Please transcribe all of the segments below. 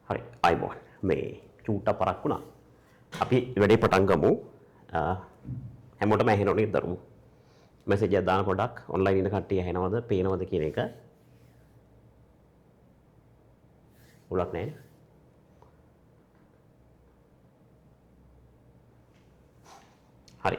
හරි, ආයිබෝන්. මේ චූට්ටක් පරක් වුණා. අපි වැඩේ පටන් ගමු. හැමෝටම ඇහෙනව නේද දරුවෝ? මැසේජ් එකක් දාන පොඩක් ඔන්ලයින් ඉන්න කට්ටිය ඇහෙනවද පේනවද කියන එක. උලක් නෑ. හරි.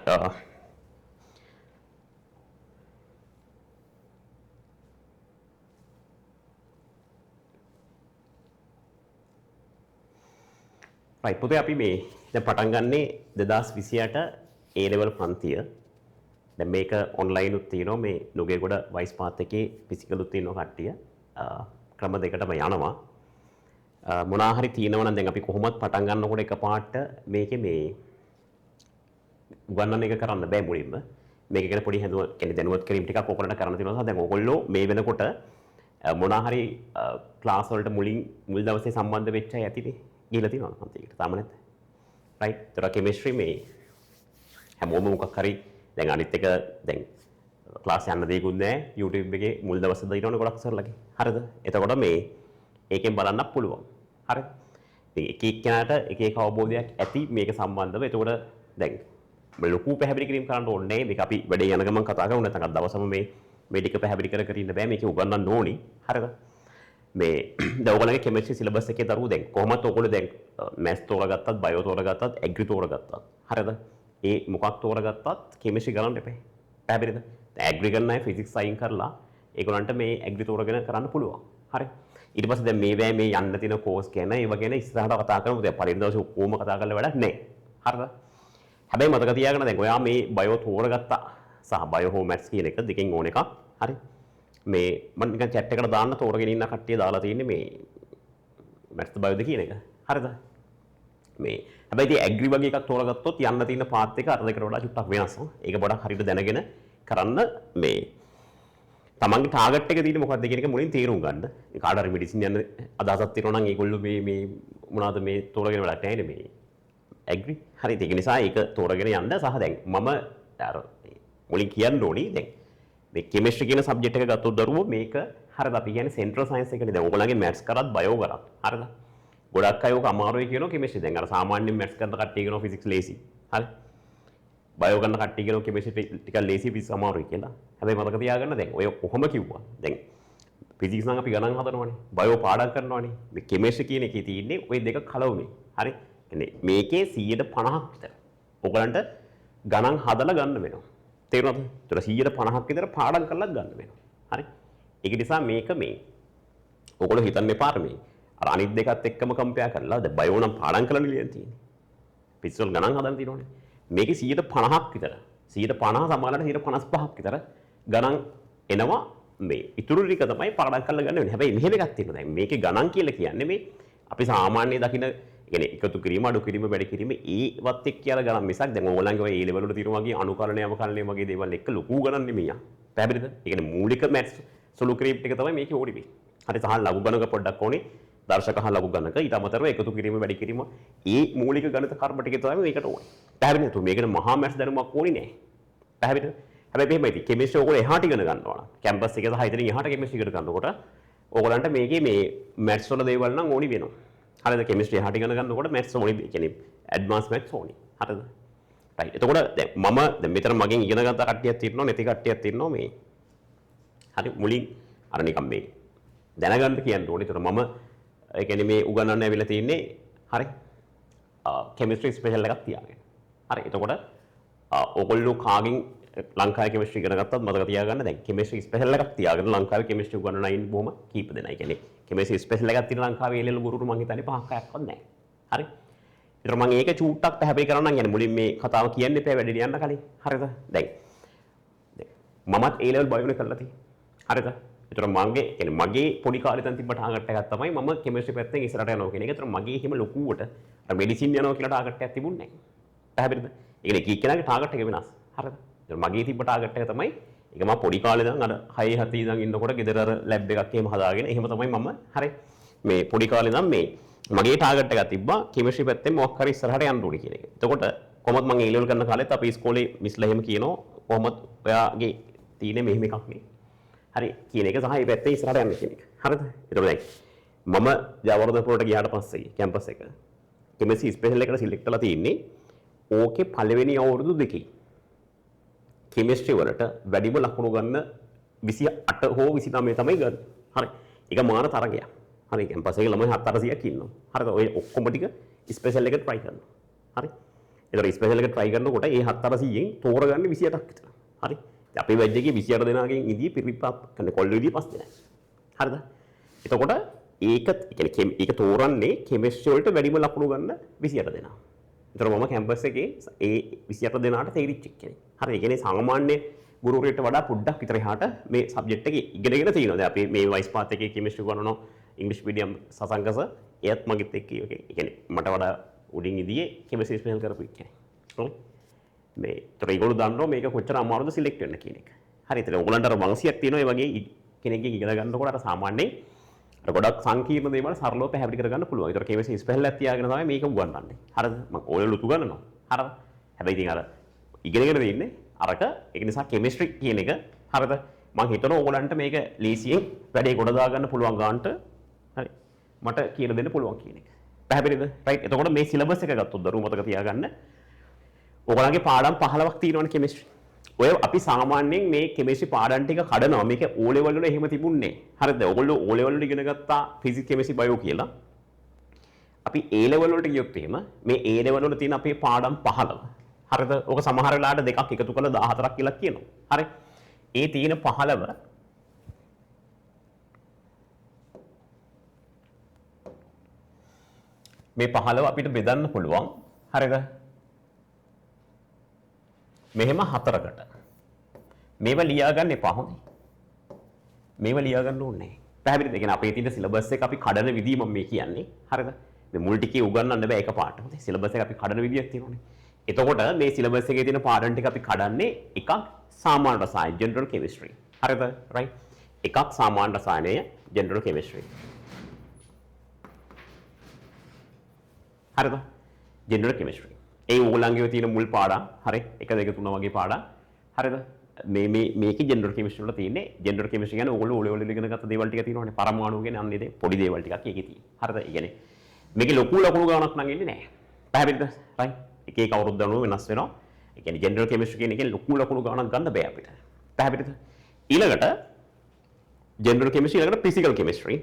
රයිට් පුතේ, අපි මේ දැන් පටන් ගන්නේ 2028 A level පන්තිය. දැන් මේක ඔන්ලයින් උත් තියෙනවා, මේ නුගේගොඩ වයිස් පාත් එකේ ෆිසිකල් උත් තියෙනවා කට්ටිය. ක්‍රම දෙකටම යනවා. මොනවා හරි තියෙනවා නම් දැන් අපි කොහොමත් පටන් ගන්නකොට එකපාරට මේකේ මේ උගන්වන එක කරන්න බෑ මුලින්ම. මේක ගැන පොඩි හැදුව කියන්නේ දැනුවත් කිරීම ටිකක් ඔයගොල්ලන්ට කරන්න තියෙනවා. දැන් ඔයගොල්ලෝ මේ වෙනකොට මොනවා හරි ක්ලාස් වලට මුලින් මුල් දවසේ සම්බන්ධ වෙච්ච අය ඇතිනේ. ගිහලා තියෙනවද පන්තියකට? තාම නැද්ද? රයිට්. ඒතර කෙමිස්ට්‍රි මේ හැමෝම මොකක් හරි දැන් අනිත් එක දැන් ක්ලාස් යන්න දෙයක්වත් නැහැ. YouTube එකේ මුල් දවසේ දානවනේ ගොඩක් සරලගේ. හරිද? එතකොට මේ ඒකෙන් බලන්නත් පුළුවන්. හරිද? ඉතින් එක එක්කෙනාට එක එක අවබෝධයක් ඇති මේක සම්බන්ධව. එතකොට දැන් ලොකු පැහැදිලි කිරීම කරන්න ඕනේ නැහැ. මේක අපි වැඩේ යන ගමන් කතා කරමු. නැත්නම් අද දවසම මේ මේ ටික පැහැදිලි කර කර ඉන්න බෑ. මේක උගන්වන්න ඕනි. හරිද? මේ දැන් ඔයගොල්ලන්ගේ කෙමිස්ට්‍රි සිලබස් එකේ දරුවෝ දැන් කොහොමත් ඔයගොල්ලෝ දැන් මැත්ස් තෝරගත්තත්, බයෝ තෝරගත්තත්, ඇග්‍රි තෝරගත්තත්, හරිද? ඒ මොකක් තෝරගත්තත් කෙමිස්ට්‍රි ගණන් එපා. පැහැදිලිද? දැන් ඇග්‍රි කරන අය ෆිසික්ස් අයින් කරලා ඒගොල්ලන්ට මේ ඇග්‍රි තෝරගෙන කරන්න පුළුවන්. හරි. ඊට පස්සේ දැන් මේ වෑ මේ යන්න තියෙන කෝස් ගැන ඒව ගැන ඉස්සරහට කතා කරමු. දැන් පළවෙනි දවසේ ඔක්කොම කතා කරලා වැඩක් නැහැ. හරිද? හැබැයි මතක තියාගන්න දැන් ඔයා මේ බයෝ තෝරගත්තා සහ බයෝ හෝ මැත්ස් කියන එක දෙකෙන් ඕන එකක්. හරි. මේ මම නිකන් චැට් එකට දාන්න තෝරගෙන ඉන්න කට්ටිය දාලා තියෙන්නේ මේ මැත්ස් බයෝද කියන එක. හරිද? මේ හැබැයි ඉතින් ඇග්‍රි වගේ එකක් තෝරගත්තොත් යන්න තියෙන පාත් එක අර දෙකට වඩා චුට්ටක් වෙනස්. ඒක පොඩක් හරියට දැනගෙන කරන්න. මේ තමන්ගේ ටාගට් එක තියෙන්නේ මොකක්ද කියන එක මුලින් තේරුම් ගන්න. ඒ කාට හරි මෙඩිසින් යන්න අදහසක් තියෙනවා නම් ඒගොල්ලෝ මේ මේ මොනවාද මේ තෝරගෙන වැඩක් නැහැ නේ මේ ඇග්‍රි. හරි, ඒක නිසා ඒක තෝරගෙන යන්න. සහ දැන් මම අර මුලින් කියන්න ඕනි, දැන් මේ කෙමිස්ට්‍රි කියන සබ්ජෙක්ට් එක ගත්තොත් දරුවෝ මේක හරිද අපි කියන්නේ සෙන්ට්‍රල් සයන්ස් එකනේ. දැන් ඕගොල්ලන්ගේ මැත්ස් කරත් බයෝ කරත් හරිද ගොඩක් අය ඕක අමාරුයි කියනවා කෙමිස්ට්‍රි. දැන් අර සාමාන්‍යයෙන් මැත්ස් කරන කට්ටිය කියනවා ෆිසික්ස් ලේසි. හරි, බයෝ කරන කට්ටිය කියනවා කෙමිස්ට්‍රි ටිකක් ලේසි ෆිසික්ස් අමාරුයි කියලා. හැබැයි මතක තියාගන්න දැන් ඔය කොහොම කිව්වා, දැන් ෆිසික්ස් නම් අපි ගණන් හදනවනේ, බයෝ පාඩම් කරනවනේ. මේ කෙමිස්ට්‍රි කියන එකේ තියෙන්නේ ඔය දෙක කලවමේ. හරි, කියන්නේ මේකේ 150ක් විතර ඔයගලන්ට ගණන් හදලා ගන්න වෙනවා. තේරුණාද? ඒතර 150ක් විතර පාඩම් කරලත් ගන්න වෙනවා. හරි, ඒක නිසා මේක මේ ඔයගොල්ලෝ හිතන්න එපා මේ අර අනිත් දෙකත් එක්කම කම්පෙයාර් කරලා. දැන් බයෝ නම් පාඩම් කරලා ලියන්න තියෙන්නේ. ෆිසික්ස් වල ගණන් හදන්න තියෙනවනේ. මේකේ 150ක් විතර, 150 සමානට 155ක් විතර ගණන් එනවා. මේ ඉතුරු ටික තමයි පාඩම් කරලා ගන්න වෙන්නේ. හැබැයි මෙහෙම එකක් තියෙනවා. දැන් මේකේ ගණන් කියලා කියන්නේ මේ අපි සාමාන්‍ය දකින කියන්නේ එකතු කිරීම, අඩු කිරීම, වැඩි කිරීම ඒවත් එක්ක කියලා ගණන් මිසක් දැන් ඕගොල්ලන්ගේ ඔය ඒ ලෙවල් වල තියෙන වගේ අනුකලනය අවකලනය වගේ දේවල් එක්ක ලොකු ගණන් නෙමෙයි ආ. පැහැදිලිද? ඒ කියන්නේ මූලික මැත්ස් සුළු කිරීම ටික තමයි මේකේ ඕනි වෙන්නේ. හරි, සහ ලඝු ගණක පොඩ්ඩක් ඕනේ. දර්ශක හා ලඝු ගණක, ඊට අමතරව එකතු කිරීම වැඩි කිරීම ඒ මූලික ගණිත කර්ම ටික තමයි මේකට ඕනේ. පැහැදිලිද? මේකට මහා මැත්ස් දැනුමක් ඕනේ නෑ. පැහැදිලිද? හැබැයි මෙහෙමයි ඉතින් කෙමිස්ට්‍රි ඔයගොල්ලෝ එහාට ඉගෙන ගන්නවා නම් කැම්පස් එකේ සහ ඉතින් එහාට කෙමිස්ට්‍රි ඉගෙන ගන්නකොට ඔයගොල්ලන්ට මේකේ මේ මැත්ස් වල දේවල් නම් ඕනි වෙනවා. හරිද? කෙමිස්ට්‍රි එහාට ඉගෙන ගන්නකොට මැත්ස් ඕනි, ඒ කියන්නේ ඇඩ්වාන්ස් මැත්ස් ඕනි. හරිද? රයිට්. එතකොට දැන් මම දැන් මෙතන මගෙන් ඉගෙන ගත්ත කට්ටියක් තියෙනවා, නැති කට්ටියක් තියෙනවා මේ. හරි, මුලින් අර නිකන් මේ දැනගන්න කියන්න ඕනේ. ඒතර මම ඒ කියන්නේ මේ උගන්වන්න ඇවිල්ලා තින්නේ හරි කෙමිස්ට්‍රි ස්පෙෂල් එකක් තියාගෙන. හරි, එතකොට ඔයගොල්ලෝ කාගෙන් ලංකාවේ කෙමිස්ට්‍රි ඉගෙන ගත්තත් මතක තියාගන්න දැන් කෙමිස්ට්‍රි ස්පෙෂල් එකක් තියාගෙන ලංකාවේ කෙමිස්ට්‍රි උගන්වන අය ඉන්නේ බොහොම කීප දෙනයි. ඒ කියන්නේ කෙමිස්ට්‍රි ස්පෙෂල් එකක් තියෙන ලංකාවේ ඒ ලෙවල් ගුරුවරු මං හිතන්නේ පහක් හයක්වත් නැහැ. හරි. ඒතර මං ඒක චූට්ටක් පැහැදිලි කරන්න නම් يعني මුලින් මේ කතාව කියන්න එපා වැඩි ලියන්න කලින්. හරිද? දැන් මමත් ඒ ලෙවල් බයෝනේ කරලා තියෙන්නේ. හරිද? ඒතර මගේ කියන්නේ මගේ පොඩි කාලේ ඉඳන් තිබ්බ ටාගට් එකක් තමයි මම කෙමිස්ට්‍රි පැත්තෙන් ඉස්සරහට යනවා කියන එක. ඒතර මගේ එහෙම ලොකුවට අර මෙඩිසින් යනවා කියලා ටාගට් එකක් තිබුණේ නැහැ. පැහැදිලිද? ඒ කියන්නේ එක එක්කෙනාගේ ටාගට් එක වෙනස්. හරිද? ඒතර මගේ තිබ්බ ටාගට් එක තමයි ඒක මම පොඩි කාලේ ඉඳන් අර 6 7 ඉඳන් ඉන්නකොට ගෙදර අර ලැබ් එකක් එහෙම හදාගෙන එහෙම තමයි මම හරි මේ පොඩි කාලේ ඉඳන් මේ මගේ ටාගට් එකක් තිබ්බා කෙමිස්ට්‍රි පැත්තෙන් මොකක් හරි ඉස්සරහට යන්න ඕනේ කියන එක. එතකොට කොහොමද මම ඒ ලෙවල් කරන කාලෙත් අපේ ඉස්කෝලේ මිස්ලා එහෙම කියනවා කොහොමද ඔයාගේ තියෙන්නේ මෙහෙම එකක් නේ. හරි කියන එක සහ මේ පැත්තේ ඉස්සරහට යන්න කියන එක. හරිද? එතකොට දැන් මම ජයවර්ධනපුරට ගියාට පස්සේ කැම්පස් එක කෙමිස්ට්‍රි ස්පෙෂල් එකට සිලෙක්ට් කරලා තියෙන්නේ ඕකේ පළවෙනි අවුරුදු දෙකේ කෙමිස්ට්‍රි වලට වැඩිම ලකුණු ගන්න 28 හෝ 29 තමයි ගන්න. හරි. ඒක මාන තරගයක්. හරි, කැම්පස් එකේ ළමයි 700ක් ඉන්නවා. හරිද? ඔය ඔක්කොම ටික ස්පෙෂල් එකට try කරනවා. හරි. ඒතර ස්පෙෂල් එක try කරනකොට ඒ 700න් තෝරගන්නේ 28ක් විතර. හරි. ඉතින් අපේ බැච් එකේ 28 දෙනාගෙන් ඉදී පිරිප්පත් කියන්නේ කොල්ලෝ ඉදී 5 දෙනයි. හරිද? එතකොට ඒක කියන්නේ ඒක තෝරන්නේ කෙමිස්ට්‍රි වලට වැඩිම ලකුණු ගන්න 28 දෙනා. ඒතර මම කැම්පස් එකේ ඒ 28 දෙනාට තේරිච්ච එක්කෙනෙක්. හරි. ඒ කියන්නේ සාමාන්‍ය ගුරුවරයෙක්ට වඩා පොඩ්ඩක් විතර එහාට මේ සබ්ජෙක්ට් එක ඉගෙනගෙන තියෙනවා. දැන් අපි මේ වයිස් පාත් එකේ කෙමිස්ට්‍රි උගන්වනවා ඉංග්‍රීසි මීඩියම් සසංක සර්. එයත් මගෙත් එක්ක ඒ කියන්නේ මට වඩා උඩින් ඉදියේ කෙමිස්ට්‍රි ස්පෙෂල් කරපු එක්කෙනෙක්. හරි. මේ ඒතර ඒගොල්ලෝ දන්නවා මේක කොච්චර අමාරුද සිලෙක්ට් වෙන්න කියන එක. හරි. ඒතර ඕගොල්ලන්ට අර වංශයක් තියෙනවා ඒ වගේ කෙනෙක්ගෙන් ඉගෙන ගන්නකොට අර සාමාන්‍යයෙන් අර ගොඩක් සංකීර්ණ දේවල් සරලව පැහැදිලි කරගන්න පුළුවන්. ඒතර කෙමිස්ට්‍රි ස්පෙෂල් එකක් තියාගෙන තමයි මේක උගන්වන්නේ. හරිද? මම ඕලෙවල් උතු ගන්නනවා. හරිද? හැබැයි ඉතින් අර ඉගෙනගෙන තියෙන්නේ අරක. ඒක නිසා කෙමිස්ට්‍රි කියන එක හරිද? මං හිතනවා ඕගොල්ලන්ට මේක ලීසියෙන් වැඩේ ගොඩ දා ගන්න පුළුවන් ගානට හරි මට කියලා දෙන්න පුළුවන් කියන එක. පැහැදිලිද? රයිට්. එතකොට මේ සිලබස් එක ගත්තොත් දරුවෝ මතක තියාගන්න. ඔයගොල්ලන්ගේ පාඩම් 15ක් තියෙනවනේ කෙමිස්ට්‍රි. ඔය අපි සාමාන්‍යයෙන් මේ කෙමිස්ට්‍රි පාඩම් ටික කඩනවා. මේක ඕ ලෙවල් වල එහෙම තිබුණේ නෑ. හරිද? ඔයගොල්ලෝ ඕ ලෙවල් වල ඉගෙන ගත්තා ෆිසික්ස් කෙමිස්ට්‍රි බයෝ කියලා. අපි ඒ ලෙවල් වලට ගියොත් එහෙම මේ ඒ ලෙවල් වල තියෙන අපේ පාඩම් 15. හරිද? ඔක සමහර වෙලාවට දෙකක් එකතු කරලා 14ක් කියලා කියනවා. හරි. ඒ තියෙන 15 මේ 15 අපිට බෙදන්න පුළුවන්. හරිද? මෙහෙම හතරකට. මේවා ලියා ගන්න එපා හොඳයි. මේවා ලියා ගන්න ඕනේ නැහැ. පැහැදිලිද? ඒ කියන්නේ අපේ තියෙන සිලබස් එක අපි කඩන විදිය මම මේ කියන්නේ. හරිද? මේ මුල් ටිකේ උගන්වන්න බෑ එකපාරට. හොඳයි. සිලබස් එක අපි කඩන විදියක් තියෙනවනේ. එතකොට මේ සිලබස් එකේ තියෙන පාඩම් ටික අපි කඩන්නේ එකක් සාමාන්‍ය රසායන ජෙනරල් කෙමිස්ට්‍රි. හරිද? රයිට්. එකක් සාමාන්‍ය රසායනය ජෙනරල් කෙමිස්ට්‍රි. හරිද? General chemistry. ඒ ඕගොල්ලන්ගේ තියෙන මුල් පාඩම් හරි 1 2 3 වගේ පාඩම් හරිද? මේ මේ මේකේ ජෙනරල් කෙමිස්ට්‍රි වල තියෙන්නේ ජෙනරල් කෙමිස්ට්‍රි කියන්නේ ඕගොල්ලෝ ඔලේ ඔලේ ඉගෙන ගත්ත දේවල් ටික තියෙනවනේ. පරමාණු ගැන අන්න ඒ පොඩි දේවල් ටිකක් ඒකේ තියෙන්නේ. හරිද? ඒ කියන්නේ මේකේ ලොකු ලකුණු ගාණක් නම් එන්නේ නැහැ. පැහැදිලිද? රයිට්. එක එක අවුරුද්ද අනුව වෙනස් වෙනවා. ඒ කියන්නේ ජෙනරල් කෙමිස්ට්‍රි කියන එකෙන් ලොකු ලකුණු ගාණක් ගන්න බෑ අපිට. පැහැදිලිද? ඊළඟට ජෙනරල් කෙමිස්ට්‍රි ඊළඟට ෆිසිකල් කෙමිස්ට්‍රි.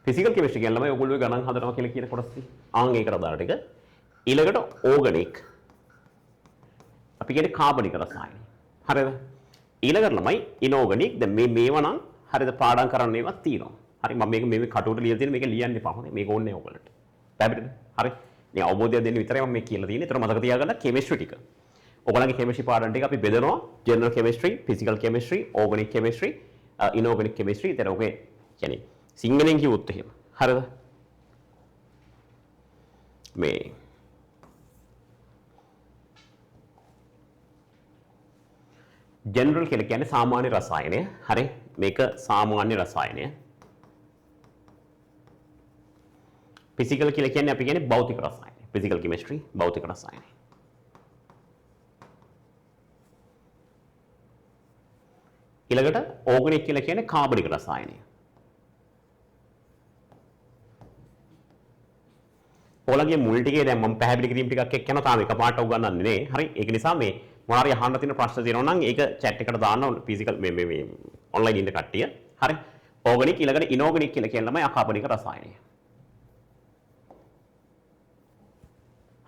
ෆිසිකල් කෙමිස්ට්‍රි කියන්නේ ළමයි ඔයගොල්ලෝ ගණන් හදනවා කියලා කියන කොටස් තියෙන්නේ. ආන් ඒකට අදාළ ටික. ඊළඟට ඕගනික්. අපි කියන්නේ කාබනික රසායන. හරිද? ඊළඟට ළමයි ඉනෝගනික්. දැන් මේ මේවා නම් හරිද පාඩම් කරන්න ඒවා තියෙනවා. හරි මම මේක මේ කටුවට ලියලා තියෙන මේක ලියන්න එපා. හොඳයි මේක ඕනේ නැහැ ඔයගොල්ලන්ට. පැහැදිලිද? හරි. මේ අවබෝධයක් දෙන්න විතරයි මම මේ කියලා තියෙන්නේ. ඒතර මතක තියාගන්න කෙමිස්ට්‍රි ටික. ඔයගොල්ලන්ගේ කෙමිස්ට්‍රි පාඩම් ටික අපි බෙදනවා general chemistry, physical chemistry, organic chemistry, inorganic chemistry. ඒතර ඔකේ කියන්නේ සිංහලෙන් කිව්වොත් එහෙම. හරිද? මේ ජෙනරල් කියලා කියන්නේ සාමාන්‍ය රසායනය. හරි. මේක සාමාන්‍ය රසායනය. ෆිසිකල් කියලා කියන්නේ අපි කියන්නේ භෞතික රසායනය. ෆිසිකල් කෙමිස්ට්‍රි භෞතික රසායනය. ඊළඟට ඕගනික් කියලා කියන්නේ කාබනික රසායනය. ඔයාලගේ මුල් ටිකේ දැන් මම පැහැදිලි කිරීම ටිකක් එක්ක යනවා. තාම එකපාරට උගන්වන්නේ නේ. හරි. ඒක නිසා මේ මොනවා හරි අහන්න තියෙන ප්‍රශ්න තියෙනවා නම් ඒක චැට් එකට දාන්න ඕන. ෆිසිකල් මේ මේ මේ ඔන්ලයින් ඉන්න කට්ටිය. හරි. ඕගනික් ඊළඟට ඉනෝගනික් කියලා කියන ළමයි අකාබනික රසායනය.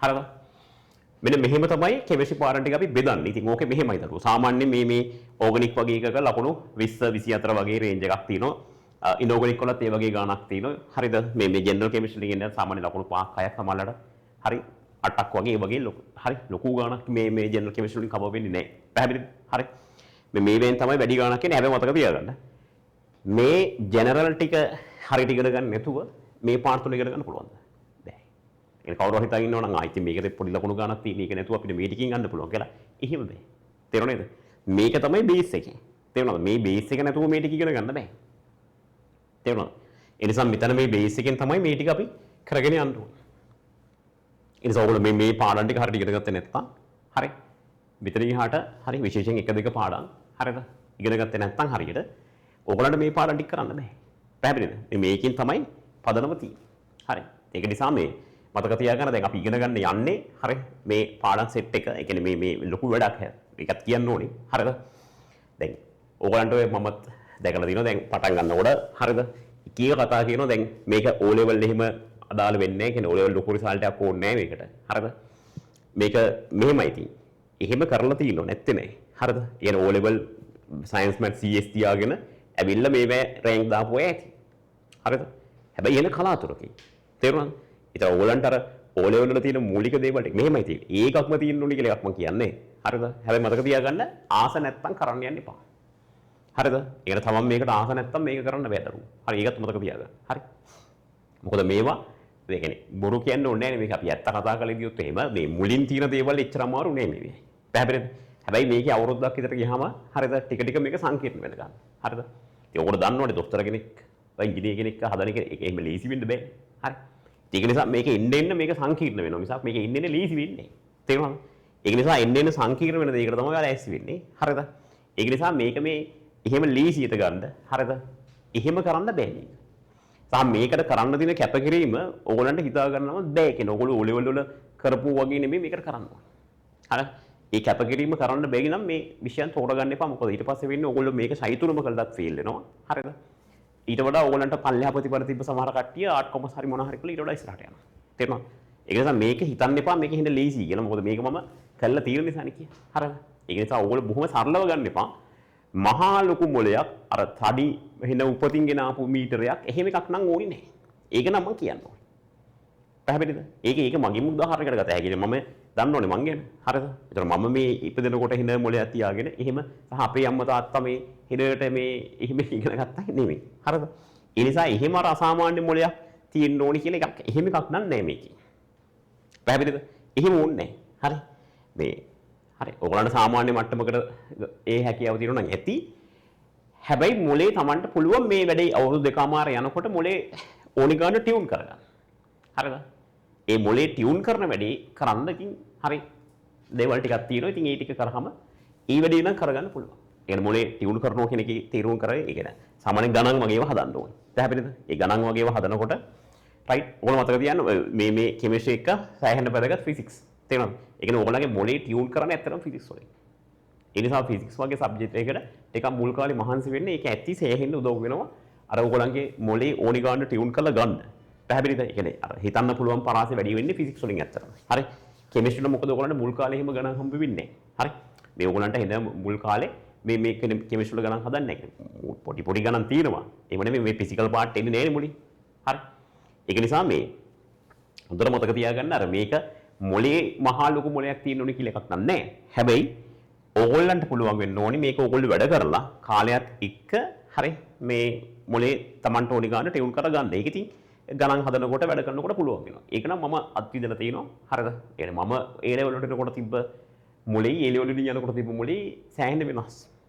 හරිද? මෙන්න මෙහෙම තමයි කෙමිස්ට්‍රි පාඩම් ටික අපි බෙදන්නේ. ඉතින් ඕකේ මෙහෙමයි දරුවෝ. සාමාන්‍යයෙන් මේ මේ ඕගනික් වගේ එකක ලකුණු 20 24 වගේ රේන්ජ් එකක් තියෙනවා. ඉනෝගනික් වලත් ඒ වගේ ගාණක් තියෙනවා. හරිද? මේ මේ ජෙනරල් කෙමිස්ට්‍රි එකෙන් ඉඳන් සාමාන්‍ය ලකුණු 5ක් 6ක් සමහරවිට හරි 8ක් වගේ ඒ වගේ ලොකු හරි ලොකු ගාණක් මේ මේ ජෙනරල් කෙමිස්ට්‍රි වලින් කවර් වෙන්නේ නැහැ. පැහැදිලිද? හරි. මේ මේ වෙන් තමයි වැඩි ගාණක් එන්නේ. හැබැයි මතක තියාගන්න. මේ ජෙනරල් ටික හරියට ඉගෙන ගන්න නැතුව මේ පාර්ට් තුන ඉගෙන ගන්න පුළුවන්ද? බෑ. ඒ කවුරු හරි හිතාගෙන ඉන්නවා නම් ආ ඉතින් මේකේ පොඩි ලකුණු ගාණක් තියෙන එක නැතුව අපිට මේ ටිකකින් ගන්න පුළුවන් කියලා. එහෙම බෑ. තේරුණා නේද? මේක තමයි බේස් එක. තේරුණාද? මේ බේස් එක නැතුව මේ ටික ඉගෙන ගන්න බෑ. තේරුණාද? ඒ නිසා මෙතන මේ බේස් එකෙන් තමයි මේ ටික අපි කරගෙන යන්න ඕනේ. ඒ නිසා ඔයගොල්ලෝ මේ මේ පාඩම් ටික හරියට ඉගෙන ගත්තේ නැත්නම් හරි. මෙතන එහාට හරි විශේෂයෙන් 1 2 පාඩම් හරිද? ඉගෙන ගත්තේ නැත්නම් හරියට ඕගොල්ලන්ට මේ පාඩම් ටික කරන්න බෑ. පැහැදිලිද? මේකෙන් තමයි පදනම තියෙන්නේ. හරි. ඒක නිසා මේ මතක තියාගන්න දැන් අපි ඉගෙන ගන්න යන්නේ හරි මේ පාඩම් සෙට් එක. ඒ කියන්නේ මේ මේ ලොකු වැඩක්. ඒකත් කියන්න ඕනේ. හරිද? දැන් ඕගොල්ලන්ට ඔය මමත් දැකලා තියෙනවා දැන් පටන් ගන්නකොට හරිද? එක එක කතා කියනවා දැන් මේක O level එහෙම අදාළ වෙන්නේ නැහැ. කියන්නේ O level ලොකු රිසල්ට් එකක් ඕනේ නැහැ මේකට. හරිද? මේක මෙහෙමයි ඉතින්. එහෙම කරලා තියෙනව නැත්තේ නෑ. හරිද? ඒ කියන්නේ O level science math CS තියාගෙන ඇවිල්ලා මේවැ රෑන්ක් දාපු අය ඇති. හරිද? හැබැයි එන කලාතුරකින්. තේරුණාද? ඒතර ඕගොල්ලන්ට අර O level වල තියෙන මූලික දේවල් ටික මෙහෙමයි තියෙන්නේ. ඒකක්ම තියෙන්න ඕනේ කියලා එකක් මම කියන්නේ. හරිද? හැබැයි මතක තියාගන්න ආස නැත්තම් කරන්න යන්න එපා. හරිද? ඒකට තමන් මේකට ආස නැත්තම් මේක කරන්න බෑ දරුවෝ. හරි ඒකත් මතක තියාගන්න. හරි. මොකද මේවා ඒ කියන්නේ බොරු කියන්න ඕනේ නෑනේ මේක අපි ඇත්ත කතා කරලා ගියොත් එහෙම මේ මුලින් තියෙන දේවල් එච්චර අමාරු නෑ මේ. පැහැදිලිද? හැබැයි මේකේ අවුරුද්දක් විතර ගියාම හරිද ටික ටික මේක සංකීර්ණ වෙන ගන්නවා. හරිද? ඉතින් ඔයගොල්ලෝ දන්නවනේ දොස්තර කෙනෙක් ඉංජිනේර කෙනෙක් හදන එක ඒක එහෙම ලේසි වෙන්න බෑ. හරි. ඒක නිසා මේක එන්න එන්න මේක සංකීර්ණ වෙනවා මිසක් මේක එන්න එන්න ලේසි වෙන්නේ නෑ. තේරුණාද? ඒක නිසා එන්න එන්න සංකීර්ණ වෙන දෙයකට තමයි ඔයාලා ලෑස්ති වෙන්නේ. හරිද? ඒක නිසා මේක මේ එහෙම ලේසියට ගන්න හරිද? එහෙම කරන්න බෑ මේක. සහ මේකට කරන්න තියෙන කැපකිරීම ඕගොල්ලන්ට හිතා ගන්නවත් බෑ. ඒ කියන්නේ ඕගොල්ලෝ O level වල කරපු වගේ නෙමෙයි මේකට කරන්න ඕනේ. හරි? ඒ කැපකිරීම කරන්න බැරි නම් මේ විෂයන් තෝරගන්න එපා. මොකද ඊට පස්සේ වෙන්නේ ඕගොල්ලෝ මේක සයිතුනම කළත් ෆේල් වෙනවා. හරිද? ඊට වඩා ඕගොල්ලන්ට පල්ලෙහා ප්‍රතිඵල තිබ්බ සමහර කට්ටිය ආර්ට් කොමර්ස් හරි මොන හරි කරලා ඊට වඩා ඉස්සරහට යනවා. තේරුණාද? ඒක නිසා මේක හිතන්න එපා මේක හින්දා ලේසි කියලා. මොකද මේක මම කළා තියෙන නිසානේ කියන්නේ. හරිද? ඒක නිසා ඕගොල්ලෝ බොහොම සරලව ගන්න එපා. මහා ලොකු මොලයක් අර තඩි වෙන උපතින් ගෙන ආපු මීටරයක් එහෙම එකක් නම් ඕනේ නැහැ. ඒක නම් මං කියන්න ඕනේ. පැහැදිලිද? ඒක ඒක මගේම උදාහරණයකට ගත හැකියි. මම දන්නවනේ මං ගැන. හරිද? ඒතර මම මේ ඉපදෙනකොට හින මොලයක් තියාගෙන එහෙම සහ අපේ අම්මා තාත්තා මේ හිනට මේ එහෙම ඉගෙන ගත්තා නෙමෙයි. හරිද? ඒ නිසා එහෙම අර අසාමාන්‍ය මොලයක් තියෙන්න ඕනි කියලා එකක් එහෙම එකක් නම් නෑ මේකේ. පැහැදිලිද? එහෙම ඕනේ නෑ. හරි. මේ හරි. ඔයගොල්ලන්ට සාමාන්‍ය මට්ටමකට ඒ හැකියාව තියෙනවා නම් ඇති. හැබැයි මොලේ තමන්ට පුළුවන් මේ වැඩේ අවුරුදු දෙකමාර යනකොට මොලේ ඕනි ගාන ටියුන් කරගන්න. හරිද? ඒ මොලේ ටියුන් කරන වැඩේ කරන්න ඉතින් හරි දේවල් ටිකක් තියෙනවා. ඉතින් ඒ ටික කරාම ඒ වැඩේ නම් කරගන්න පුළුවන්. ඒ කියන්නේ මොලේ ටියුන් කරනවා කියන එකේ තේරුම් කරේ ඒ කියන්නේ සාමාන්‍ය ගණන් වගේ ඒවා හදන්න ඕනේ. පැහැදිලිද? ඒ ගණන් වගේ ඒවා හදනකොට රයිට් ඔයගොල්ලෝ මතක තියාගන්න මේ මේ කෙමිස්ට්‍රි එක සෑහෙන වැදගත් ෆිසික්ස්. තේරුණාද? ඒ කියන්නේ ඔයගොල්ලන්ගේ මොලේ ටියුන් කරන්නේ ඇත්තටම ෆිසික්ස් වලින්. ඒ නිසා ෆිසික්ස් වගේ සබ්ජෙක්ට් එකකට ටිකක් මුල් කාලේ මහන්සි වෙන්න ඒක ඇති සෑහෙන්න උදව් වෙනවා. අර ඔයගොල්ලන්ගේ මොලේ ඕනි ගානට ටියුන් කරලා ගන්න. පැහැදිලිද? ඒ කියන්නේ අර හිතන්න පුළුවන් පරාසය වැඩි වෙන්නේ ෆිසික්ස් වලින් ඇත්තටම. හරි. කෙමිස්ට්‍රි වල මොකද ඔයගොල්ලන්ට මුල් කාලේ එහෙම ගණන් හම්බ වෙන්නේ නැහැ. හරි. මේ ඔයගොල්ලන්ට එන මුල් කාලේ මේ මේ කෙමිස්ට්‍රි වල ගණන් හදන්නේ නැහැ. පොඩි පොඩි ගණන් තියෙනවා. එහෙම නෙමෙයි මේ ෆිසිකල් පාර්ට් එන්නේ නෑනේ මුලින්. හරි. ඒක නිසා මේ හොඳට මතක තියාගන්න අර මේක මොලේ මහා ලොකු මොලයක් තියෙන්න ඕනේ කියලා එකක් නම් නෑ. හැබැයි ඕගොල්ලන්ට පුළුවන් වෙන්න ඕනේ මේක ඕගොල්ලෝ වැඩ කරලා කාලයත් එක්ක හරි මේ මොලේ තමන්ට ඕනි ගාන ටියුන් කරගන්න. ඒක ඉතින් ගණන් හදනකොට වැඩ කරනකොට පුළුවන් වෙනවා. ඒක නම් මම අත්විඳලා තිනවා. හරිද? ඒ කියන්නේ මම ඒ ලෙවල් වලට එනකොට තිබ්බ මොලේ ඒ ලෙවල් වලින් යනකොට තිබ්බ මොලේ සෑහෙන වෙනස්.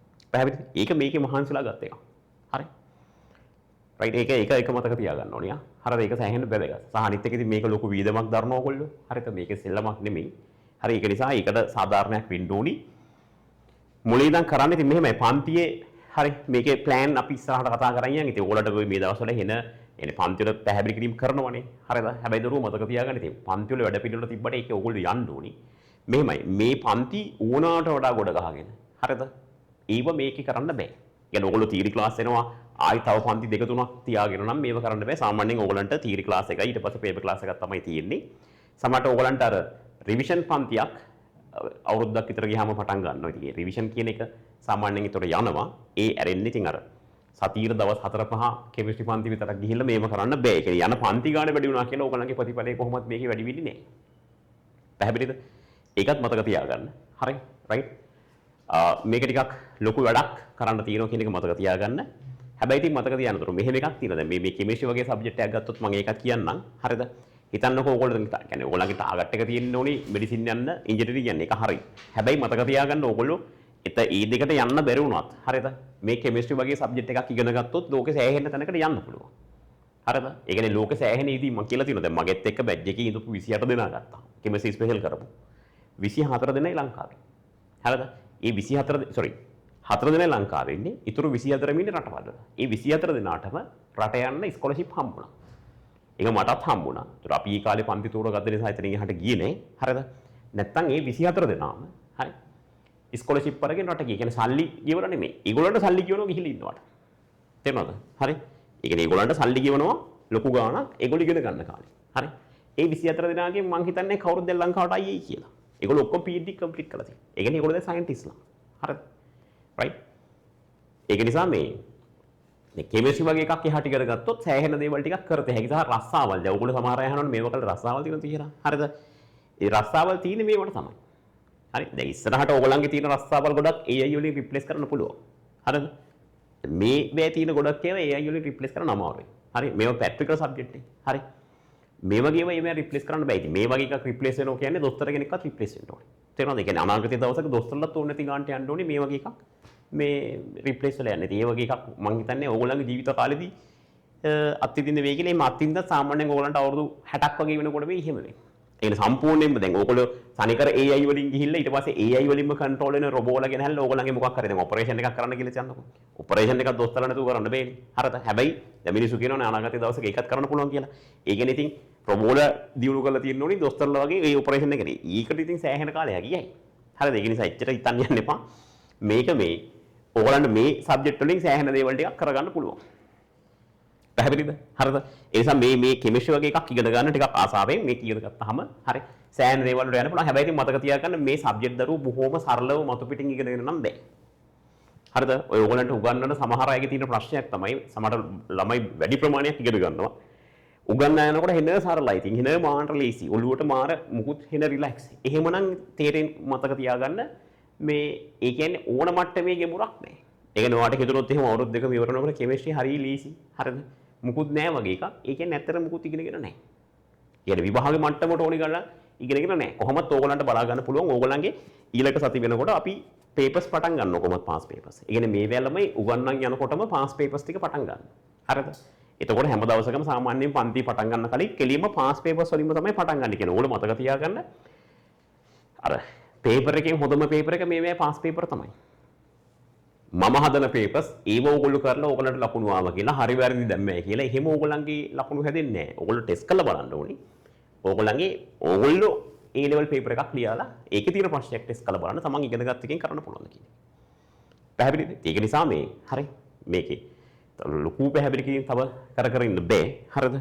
පැහැදිලිද? ඒක මේකේ මහන්සිලා ගත්ත එකක්. හරි. රයිට් ඒක ඒක එක මතක තියාගන්න ඕනේ ආ. හරිද? ඒක සෑහෙන වැදගත්. සහ අනිත් එක ඉතින් මේක ලොකු වියදමක් දරනවා ඔයගොල්ලෝ. හරිද? මේක සෙල්ලමක් නෙමෙයි. හරි ඒක නිසා ඒකට සාධාරණයක් වෙන්න ඕනි. මුලින් ඉඳන් කරන්න ඉතින් මෙහෙමයි පන්තියේ හරි මේකේ ප්ලෑන් අපි ඉස්සරහට කතා කරන් යන්. ඉතින් ඔයගොල්ලන්ට මේ දවස්වල එන එනේ පන්ති වල පැහැදිලි කිරීම කරනවනේ. හරිද? හැබැයි දරුවෝ මතක තියාගන්න ඉතින් පන්ති වල වැඩ පිළිවෙල තිබ්බට ඒකේ ඔයගොල්ලෝ යන්න ඕනි. මෙහෙමයි මේ පන්ති ඕනාට වඩා ගොඩ ගහගෙන හරිද? ඒව මේකේ කරන්න බෑ. කියන්නේ ඔයගොල්ලෝ තියරි ක්ලාස් එනවා ආයි තව පන්ති දෙක තුනක් තියාගෙන නම් මේව කරන්න බෑ. සාමාන්‍යයෙන් ඔයගොල්ලන්ට තියරි ක්ලාස් එකයි ඊට පස්සේ පේපර් ක්ලාස් එකක් තමයි තියෙන්නේ. සමහරට ඔයගොල්ලන්ට අර රිවිෂන් පන්තියක් අවුරුද්දක් විතර ගියාම පටන් ගන්නවා. ඉතින් ඒ රිවිෂන් කියන එක සාමාන්‍යයෙන් ඒතර යනවා. ඒ ඇරෙන්නේ ඉතින් අර සතියේ දවස් 4-5 කෙමිස්ට්‍රි පන්ති විතරක් ගිහිල්ලා මේව කරන්න බෑ. ඒ කියන්නේ යන පන්ති ගාන වැඩි වුණා කියලා ඕගොල්ලන්ගේ ප්‍රතිඵලය කොහොමත් මේකේ වැඩි වෙන්නේ නෑ. පැහැදිලිද? ඒකත් මතක තියාගන්න. හරි. රයිට්. මේක ටිකක් ලොකු වැඩක් කරන්න තියෙනවා කියන එක මතක තියාගන්න. හැබැයි ඉතින් මතක තියාගන්න උතර මෙහෙම එකක් තියෙනවා. දැන් මේ මේ කෙමිස්ට්‍රි වගේ සබ්ජෙක්ට් එකක් ගත්තොත් මම ඒකත් කියන්නම්. හරිද? හිතන්නකෝ ඕගොල්ලෝ දැන් කියන්නේ ඕගොල්ලන්ගේ ටාගට් එක තියෙන්න ඕනේ මෙඩිසින් යන්න ඉංජිනේරින් යන්න. ඒක හරි. හැබැයි මතක තියාගන්න ඕගොල්ලෝ එත ඒ දෙකට යන්න බැරි වුණත් හරිද? මේ කෙමිස්ට්‍රි වගේ සබ්ජෙක්ට් එකක් ඉගෙන ගත්තොත් ලෝකේ සෑහෙන තැනකට යන්න පුළුවන්. හරිද? ඒ කියන්නේ ලෝකේ සෑහෙන ඉතින් මම කියලා තියෙනවා. දැන් මගෙත් එක්ක බැච් එකේ ඉඳපු 28 දෙනා ගත්තා. කෙමිස්ට්‍රි ස්පෙෂල් කරපු. 24 දෙනයි ලංකාවේ. හරිද? ඒ 24 සෝරි හතර දෙනා ලංකාවේ ඉන්නේ. ඉතුරු 24 ඉන්නේ රටවල් වල. ඒ 24 දෙනාටම රට යන්න ස්කෝලර්ෂිප් හම්බුණා. ඒක මටත් හම්බුණා. ඒතර අපි ඒ කාලේ පන්ති තෝරගත්ත නිසා එතනින් එහාට ගියේ නෑ. හරිද? නැත්තම් ඒ 24 දෙනාම හරි ස්කෝලර්ෂිප් අරගෙන රට ගියේ. කියන්නේ සල්ලි ගෙවලා නෙමෙයි. ඒගොල්ලන්ට සල්ලි ගෙවනවා ගිහිල්ලා ඉන්නවට. තේරුණාද? හරි. ඒ කියන්නේ ඒගොල්ලන්ට සල්ලි ගෙවනවා ලොකු ගාණක් ඒගොල්ලෝ ඉගෙන ගන්න කාලේ. හරි. ඒ 24 දෙනාගෙන් මං හිතන්නේ කවුරුත් දැන් ලංකාවට ආයේ කියලා. ඒගොල්ලෝ ඔක්කොම PhD complete කරලා තියෙනවා. ඒ කියන්නේ ඒගොල්ලෝ දැන් සයන්ටිස්ට්ලා. හරිද? රයිට්. ඒක නිසා මේ මේ කෙමිස්ට්‍රි වගේ එකක් එහාට ඉගෙන ගත්තොත් සෑහෙන දේවල් ටිකක් කරත හැකි සහ රස්සාවල්. දැන් ඔයගොල්ලෝ සමහර අය අහනවනේ මේව කළා රස්සාවල් තියෙනවද කියලා. හරිද? ඒ රස්සාවල් තියෙන්නේ මේවට තමයි. හරි. දැන් ඉස්සරහට ඕගොල්ලන්ගේ තියෙන රස්සාවල් ගොඩක් AI වලින් රිප්ලේස් කරන්න පුළුවන්. හරිද? මේ වේ තියෙන ගොඩක් ඒවා AI වලින් රිප්ලේස් කරන්න අමාරුයි. හරි. මේවා ප්‍රැක්ටිකල් සබ්ජෙක්ට් නේ. හරි. මේ වගේ ඒවා ඒවා රිප්ලේස් කරන්න බෑ. ඉතින් මේ වගේ එකක් රිප්ලේස් වෙනවා කියන්නේ දොස්තර කෙනෙක්වත් රිප්ලේස් වෙන්න ඕනේ. තේරෙනවද? ඒ කියන්නේ අනාගතයේ දවසක දොස්තරලත් ඕනේ නැති ගානට යන්න ඕනේ මේ වගේ එකක් මේ රිප්ලේස් වෙලා යන්න. ඉතින් ඒ වගේ එකක් මං හිතන්නේ ඕගොල්ලන්ගේ ජීවිත කාලෙදී අත්විඳින්න වෙයි කියලා. එහෙම අත්විඳ සාමාන්‍යයෙන් ඕගොල්ලන්ට අවුරුදු 60ක් වගේ වෙනකොට වෙයි එහෙම වෙයි. ඒ කියන්නේ සම්පූර්ණයෙන්ම දැන් ඕගොල්ලෝ තනිකර AI වලින් ගිහිල්ලා ඊට පස්සේ AI වලින්ම කන්ට්‍රෝල් වෙන රොබෝලා ගෙනහැල්ලා ඕගොල්ලන්ගේ මොකක් හරි දැන් ඔපරේෂන් එකක් කරන්න කියලා කියන්නකෝ. ඔපරේෂන් එකක් දොස්තරලා නැතුව කරන්න බෑනේ. හරිද? හැබැයි දැන් මිනිස්සු කියනවනේ අනාගතයේ දවසක ඒකත් කරන්න පුළුවන් කියලා. ඒ කියන්නේ ඉතින් රොබෝලා දියුණු කරලා තියෙන්න ඕනේ දොස්තරලා වගේ ඒ ඔපරේෂන් එකනේ. ඒකට ඉතින් සෑහෙන කාලයක් ගියයි. හරිද? ඒක නිසා එච්චර හිතන්න යන්න එපා. මේක මේ ඕගොල්ලන්ට මේ සබ්ජෙක්ට් වලින් සෑහෙන දේවල් ටිකක් කරගන්න පුළුවන්. පැහැදිලිද? හරිද? ඒ නිසා මේ මේ කෙමිස්ට්‍රි වගේ එකක් ඉගෙන ගන්න ටිකක් ආසාවෙන් මේක ඉගෙන ගත්තාම හරි සෑහෙන දේවල් වලට යන්න පුළුවන්. හැබැයි ඉතින් මතක තියාගන්න මේ සබ්ජෙක්ට් දරුවෝ බොහොම සරලව මතු පිටින් ඉගෙනගෙන නම් බෑ. හරිද? ඔය ඕගොල්ලන්ට උගන්වන සමහර අයගේ තියෙන ප්‍රශ්නයක් තමයි සමහර ළමයි වැඩි ප්‍රමාණයක් ඉගෙන ගන්නවා. උගන්වන්න යනකොට හෙන සරලයි. ඉතින් හෙන මාර ලේසි. ඔළුවට මාර මුකුත් හෙන රිලැක්ස්. එහෙමනම් තේරෙන් මතක තියාගන්න මේ ඒ කියන්නේ ඕන මට්ටමේ ගැඹුරක් නෑ. ඒ කියන්නේ ඔයාලට හිතුනොත් එහෙම අවුරුදු දෙකම ඉවර වෙනකොට කෙමිස්ට්‍රි හරිය ලේසි. හරිද? මුකුත් නෑ වගේ එකක්. ඒ කියන්නේ ඇත්තට මුකුත් ඉගෙනගෙන නෑ. කියන්නේ විභාග මට්ටමට ඕනි ගණන් ඉගෙනගෙන නෑ. කොහොමත් ඕගොල්ලන්ට බලා ගන්න පුළුවන් ඕගොල්ලන්ගේ ඊළඟ සති වෙනකොට අපි පේපර්ස් පටන් ගන්නවා කොහොමත් පාස් පේපර්ස්. ඒ කියන්නේ මේ වෙලාවම උගන්වන්න යනකොටම පාස් පේපර්ස් ටික පටන් ගන්නවා. හරිද? එතකොට හැම දවසකම සාමාන්‍යයෙන් පන්ති පටන් ගන්න කලින් කෙලින්ම පාස් පේපර්ස් වලින්ම තමයි පටන් ගන්න කියන්නේ. ඕගොල්ලෝ මතක තියාගන්න අර පේපර් එකෙන් හොඳම පේපර් එක මේ මේ පාස් පේපර් තමයි. මම හදන පේපර්ස් ඒව ඕගොල්ලෝ කරලා ඕගොල්ලන්ට ලකුණු ආවා කියලා හරි වැරදි දැම්මයි කියලා එහෙම ඕගොල්ලන්ගේ ලකුණු හැදෙන්නේ නැහැ. ඕගොල්ලෝ ටෙස්ට් කරලා බලන්න ඕනි. ඕගොල්ලන්ගේ ඕගොල්ලෝ ඒ ලෙවල් පේපර් එකක් ලියලා ඒකේ තියෙන ප්‍රශ්නයක් ටෙස්ට් කරලා බලන්න තමන් ඉගෙන ගත්ත එකෙන් කරන්න පුළුවන්ද කියන එක. පැහැදිලිද? ඒක නිසා මේ හරි මේකේ ලොකු පැහැදිලි කිරීම තව කර කර ඉන්න බෑ. හරිද?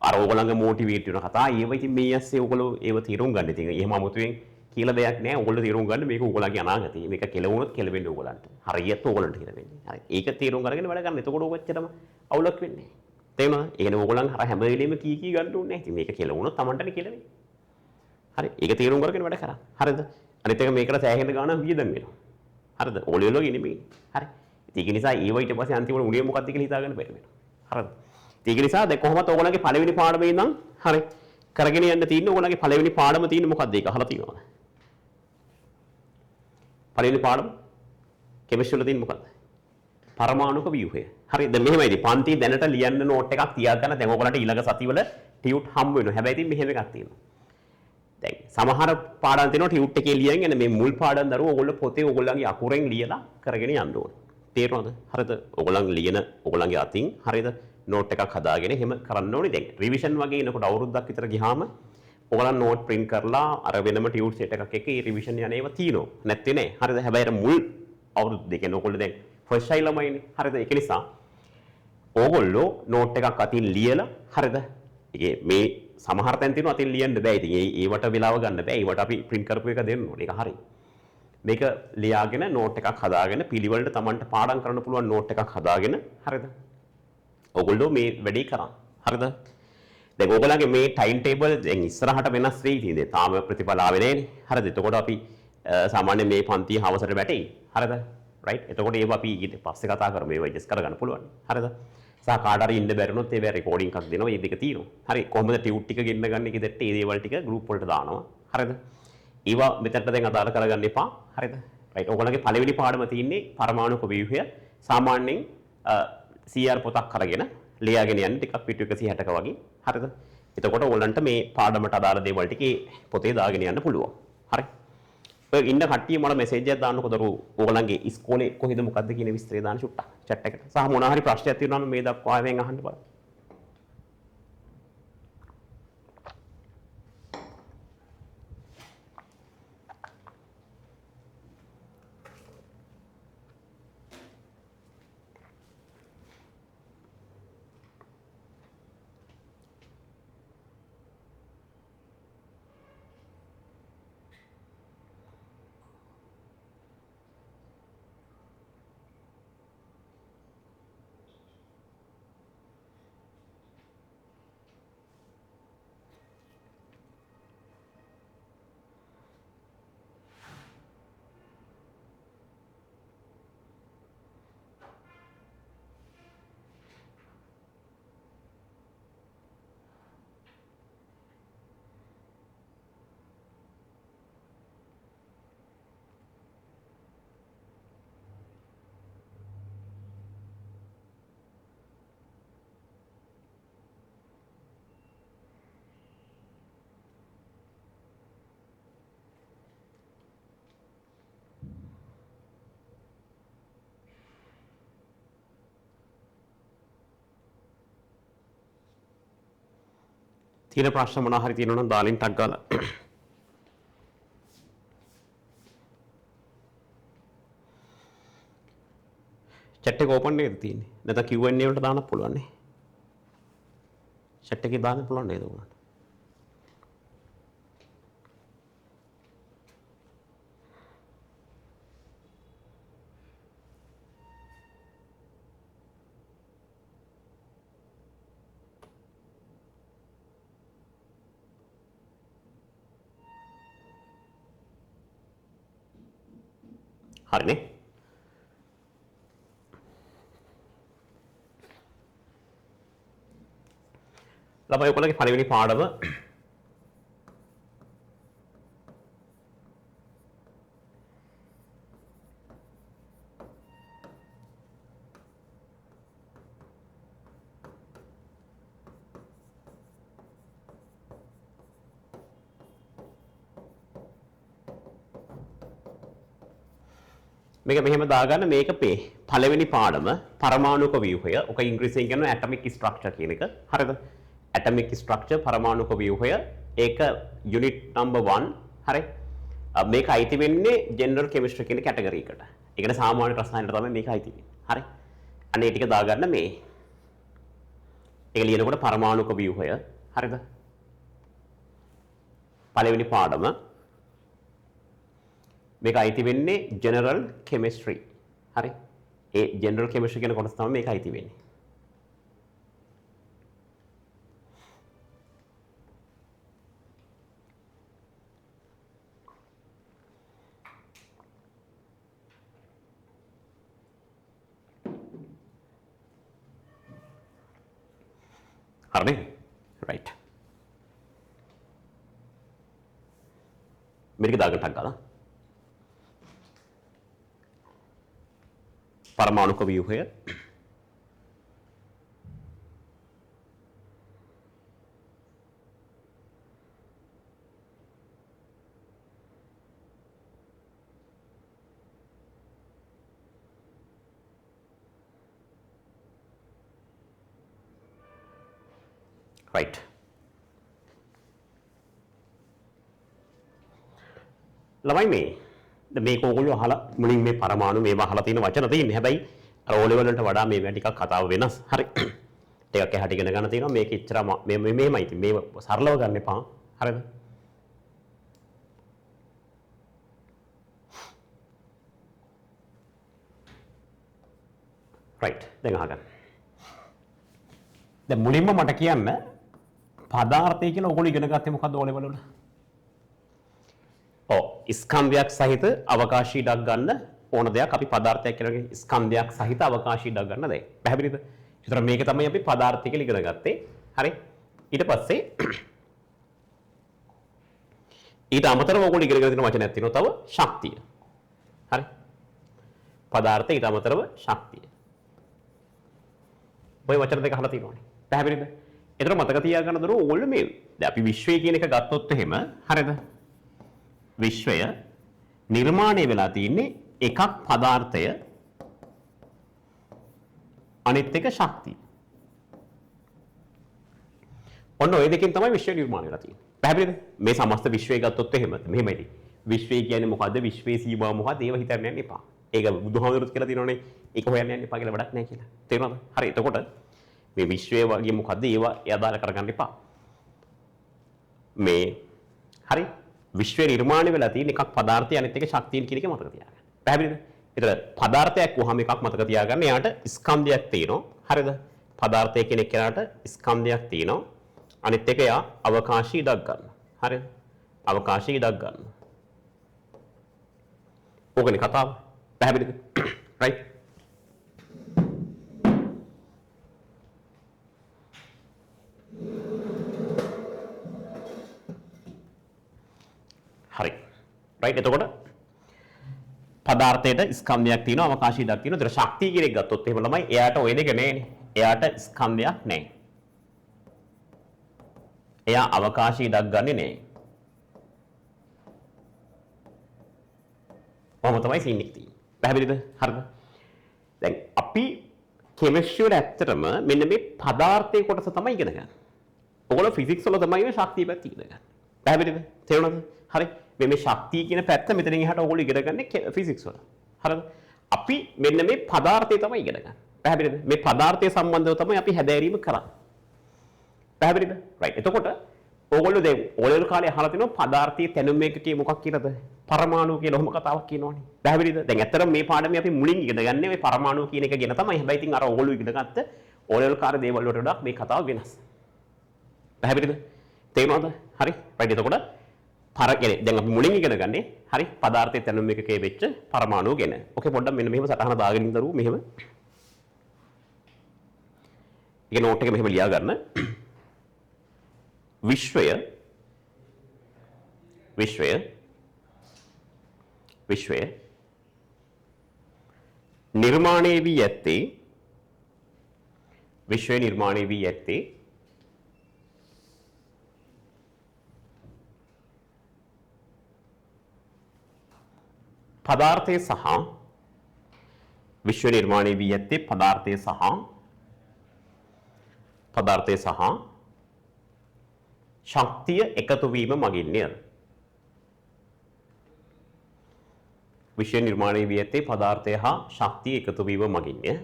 අර ඕගොල්ලන්ගේ මොටිවේට් වෙන කතා ඒව ඉතින් මේ ඇස්සේ ඕගොල්ලෝ ඒව තීරුම් ගන්න. ඉතින් එහෙම අමුතුවෙන් කියලා දෙයක් නෑ. ඕගොල්ලෝ තීරුම් ගන්න මේක ඕගොල්ලන්ගේ අනාගතය. මේක කෙලවුණොත් කෙලවෙන්නේ ඕගොල්ලන්ට. හරියට ඕගොල්ලන්ට කියලා වෙන්නේ. හරි. ඒක තීරුම් අරගෙන වැඩ ගන්න. එතකොට ඕක ඇත්තටම අවුලක් වෙන්නේ නෑ. තේරුණාද? ඒ කියන්නේ ඕගොල්ලන් අර හැම වෙලෙම කී කී ගන්න ඕනේ නෑ. ඉතින් මේක කෙලවුණොත් Tamanටනේ කෙලවෙන්නේ. හරි. ඒක තීරුම් අරගෙන වැඩ කරන්න. හරිද? අනිත් එක මේකට සෑහෙන ගාණක් වියදම් වෙනවා. හරිද? ඕලෙවල් වගේ නෙමෙයි. හරි. ඉතින් ඒක නිසා ඒව ඊට පස්සේ අන්තිමට උනේ මොකක්ද කියලා හිතාගන්න බැරි වෙනවා. හරිද? ඉතින් ඒක නිසා දැන් කොහොමද ඕගොල්ලන්ගේ පළවෙනි පාඩමේ ඉඳන් හරි කරගෙන යන්න තියෙන්නේ ඕගොල්ලන්ගේ පළවෙනි පාඩම තියෙන්නේ මොකක්ද ඒක අහලා තියෙනවද? පළවෙනි පාඩම කෙමිස්ට්‍රි වල තියෙන්නේ මොකක්ද? පරමාණුක ව්‍යුහය. හරි දැන් මෙහෙමයි ඉතින් පන්ති දැනට ලියන්න නෝට් එකක් තියාගන්න දැන් ඕගොල්ලන්ට ඊළඟ සතිවල ටියුට් හම්බ වෙනවා. හැබැයි ඉතින් මෙහෙම එකක් තියෙනවා. දැන් සමහර පාඩම් තියෙනවා ටියුට් එකේ ලියන් යන මේ මුල් පාඩම් දරුවෝ ඕගොල්ලෝ පොතේ ඕගොල්ලන්ගේ අකුරෙන් ලියලා කරගෙන යන්න ඕනේ. තේරුණාද? හරිද? ඕගොල්ලන් ලියන ඕගොල්ලන්ගේ අතින් හරිද? නෝට් එකක් හදාගෙන එහෙම කරන්න ඕනේ. දැන් රිවිෂන් වගේ එනකොට අවුරුද්දක් විතර ගියාම ඔයගොල්ලන් නෝට් ප්‍රින්ට් කරලා අර වෙනම ටියුට් සෙට් එකක් එක්ක ඒ රිවිෂන් යන ඒවා තියෙනවා. නැත්තේ නෑ. හරිද? හැබැයි අර මුල් අවුරුදු දෙක ඔයගොල්ලෝ දැන් ෆස්ට් ෂයි ළමයිනේ. හරිද? ඒක නිසා ඕගොල්ලෝ නෝට් එකක් අතින් ලියලා හරිද? ඒකේ මේ සමහර තැන් තියෙනවා අතින් ලියන්න බෑ. ඉතින් ඒ ඒවට වෙලාව ගන්න බෑ. ඒවට අපි ප්‍රින්ට් කරපු එක දෙන්න ඕනේ. ඒක හරි. මේක ලියාගෙන නෝට් එකක් හදාගෙන පිළිවෙලට Tamanට පාඩම් කරන්න පුළුවන් නෝට් එකක් හදාගෙන හරිද? ඔයගොල්ලෝ මේ වැඩේ කරා. හරිද? දැන් ඕගොල්ලන්ගේ මේ ටයිම් ටේබල් දැන් ඉස්සරහට වෙනස් වෙයි ඉතින්. දැන් තාම ප්‍රතිඵල ආවේ නෑනේ. හරිද? එතකොට අපි සාමාන්‍යයෙන් මේ පන්තිය හවසට වැටෙයි. හරිද? රයිට්. එතකොට ඒව අපි ඊට පස්සේ කතා කරමු. ඒව ඇඩ්ජස්ට් කරගන්න පුළුවන්. හරිද? සහ කාට හරි ඉන්න බැරි වුණොත් ඒවා රෙකෝඩින් එකක් දෙනවා. මේ දෙක තියෙනවා. හරි. කොහොමද ටියුට් ටික ගෙන්න ගන්න ගෙදරට ඒ දේවල් ටික ගෲප් වලට දානවා. හරිද? ඒවා මෙතනට දැන් අදාළ කරගන්න එපා. හරිද? රයිට්. ඕගොල්ලන්ගේ පළවෙනි පාඩම තියෙන්නේ පරමාණුක ව්‍යුහය. සාමාන්‍යයෙන් CR පොතක් අරගෙන ලියාගෙන යන්න ටිකක් පිටු 160ක වගේ. හරිද? එතකොට ඕගොල්ලන්ට මේ පාඩමට අදාළ දේවල් ටික ඒ පොතේ දාගෙන යන්න පුළුවන්. හරි. ඔය ඉන්න කට්ටිය මට මෙසේජ් එකක් දාන්නකෝ දරුවෝ. ඕගොල්ලන්ගේ ඉස්කෝලේ කොහෙද මොකද්ද කියන විස්තරය දාන්න චුට්ටක් චැට් එකට. සහ මොනවා හරි ප්‍රශ්නයක් තියෙනවා නම් මේ දක්වා ආවෙන් අහන්න බලන්න. තියෙන ප්‍රශ්න මොනවා හරි තියෙනවා නම් දාලින් ටක් ගාලා. චැට් එක ඕපන් නේද තියෙන්නේ? නැත්නම් Q&A වලට දාන්නත් පුළුවන් නේ. චැට් එකේ දාන්න පුළුවන් නේද ඔයගොල්ලන්ට? හරිනේ. ළමයි ඔයගොල්ලෝගේ පළවෙනි පාඩම මේක මෙහෙම දාගන්න. මේක පළවෙනි පාඩම පරමාණුක ව්‍යුහය. ඔක ඉංග්‍රීසියෙන් කියනවා ඇටොමික් ස්ට්‍රක්චර් කියන එක. හරිද? ඇටොමික් ස්ට්‍රක්චර් පරමාණුක ව්‍යුහය. ඒක යුනිට් නම්බර් 1. හරි. මේක අයිති වෙන්නේ ජෙනරල් කෙමිස්ට්‍රි කියන කැටගරි එකට. ඒ කියන්නේ සාමාන්‍ය රසායනයට තමයි මේක අයිති වෙන්නේ. හරි. අන්න ඒ ටික දාගන්න මේ. ඒක ලියනකොට පරමාණුක ව්‍යුහය. හරිද? පළවෙනි පාඩම මේක අයිති වෙන්නේ ජෙනරල් කෙමිස්ට්‍රි. හරි. ඒ ජෙනරල් කෙමිස්ට්‍රි කියන කොටස තමයි මේක අයිති වෙන්නේ. හරිනේ? රයිට්. මේක දාගන්න ටක් ගාලා. පරමාණුක ව්‍යුහය. රයිට්. ළමයි මේ දැන් මේක ඕගොල්ලෝ අහලා මුලින් මේ පරමාණු මේවා අහලා තියෙන වචන තියෙන්නේ. හැබැයි අර ඕ ලෙවල් වලට වඩා මේවා ටිකක් කතාව වෙනස්. හරි. ටිකක් එහාට ඉගෙන ගන්න තියෙනවා. මේක ඉච්චර මේ මෙහෙමයි ඉතින්. මේ සරලව ගන්න එපා. හරිද? රයිට්. දැන් අහගන්න. දැන් මුලින්ම මට කියන්න පදාර්ථය කියලා ඔයගොල්ලෝ ඉගෙන ගත්තේ මොකද්ද ඕ ලෙවල් වල? ඔව්, ස්කන්ධයක් සහිත අවකාශ ඉඩක් ගන්න ඕන දෙයක් අපි පදාර්ථයක් කියලා කියන්නේ. ස්කන්ධයක් සහිත අවකාශ ඉඩක් ගන්න දෙයක්. පැහැදිලිද? ඒතර මේක තමයි අපි පදාර්ථය කියලා ඉගෙන ගත්තේ. හරි. ඊට පස්සේ ඊට අමතරව ඔයගොල්ලෝ ඉගෙන ගන්න තියෙන වචනයක් තියෙනවා තව ශක්තිය. හරි. පදාර්ථය ඊට අමතරව ශක්තිය. ඔය වචන දෙක අහලා තියෙනවනේ. පැහැදිලිද? ඒතර මතක තියාගන්න දරුවෝ ඕගොල්ලෝ මේ දැන් අපි විශ්වය කියන එක ගත්තොත් එහෙම හරිද? විශ්වය නිර්මාණය වෙලා තියෙන්නේ එකක් පදාර්ථය අනිත් එක ශක්තිය. ඔන්න ඔය දෙකෙන් තමයි විශ්වය නිර්මාණය වෙලා තියෙන්නේ. පැහැදිලිද? මේ සමස්ත විශ්වය ගත්තොත් එහෙම මෙහෙමයි. විශ්වය කියන්නේ මොකද්ද? විශ්වයේ සීමාව මොකද්ද? ඒව හිතන්න යන්න එපා. ඒක බුදුහාමුදුරුවෝ කියලා තියෙනවනේ. ඒක හොයන්න යන්න එපා කියලා වැඩක් නැහැ කියලා. තේරුණාද? හරි. එතකොට මේ විශ්වය වගේ මොකද්ද? ඒවා අදාළ කරගන්න එපා. මේ හරි විශ්වය නිර්මාණය වෙලා තියෙන එකක් පදාර්ථය අනිත් එක ශක්තිය කියන එක මතක තියාගන්න. පැහැදිලිද? ඒතර පදාර්ථයක් වුවහම එකක් මතක තියාගන්න. එයාට ස්කන්ධයක් තියෙනවා. හරිද? පදාර්ථය කියන එක්කෙනාට ස්කන්ධයක් තියෙනවා. අනිත් එක එයා අවකාශී ඉඩක් ගන්නවා. හරිද? අවකාශී ඉඩක් ගන්නවා. ඕකනේ කතාව. පැහැදිලිද? රයිට්. හරි. රයිට්. එතකොට පදාර්ථයට ස්කන්ධයක් තියෙනවා, අවකාශී ඉඩක් තියෙනවා. ඒතර ශක්තිය කියන එක ගත්තොත් එහෙම ළමයි එයාට ඔය දෙක නෑනේ. එයාට ස්කන්ධයක් නෑ. එයා අවකාශී ඉඩක් ගන්නෙ නෑ. කොහොම තමයි සීන් එක තියෙන්නේ. පැහැදිලිද? හරිද? දැන් අපි කෙමිස්ට්‍රි වල ඇත්තටම මෙන්න මේ පදාර්ථයේ කොටස තමයි ඉගෙන ගන්න. ඔයගොල්ලෝ ෆිසික්ස් වල තමයි මේ ශක්තිය පැත්ත ඉගෙන ගන්න. පැහැදිලිද? තේරුණාද? හරි. මේ මේ ශක්තිය කියන පැත්ත මෙතනින් එහාට ඔයගොල්ලෝ ඉගෙන ගන්නේ ෆිසික්ස් වල. හරිද? අපි මෙන්න මේ පදාර්ථය තමයි ඉගෙන ගන්න. පැහැදිලිද? මේ පදාර්ථය සම්බන්ධව තමයි අපි හැදෑරීම කරන්නේ. පැහැදිලිද? රයිට්. එතකොට ඕගොල්ලෝ දැන් ඕලෙවල් කාලේ අහලා තිනවා පදාර්ථයේ තැනුම් ඒකකයේ මොකක් කියලාද? පරමාණු කියලා ඔහොම කතාවක් කියනවනේ. පැහැදිලිද? දැන් ඇත්තටම මේ පාඩමේ අපි මුලින් ඉගෙන ගන්නේ මේ පරමාණු කියන එක ගැන තමයි. හැබැයි ඉතින් අර ඕගොල්ලෝ ඉගෙන ගත්ත ඕලෙවල් කාලේ දේවල් වලට වඩා මේ කතාව වෙනස්. පැහැදිලිද? තේරුණාද? හරි. රයිට්. එතකොට පර කියන්නේ දැන් අපි මුලින් ඉගෙන ගන්නේ හරි පදාර්ථයේ තැනුම් ඒකකයේ වෙච්ච පරමාණු ගැන. ඕකේ පොඩ්ඩක් මෙන්න මෙහෙම සටහන දාගෙන ඉන්න දරුවෝ මෙහෙම. ඒක නෝට් එක මෙහෙම ලියා ගන්න. විශ්වය විශ්වය විශ්වය නිර්මාණය වී ඇත්තේ විශ්වය නිර්මාණය වී ඇත්තේ පදාර්ථය සහ විශ්ව නිර්මාණය වී ඇත්තේ පදාර්ථය සහ ශක්තිය එකතු වීම මගින්ය. විශ්ව නිර්මාණය වී ඇත්තේ පදාර්ථය හා ශක්තිය එකතු වීම මගින්ය.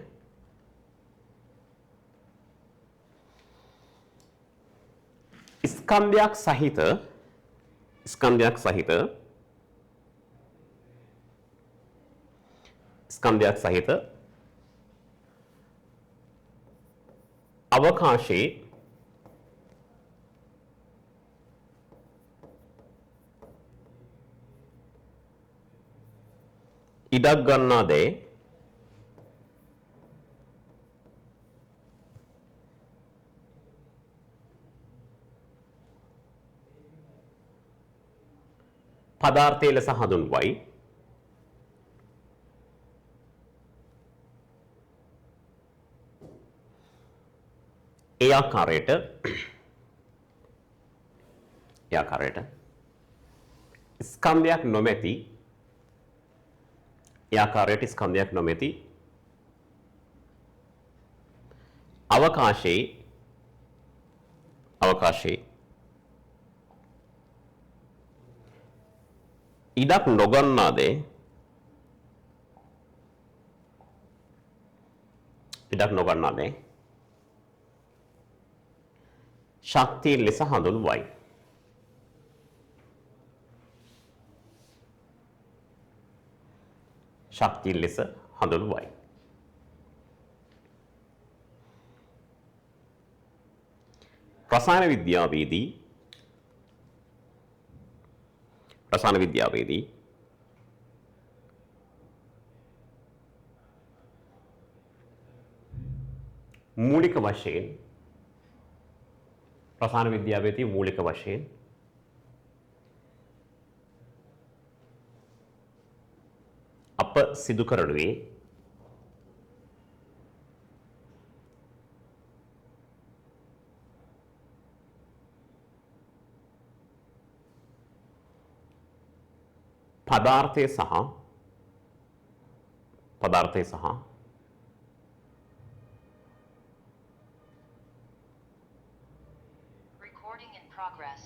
ස්කන්ධයක් සහිත ස්කන්ධයක් සහිත ස්කන්ධයක් සහිත අවකාශයේ ඉඩක් ගන්නා දේ පදාර්ථය ලෙස හඳුන්වයි. ඒ ආකාරයට ස්කන්ධයක් නොමැති ඒ ආකාරයට ස්කන්ධයක් නොමැති අවකාශයේ ඉඩක් නොගන්නා දේ ශක්තිය ලෙස හඳුන්වයි. ශක්තිය ලෙස හඳුන්වයි. රසායන විද්‍යාවේදී මූලික වශයෙන් රසායන විද්‍යාවේදී මූලික වශයෙන් අප සිදු කරනුයේ පදාර්ථය සහ පදාර්ථය සහ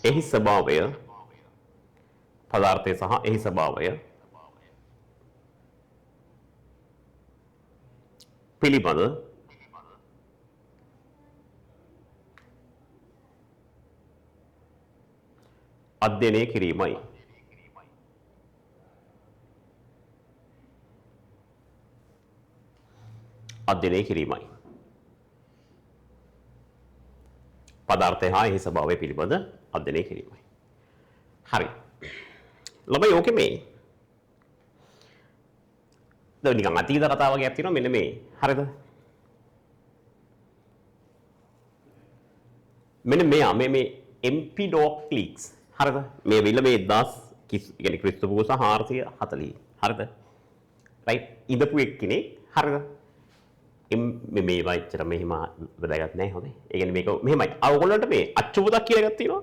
එහි ස්වභාවය පදාර්ථය සහ එහි ස්වභාවය පිළිබඳ අධ්‍යයනය කිරීමයි. අධ්‍යයනය කිරීමයි. පදාර්ථය හා එහි ස්වභාවය පිළිබඳ අධ්‍යයනය කිරීමයි. හරි. ළමයි ඕකේ මේ දැන් නිකන් අතීත කතාව වගේක් තියෙනවා මෙන්න මේ. හරිද? මෙන්න මෙයා මේ මේ එම්පිඩොක්ලික්ස්. හරිද? මේ වෙල මේ 1000 කියන්නේ ක්‍රිස්තු පූර්ව 440. හරිද? රයිට්. ඉඳපු එක්කෙනෙක්. හරිද? මේ මේවා එච්චර මෙහෙම වැදගත් නෑ හොඳේ. ඒ කියන්නේ මේක මෙහෙමයි. ආ ඔයගොල්ලන්ට මේ අච්චු පොතක් කියලා එකක් තියෙනවා.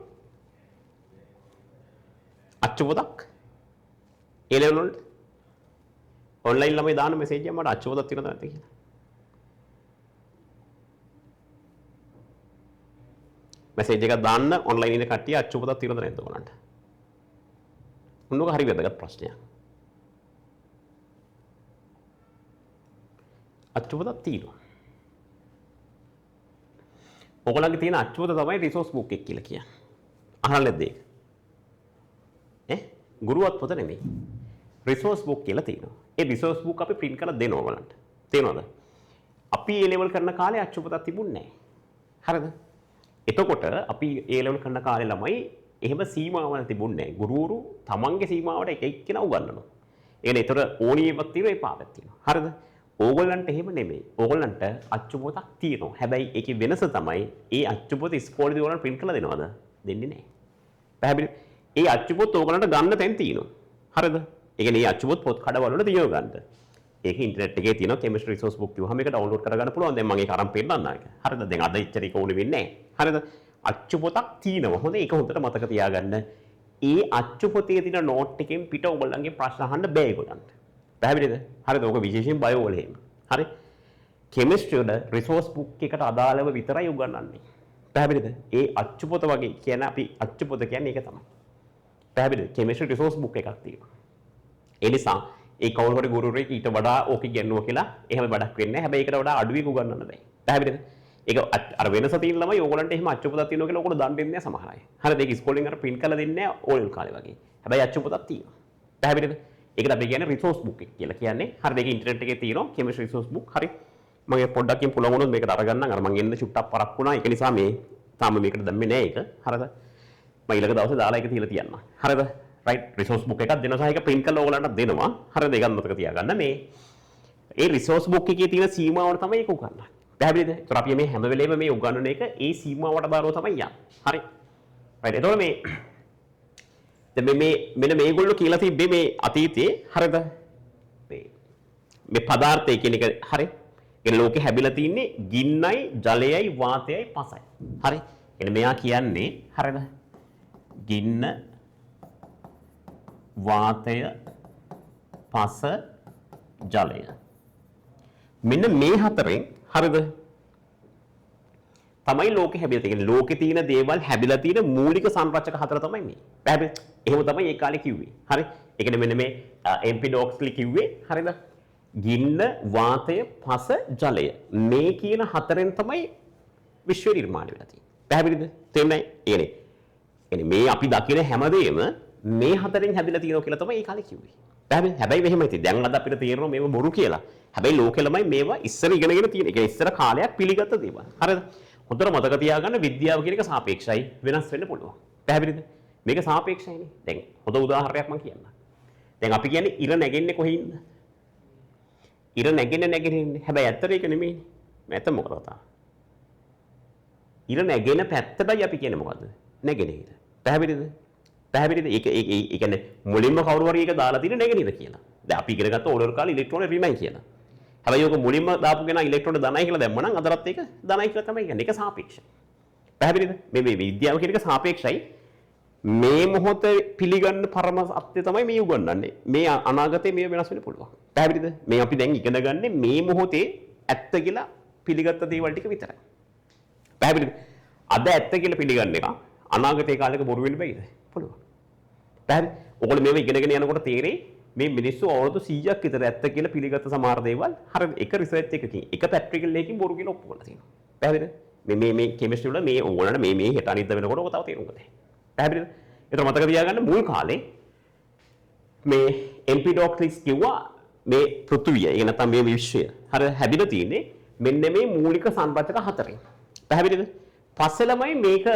අච්චු පොතක්. ඒ ලෙවල් වලට ඔන්ලයින් ළමයි දාන මෙසේජ් එක මට අච්චු පොතක් තියෙනවද නැද්ද කියලා. මෙසේජ් එකක් දාන්න ඔන්ලයින් ඉන්න කට්ටිය අච්චු පොතක් තියෙනවද නැද්ද ඔයගොල්ලන්ට? උන්නෝක හරි වැදගත් ප්‍රශ්නයක්. අච්චු පොතක් තියෙනවා. ඔයගොල්ලන්ගේ තියෙන අච්චු පොත තමයි රිසෝස් බුක් එක කියලා කියන්නේ. අහලා නැද්ද ඒක? ඈ ගුරුවත් පොත නෙමෙයි. රිසෝස් බුක් කියලා තියෙනවා. ඒ රිසෝස් බුක් අපි ප්‍රින්ට් කරලා දෙනවා ඔයගොල්ලන්ට. තේරෙනවද? අපි ඒ ලෙවල් කරන කාලේ අච්චු පොතක් තිබුණේ නැහැ. හරිද? එතකොට අපි ඒ ලෙවල් කරන කාලේ ළමයි එහෙම සීමාවල් තිබුණේ නැහැ. ගුරුවරු තමන්ගේ සීමාවට එක එක්කෙනා උගන්වනවා. ඒ කියන්නේ ඒතර ඕනි ඒවක් තියෙනවා එපා තියෙනවා. හරිද? ඕගොල්ලන්ට එහෙම නෙමෙයි. ඕගොල්ලන්ට අච්චු පොතක් තියෙනවා. හැබැයි ඒකේ වෙනස තමයි ඒ අච්චු පොත ඉස්කෝලේදී ඕගොල්ලන්ට ප්‍රින්ට් කරලා දෙනවද? දෙන්නේ නැහැ. පැහැදිලි? ඒ අච්චු පොත් ඕගොල්ලන්ට ගන්න තැන් තියෙනවා. හරිද? ඒ කියන්නේ මේ අච්චු පොත් පොත් කඩවල වල තියෙනවා ගන්න. ඒක ඉන්ටර්නෙට් එකේ තියෙනවා කෙමිස්ට්‍රි රිසෝස් බුක් කිව්වහම ඒක ඩවුන්ලෝඩ් කරගන්න පුළුවන්. දැන් මම ඒක අරන් පෙන්නන්නම් ඒක. හරිද? දැන් අද එච්චර ඒක ඕනේ වෙන්නේ නැහැ. හරිද? අච්චු පොතක් තියෙනවා. හොඳ ඒක හොඳට මතක තියාගන්න. ඒ අච්චු පොතේ තියෙන නෝට් එකෙන් පිට ඕගොල්ලන්ගේ ප්‍රශ්න අහන්න බෑ ඒගොල්ලන්ට. පැහැදිලිද? හරිද? ඕක විශේෂයෙන් බයෝ වල එහෙම. හරි? කෙමිස්ට්‍රි වල රිසෝස් බුක් එකට අදාළව විතරයි උගන්වන්නේ. පැහැදිලිද? ඒ අච්චු පොත වගේ කියන අපි අච්චු පොත කියන්නේ ඒක තමයි. පැහැදිලිද? කෙමිස්ට්‍රි රිසෝස් බුක් එකක් තියෙනවා. ඒ නිසා ඒ කවුරු හරි ගුරුවරයෙක් ඊට වඩා ඕක ඉගෙනුවා කියලා එහෙම වැඩක් වෙන්නේ නැහැ. හැබැයි ඒකට වඩා අඩුවෙන් උගන්වන්න බෑ. පැහැදිලිද? ඒක අර වෙනස තියෙන ළමයි ඕගොල්ලන්ට එහෙම අච්චු පොතක් තියෙනවා කියලා ඕගොල්ලෝ දන්නේ නැහැ සමහර අය. හරිද? ඒක ඉස්කෝලෙන් අර ප්‍රින්ට් කරලා දෙන්නේ නැහැ ඕ ලෙවල් කාලේ වගේ. හැබැයි අච්චු පොතක් තියෙනවා. පැහැදිලිද? ඒකට අපි කියන්නේ රිසෝස් බුක් එක කියලා කියන්නේ. හරිද? ඒක ඉන්ටර්නෙට් එකේ තියෙනවා කෙමිස්ට්‍රි රිසෝස් බුක්. හරි. මම ඒක පොඩ්ඩක්කින් පුළුවන් වුණොත් මේකට අරගන්නම්. අර මං එන්න චුට්ටක් පරක් වුණා. ඒක නිසා මේ තාම මේකට දැම්මේ නෑ ඒක. හරිද? මම ඊළඟ දවසේ දාලා ඒක තියලා තියන්නම්. හරිද? රයිට්. රිසෝස් බුක් එකක් දෙනවා සහ ඒක ප්‍රින්ට් කරලා ඕගොල්ලන්ට දෙනවා. හරිද? ඒකත් මතක තියාගන්න. මේ ඒ රිසෝස් බුක් එකේ තියෙන සීමාවට තමයි ඒක උගන්වන්නේ. පැහැදිලිද? ඒතර අපි මේ හැම වෙලේම මේ උගන්වන එක ඒ සීමාවට අදාළව තමයි යන්නේ. හරි. රයිට්. ඒතකොට මේ දැන් මේ මෙන්න මේගොල්ලෝ කියලා තිබ්බේ මේ අතීතයේ හරිද? මේ මේ පදාර්ථය කියන එක හරි. ඒ ලෝකේ හැබිලා තින්නේ ගින්නයි, ජලයයි, වාතයයි, පසයි. හරි. එන්න මෙයා කියන්නේ හරිද? ගින්න, වාතය, පස, ජලය. මෙන්න මේ හතරෙන් හරිද? තමයි ලෝකේ හැබිලා තියෙන්නේ. ලෝකේ තියෙන දේවල් හැබිලා තියෙන මූලික සංරචක හතර තමයි මේ. පැහැදිලි? එහෙම තමයි ඒ කාලේ කිව්වේ. හරි? ඒ කියන්නේ මෙන්න මේ එම්පිඩොක්ස්ලි කිව්වේ හරිද? ගින්න, වාතය, පස, ජලය. මේ කියන හතරෙන් තමයි විශ්වය නිර්මාණය වෙලා තියෙන්නේ. පැහැදිලිද? තේරුණා? ඒ කියන්නේ මේ අපි දකින හැමදේම මේ හතරෙන් හැදිලා තියෙනවා කියලා තමයි ඒ කාලේ කිව්වේ. පැහැදිලි? හැබැයි මෙහෙමයි තියෙන්නේ. දැන් අද අපිට තේරෙනවා මේව බොරු කියලා. හැබැයි ලෝකෙ ළමයි මේවා ඉස්සර ඉගෙනගෙන තියෙන. ඒ කියන්නේ ඉස්සර කාලයක් පිළිගත්ත දේවල්. හරිද? හොඳට මතක තියාගන්න විද්‍යාව කියන එක සාපේක්ෂයි, වෙනස් වෙන්න පුළුවන්. පැහැදිලිද? මේක සාපේක්ෂයිනේ. දැන් හොඳ උදාහරණයක් මම කියන්නම්. දැන් අපි කියන්නේ ඉර නැගෙන්නේ කොහේ ඉන්නද? ඉර නැගෙන්නේ නැගෙන්නේ. හැබැයි ඇත්තට ඒක නෙමෙයිනේ. ඇත්ත මොකද කතාව? ඉර නැගෙන පැත්තටයි අපි කියන්නේ මොකද්ද? නැගෙනහිර. පැහැදිලිද? පැහැදිලිද? ඒක ඒ ඒ කියන්නේ මුලින්ම කවුරු හරි ඒක දාලා තියෙන නැගෙනහිර කියලා. දැන් අපි ඉගෙන ගත්ත ඕලර් කාලේ ඉලෙක්ට්‍රෝන ඍණයි කියලා. හැබැයි ඔක මුලින්ම දාපු කෙනා ඉලෙක්ට්‍රෝන ධනයි කියලා දැම්ම නම් අදටත් ඒක ධනයි කියලා තමයි කියන්නේ. ඒක සාපේක්ෂයි. පැහැදිලිද? මේ මේ විද්‍යාව කියන එක සාපේක්ෂයි. මේ මොහොතේ පිළිගන්න පරම සත්‍ය තමයි මේ උගන්වන්නේ. මේ අනාගතේ මේ වෙනස් වෙන්න පුළුවන්. පැහැදිලිද? මේ අපි දැන් ඉගෙන ගන්නේ මේ මොහොතේ ඇත්ත කියලා පිළිගත්ත දේවල් ටික විතරයි. පැහැදිලිද? අද ඇත්ත කියලා පිළිගන්න එක අනාගතේ කාලෙක බොරු වෙන්න බැයිද? පුළුවන්. පැහැදිලි? ඔයගොල්ලෝ මේව ඉගෙනගෙන යනකොට තේරෙයි මේ මිනිස්සු අවුරුදු 100ක් විතර ඇත්ත කියලා පිළිගත්ත සමහර දේවල් හරිද? එක රිසර්ච් එකකින් එක ප්‍රැක්ටිකල් එකකින් බොරු කියලා ඔප්පු කරලා තියෙනවා. පැහැදිලිද? මේ මේ මේ කෙමිස්ට්‍රි වල මේ ඕගොල්ලන්ට මේ මේ හෙට අනිද්දා වෙනකොට ඔක තව තේරුම් ගන්න. පැහැදිලිද? ඒතර මතක තියාගන්න මුල් කාලේ මේ එම්පිඩොක්ලිස් කිව්වා මේ පෘථුවිය, ඒ නැත්නම් මේ විශ්වය හරි හැදිලා තියෙන්නේ මෙන්න මේ මූලික සංරචක හතරෙන්. පැහැදිලිද? පස්සේ ළමයි මේක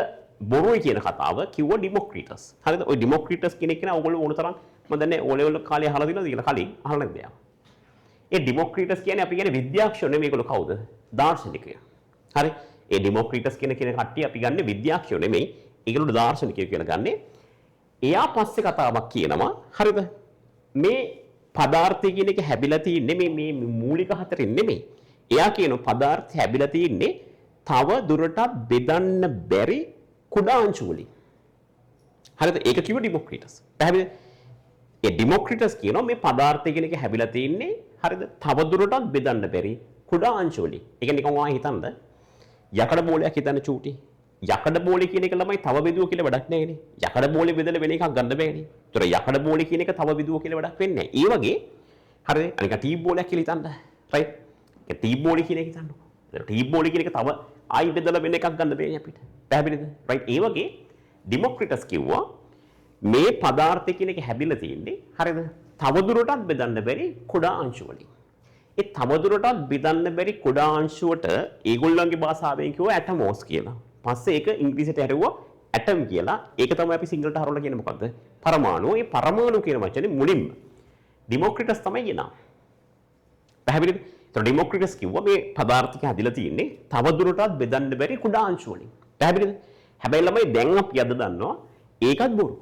බොරුයි කියන කතාව කිව්ව ඩිමොක්‍රිටස්. හරිද? ඔය ඩිමොක්‍රිටස් කියන එක නා ඔයගොල්ලෝ ඕන තරම් මම දන්නේ ඕ ලෙවල් කාලේ අහලා තියෙනවද කියලා කලින් අහලා නැද්ද යා? ඒ ඩිමොක්‍රිටස් කියන්නේ අපි කියන්නේ විද්‍යාඥයෝ නෙමෙයි, ඒගොල්ලෝ කවුද? දාර්ශනිකයෝ. හරි? ඒ ඩිමොක්‍රිටස් කියන කියන කට්ටිය අපි ගන්නෙ විද්‍යාඥයෝ නෙමෙයි, ඒගොල්ලෝ දාර්ශනිකයෝ කියලා ගන්නෙ. එයා පස්සේ කතාවක් කියනවා. හරිද? මේ පදාර්ථය කියන එක හැබිලා තියෙන්නේ මේ මේ මූලික හතරෙන් නෙමෙයි. එයා කියන පදාර්ථ හැබිලා තියෙන්නේ තව දුරටත් බෙදන්න බැරි කුඩා අංශු වලින්. හරිද? ඒක කිව්ව ඩිමොක්‍රිටස්. පැහැදිලිද? ඒ ඩිමොක්‍රිටස් කියනවා මේ පදාර්ථය කියන එක හැබිලා තියෙන්නේ හරිද? තව දුරටත් බෙදන්න බැරි කුඩා අංශු වලින්. ඒ කියන්නේ නිකන් ඔයා හිතන්න යකඩ බෝලයක් හිතන්න චූටි. යකඩ බෝලේ කියන එක ළමයි තව බෙදුව කියලා වැඩක් නෑනේ. යකඩ බෝලේ බෙදලා වෙන එකක් ගන්න බෑනේ. ඒතර යකඩ බෝලේ කියන එක තව බෙදුව කියලා වැඩක් වෙන්නේ නෑ. ඒ වගේ හරිද? අනික ටී බෝලයක් කියලා හිතන්න. රයිට්? ඒ ටී බෝලේ කියන එක හිතන්නකෝ. ඒතර ටී බෝලේ කියන එක තව ආයි බෙදලා වෙන එකක් ගන්න බෑනේ අපිට. පැහැදිලිද? රයිට්? ඒ වගේ ඩිමොක්‍රිටස් කිව්වා මේ පදාර්ථය කියන එක හැදිලා තියෙන්නේ හරිද? තව දුරටත් බෙදන්න බැරි කුඩා අංශු වලින්. ඒ තව දුරටත් බෙදන්න බැරි කුඩා අංශුවට ඒගොල්ලන්ගේ භාෂාවෙන් කිව්වා ඇටමෝස් කියලා. පස්සේ ඒක ඉංග්‍රීසියට හැරෙව්වා ඇටම් කියලා. ඒක තමයි අපි සිංහලට හරවලා කියන්නේ මොකද්ද? පරමාණු. ඒ පරමාණු කියන වචනේ මුලින්ම ඩිමොක්‍රිටස් තමයි ගෙනාවේ. පැහැදිලිද? ඒතකොට ඩිමොක්‍රිටස් කිව්වා මේ පදාර්ථ ටික හැදිලා තියෙන්නේ තව දුරටත් බෙදන්න බැරි කුඩා අංශු වලින්. පැහැදිලිද? හැබැයි ළමයි දැන් අපි අද දන්නවා ඒකත් බොරු.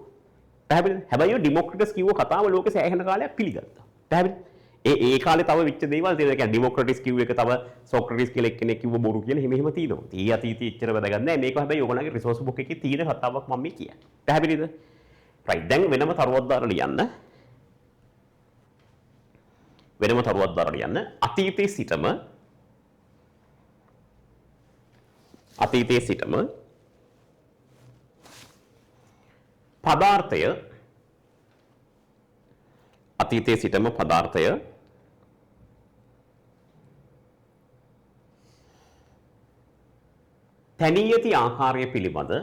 පැහැදිලිද? හැබැයි ඔය ඩිමොක්‍රිටස් කිව්ව කතාව ලෝකේ සෑහෙන කාලයක් පිළිගත්තා. පැහැදිලිද? ඒ ඒ කාලේ තව වෙච්ච දේවල් තියෙනවා. ඒ කියන්නේ ඩිමොක්‍රටිස් කිව්ව එක තව සොක්‍රටිස් කියලා එක්කෙනෙක් කිව්ව බොරු කියලා එහෙම එහෙම තියෙනවා. ඉතින් ඒ අතීතයේ එච්චර වැදගත් නෑ. මේක හැබැයි ඔයගොල්ලන්ගේ රිසෝස් බුක් එකේ තියෙන කතාවක් මම මේ කියන්නේ. පැහැදිලිද? රයිට්. දැන් වෙනම තරුවක් දාලා ලියන්න. වෙනම තරුවක් දාලා ලියන්න. අතීතයේ සිටම පදාර්ථය අතීතයේ සිටම පදාර්ථය තැනී ඇති ආකාරය පිළිබඳ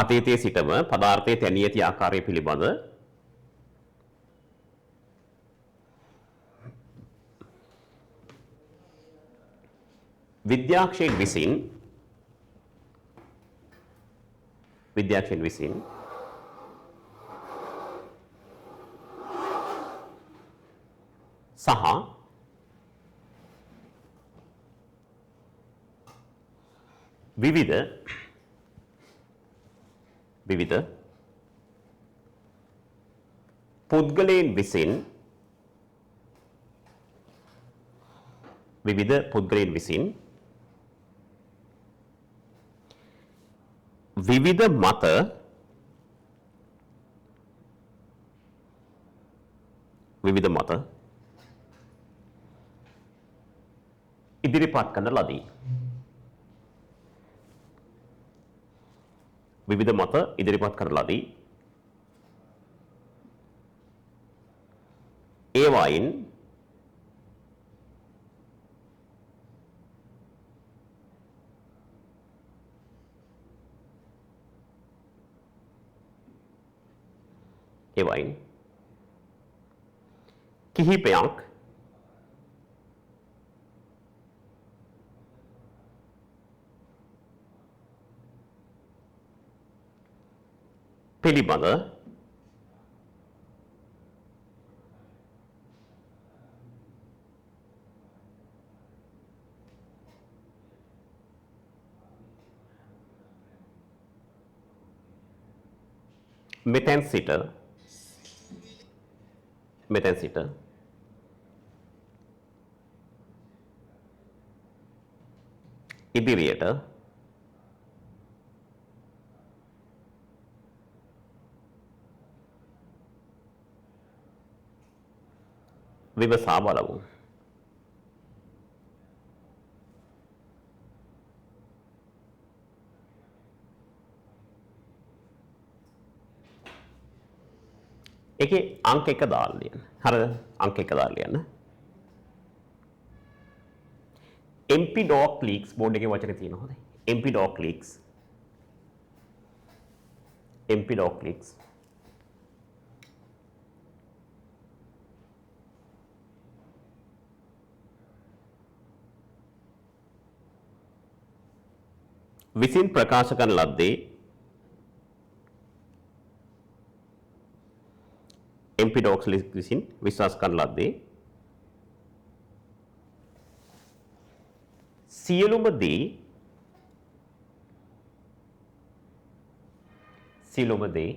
අතීතයේ සිටම පදාර්ථයේ තැනී ඇති ආකාරය පිළිබඳ විද්‍යාඥයන් විසින් සහ විවිධ විවිධ පුද්ගලයන් විසින් විවිධ පුද්ගලයන් විසින් විවිධ මත විවිධ මත ඉදිරිපත් කරන ලදී. විවිධ මත ඉදිරිපත් කරන ලදී. ඒවායින් කිහිපයක් පිළිබඳ මෙතෙන් සිට ඉදිරියට විමසා බලමු. ඒකේ අංක 1 දාලා ලියන්න. හරිද? අංක 1 දාලා ලියන්න. Empedocles board එකේ වචනේ තියෙනවා. හොඳයි. Empedocles. Empedocles. විසින් ප්‍රකාශ කරන ලද්දේ එම්පිඩොක්ලීස් විසින් විශ්වාස කරන ලද්දේ සියලුම දේ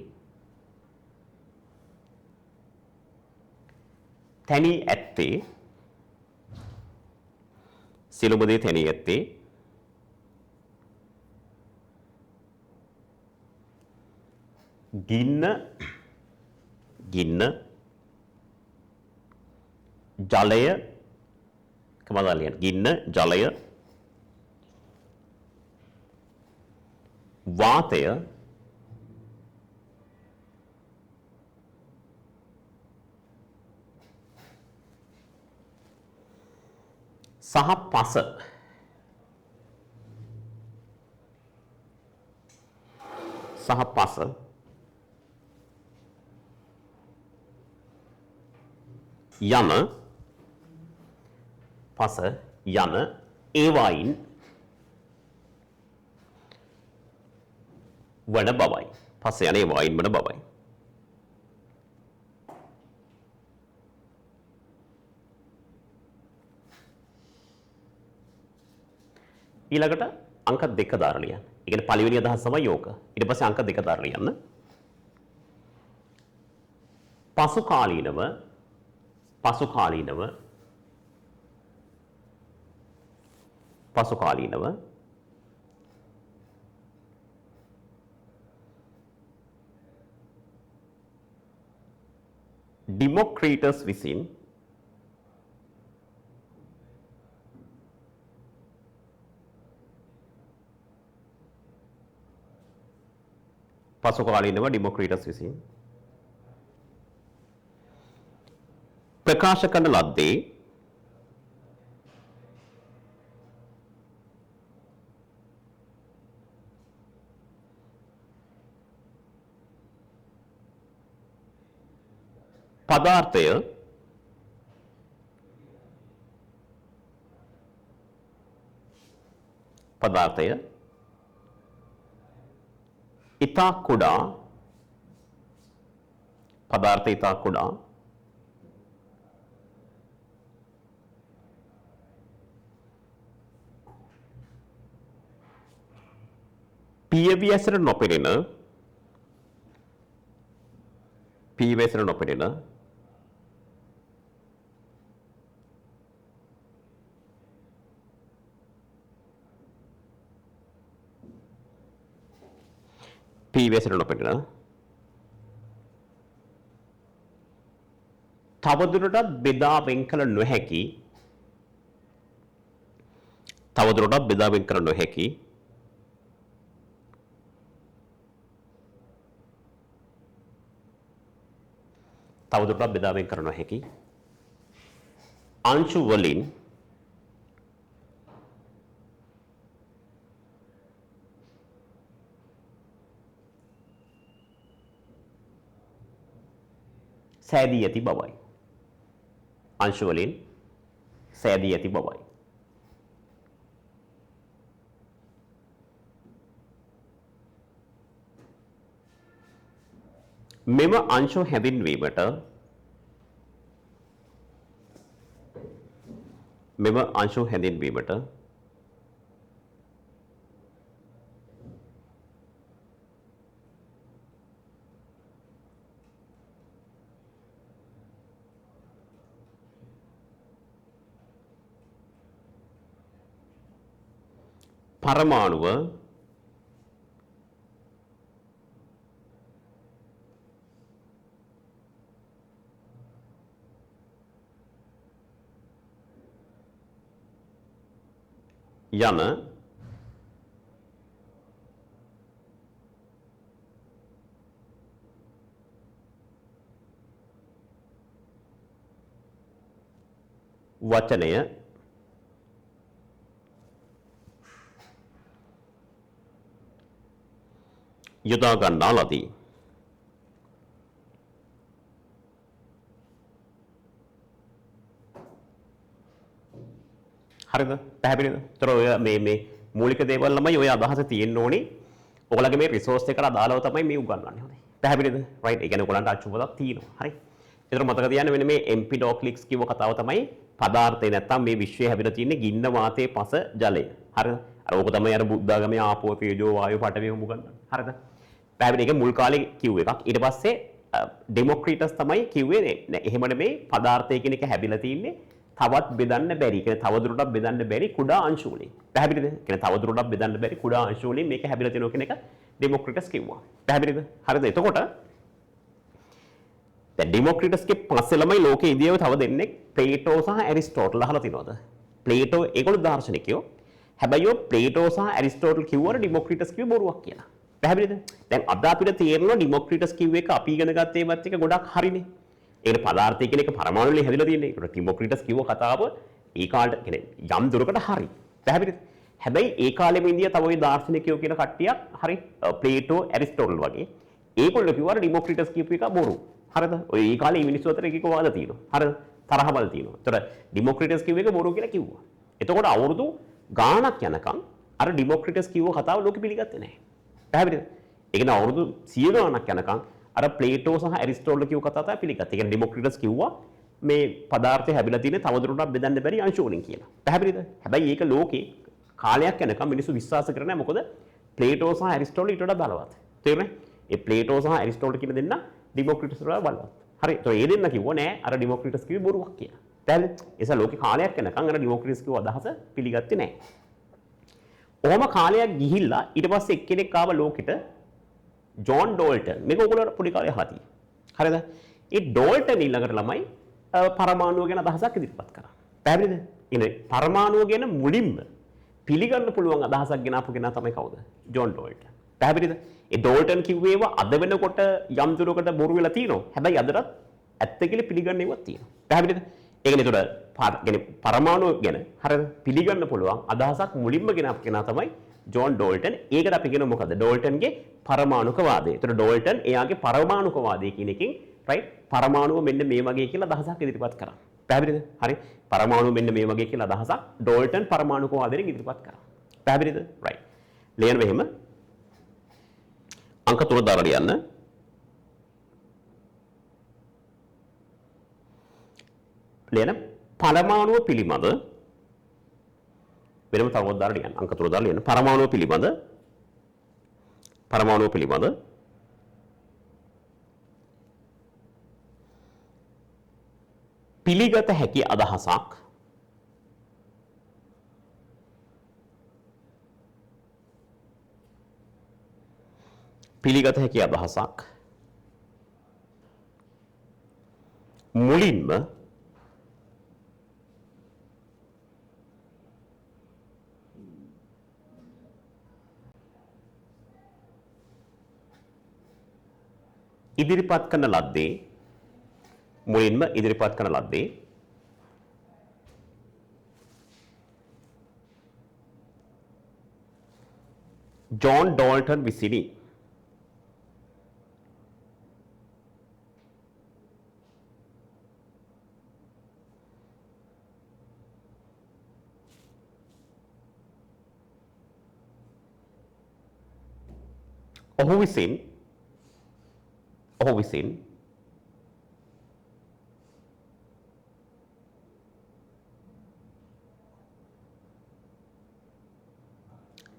තැනී ඇත්තේ සියලුම දේ තැනී ඇත්තේ ගින්න ජලය කමදාලා ලියන්න. ගින්න ජලය වාතය සහ පස යන පස යන ඒවායින් වන බවයි. පස යන ඒවායින් වන බවයි. ඊළඟට අංක 2 දාලා ලියන්න. ඒ කියන්නේ පළවෙනි අදහස තමයි යෝක. ඊට පස්සේ අංක 2 දාලා ලියන්න. පසු කාලීනව ඩිමොක්‍රීටස් විසින් පසුකාලීනව ඩිමොක්‍රීටස් විසින් ප්‍රකාශ කරන ලද්දේ පදාර්ථය ඉතා කුඩා පදාර්ථ ඉතා කුඩා පියවි ඇසට නොපෙනෙන තවදුරටත් බෙදා වෙන් කළ නොහැකි තවදුරටත් බෙදා වෙන් කර නොහැකි අංශු වලින් සෑදී ඇති බවයි. අංශු වලින් සෑදී ඇති බවයි. මෙම අංශු හැඳින්වීමට පරමාණුව යන වචනය යොදා ගන්නා ලදී. හරිද? පැහැදිලිද? ඒතර ඔය මේ මේ මූලික දේවල් ළමයි ඔය අදහස තියෙන්න ඕනේ. ඔයගොල්ලන්ගේ මේ රිසෝස් එකට අදාළව තමයි මේ උගන්වන්නේ. හොඳයි. පැහැදිලිද? රයිට්. ඒ කියන්නේ ඔයගොල්ලන්ට අච්චු පොතක් තියෙනවා. හරි. ඒතර මතක තියාගන්න මෙන්න මේ එම්පිඩෝක්ලික්ස් කිව්ව කතාව තමයි පදාර්ථය නැත්තම් මේ විශ්වයේ හැදිලා තියෙන්නේ ගින්න වාතයේ පස ජලය. හරිද? අර ඕක තමයි අර බුද්ධාගමේ ආපෝ තේජෝ වායෝ පඨවි වුම ගන්න. හරිද? පැහැදිලි. ඒක මුල් කාලේ කිව්ව එකක්. ඊට පස්සේ ඩෙමොක්‍රිටස් තමයි කිව්වේ නෑ එහෙම නෙමෙයි පදාර්ථය කියන එක හැදිලා තියෙන්නේ තවත් බෙදන්න බැරි. කියන්නේ තව දුරටත් බෙදන්න බැරි කුඩා අංශු වලින්. පැහැදිලිද? කියන්නේ තව දුරටත් බෙදන්න බැරි කුඩා අංශු වලින් මේක හැදිලා තියෙනවා කියන එක ඩෙමොක්‍රිටස් කිව්වා. පැහැදිලිද? හරිද? එතකොට දැන් ඩෙමොක්‍රිටස්ගේ පස්සේ ළමයි ලෝකේ ඉදියව තව දෙන්නෙක් ප්ලේටෝ සහ ඇරිස්ටෝටල් අහලා තියෙනවද? ප්ලේටෝ ඒගොල්ලෝ දාර්ශනිකයෝ. හැබැයි ඔය ප්ලේටෝ සහ ඇරිස්ටෝටල් කිව්වර ඩෙමොක්‍රිටස් කිව්වේ බොරුවක් කියලා. පැහැදිලිද? දැන් අද අපිට තේරෙනවා ඩෙමොක්‍රිටස් කිව්ව එක අපි ඉගෙන ගත්ත ඒවත් එක ගොඩක් හරිනේ. ඒකට පදාර්ථය කියන එක පරමාණු වලින් හැදිලා තියෙන්නේ. ඒකට ඩෙමොක්‍රිටස් කිව්ව කතාව ඒ කාලේට කියන්නේ යම් දුරකට හරි. පැහැදිලිද? හැබැයි ඒ කාලෙම ඉන්දියා තව ওই දාර්ශනිකයෝ කියන කට්ටියක් හරි ප්ලේටෝ ඇරිස්ටෝටල් වගේ. ඒගොල්ලෝ කිව්වා ඩෙමොක්‍රිටස් කියපු එක බොරු. හරිද? ඔය ඒ කාලේ මේ මිනිස්සු අතර එක එක වාද තියෙනවා. හරිද? තරහවල් තියෙනවා. ඒතර ඩෙමොක්‍රිටස් කිව්ව එක බොරු කියලා කිව්වා. එතකොට අවුරුදු ගාණක් යනකම් අර ඩෙමොක්‍රිටස් කිව්ව කතාව ලෝකෙ පිළිගත්තේ නැහැ. පැහැදිලිද? ඒ කියන්නේ අවුරුදු 100 ගාණක් යනකම් අර ප්ලේටෝ සහ ඇරිස්ටෝටල් කිව්ව කතාව තමයි පිළිගත්තේ. ඒ කියන්නේ ඩෙමොක්‍රිටස් කිව්වා මේ පදාර්ථය හැදිලා තියෙන්නේ තවදුරටත් බෙදන්න බැරි අංශු වලින් කියලා. පැහැදිලිද? හැබැයි ඒක ලෝකේ කාලයක් යනකම් මිනිස්සු විශ්වාස කරන්නේ නැහැ. මොකද ප්ලේටෝ සහ ඇරිස්ටෝටල් ඊට වඩා බලවත්. තේරුණේ? ඒ ප්ලේටෝ සහ ඇරිස්ටෝටල් කියන දෙන්න ඩෙමොක්‍රිටස් වඩා බලවත්. හරි. ඒතකොට ඒ දෙන්න කිව්වා නෑ අර ඩෙමොක්‍රිටස් කිව්වේ බොරුවක් කියලා. පැහැදිලිද? ඒ නිසා ලෝකේ කාලයක් යනකම් අර ඩෙමොක්‍රිටස් කිව්ව අදහස පිළිගත්තේ නෑ. ඔහොම කාලයක් ගිහිල්ලා ඊට පස්සේ එක්කෙනෙක් ආව ලෝකෙට ජෝන් ඩෝල්ටන්. මේක ඔයගොල්ලෝ පොඩි කාලේ අහලා තියෙනවා. හරිද? ඒ ඩෝල්ටන් ඊළඟට ළමයි පරමාණුව ගැන අදහසක් ඉදිරිපත් කරා. පැහැදිලිද? ඉතින් පරමාණුව ගැන මුලින්ම පිළිගන්න පුළුවන් අදහසක් ගෙන ආපු කෙනා තමයි කවුද? John Dalton. පැහැදිලිද? ඒ ඩෝල්ටන් කිව්වේ ඒවා අද වෙනකොට යම් දුරකට බොරු වෙලා තියෙනවා. හැබැයි අදටත් ඇත්ත කියලා පිළිගන්න ඒවාත් තියෙනවා. පැහැදිලිද? ඒ කියන්නේ ඒතකොට පරමාණුව ගැන හරිද පිළිගන්න පුළුවන් අදහසක් මුලින්ම ගෙන ආපු කෙනා තමයි ජෝන් ඩෝල්ටන්. ඒකට අපි කියනවා මොකද? ඩෝල්ටන්ගේ පරමාණුකවාදය. ඒතර ඩෝල්ටන් එයාගේ පරමාණුකවාදය කියන එකෙන් රයිට් පරමාණුව මෙන්න මේ වගේ කියලා අදහසක් ඉදිරිපත් කරා. පැහැදිලිද? හරි. පරමාණුව මෙන්න මේ වගේ කියලා අදහසක් ඩෝල්ටන් පරමාණුකවාදයෙන් ඉදිරිපත් කරා. පැහැදිලිද? රයිට්. ලියන්න මෙහෙම. අංක 3 දාලා ලියන්න. ලියන පරමාණුව පිළිබඳ වෙනම තව පොත් දාලා ලියන්න. අංක 3 දාලා ලියන්න. පරමාණුව පිළිබඳ පරමාණුව පිළිබඳ පිළිගත හැකි අදහසක් පිළිගත හැකි අදහසක් මුලින්ම ඉදිරිපත් කරන ලද්දේ මුලින්ම ඉදිරිපත් කරන ලද්දේ ජෝන් ඩෝල්ටන් විසිනි. ඔහු විසින්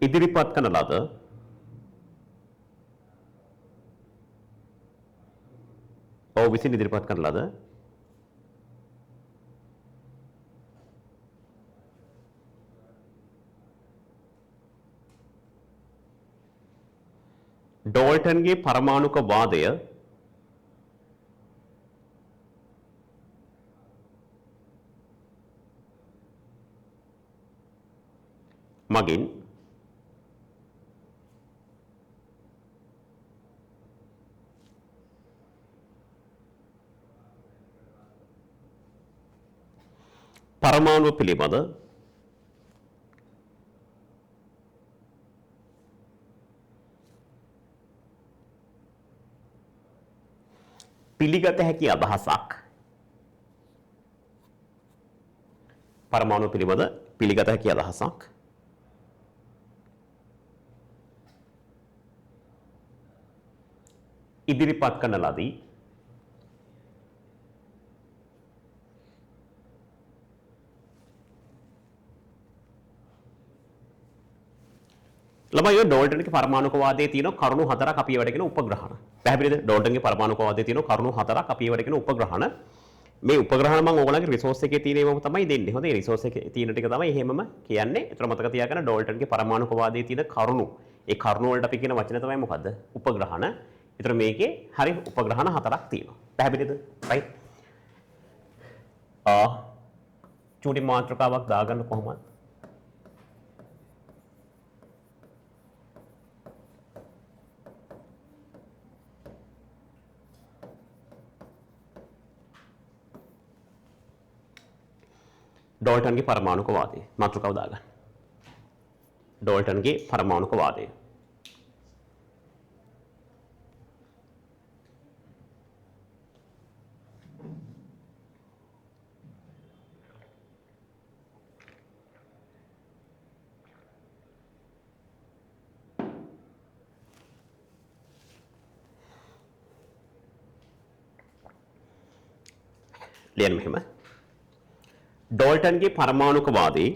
ඉදිරිපත් කරන ලද ඔහු විසින් ඉදිරිපත් කරන ලද ඩෝල්ටන්ගේ පරමාණුක වාදය මගින් පරමාණුව පිළිබඳ පිළිගත හැකි අදහසක් පරමාණු පිළිබඳ පිළිගත හැකි අදහසක් ඉදිරිපත් කරන ලදී. ළමයි ඔය ඩෝල්ටන්ගේ පරමාණුකවාදයේ තියෙන කරුණු හතරක් අපි ඒවට කියන උපග්‍රහණ. පැහැදිලිද? ඩෝල්ටන්ගේ පරමාණුකවාදයේ තියෙන කරුණු හතරක් අපි ඒවට කියන උපග්‍රහණ. මේ උපග්‍රහණ මම ඕගොල්ලන්ගේ රිසෝස් එකේ තියෙන ඒවාම තමයි දෙන්නේ. හොඳයි, රිසෝස් එකේ තියෙන ටික තමයි එහෙමම කියන්නේ. ඒතර මතක තියාගන්න ඩෝල්ටන්ගේ පරමාණුකවාදයේ තියෙන කරුණු. ඒ කරුණු වලට අපි කියන වචන තමයි මොකද්ද? උපග්‍රහණ. ඒතර මේකේ හරි උපග්‍රහණ හතරක් තියෙනවා. පැහැදිලිද? රයිට්. චූටි මාතෘකාවක් දාගන්න කොහොමද? ඩෝල්ටන්ගේ පරමාණුකවාදය මාතෘකාව දාගන්න. ඩෝල්ටන්ගේ පරමාණුකවාදය. ලියන්න මෙහෙම. ඩෝල්ටන්ගේ පරමාණුකවාදී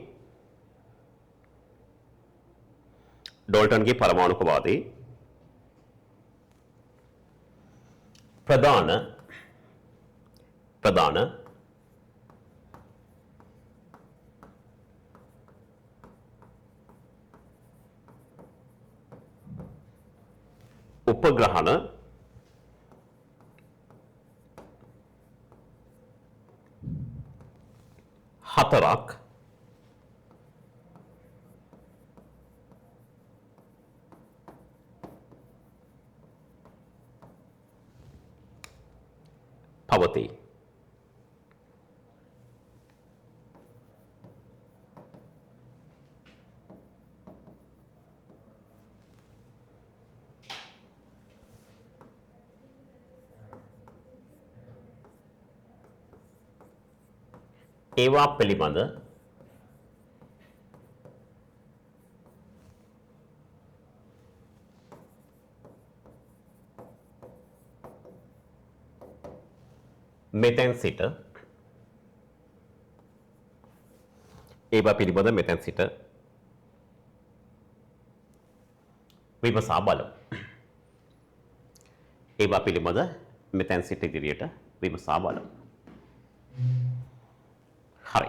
ඩෝල්ටන්ගේ පරමාණුකවාදී ප්‍රධාන ප්‍රධාන උපග්‍රහණ හතරක් පවතී. ඒවා පිළිබඳ මෙතෙන් සිට ඒවා පිළිබඳ මෙතෙන් සිට විමසා බලමු. ඒවා පිළිබඳ මෙතෙන් සිට ඉදිරියට විමසා බලමු. හරි.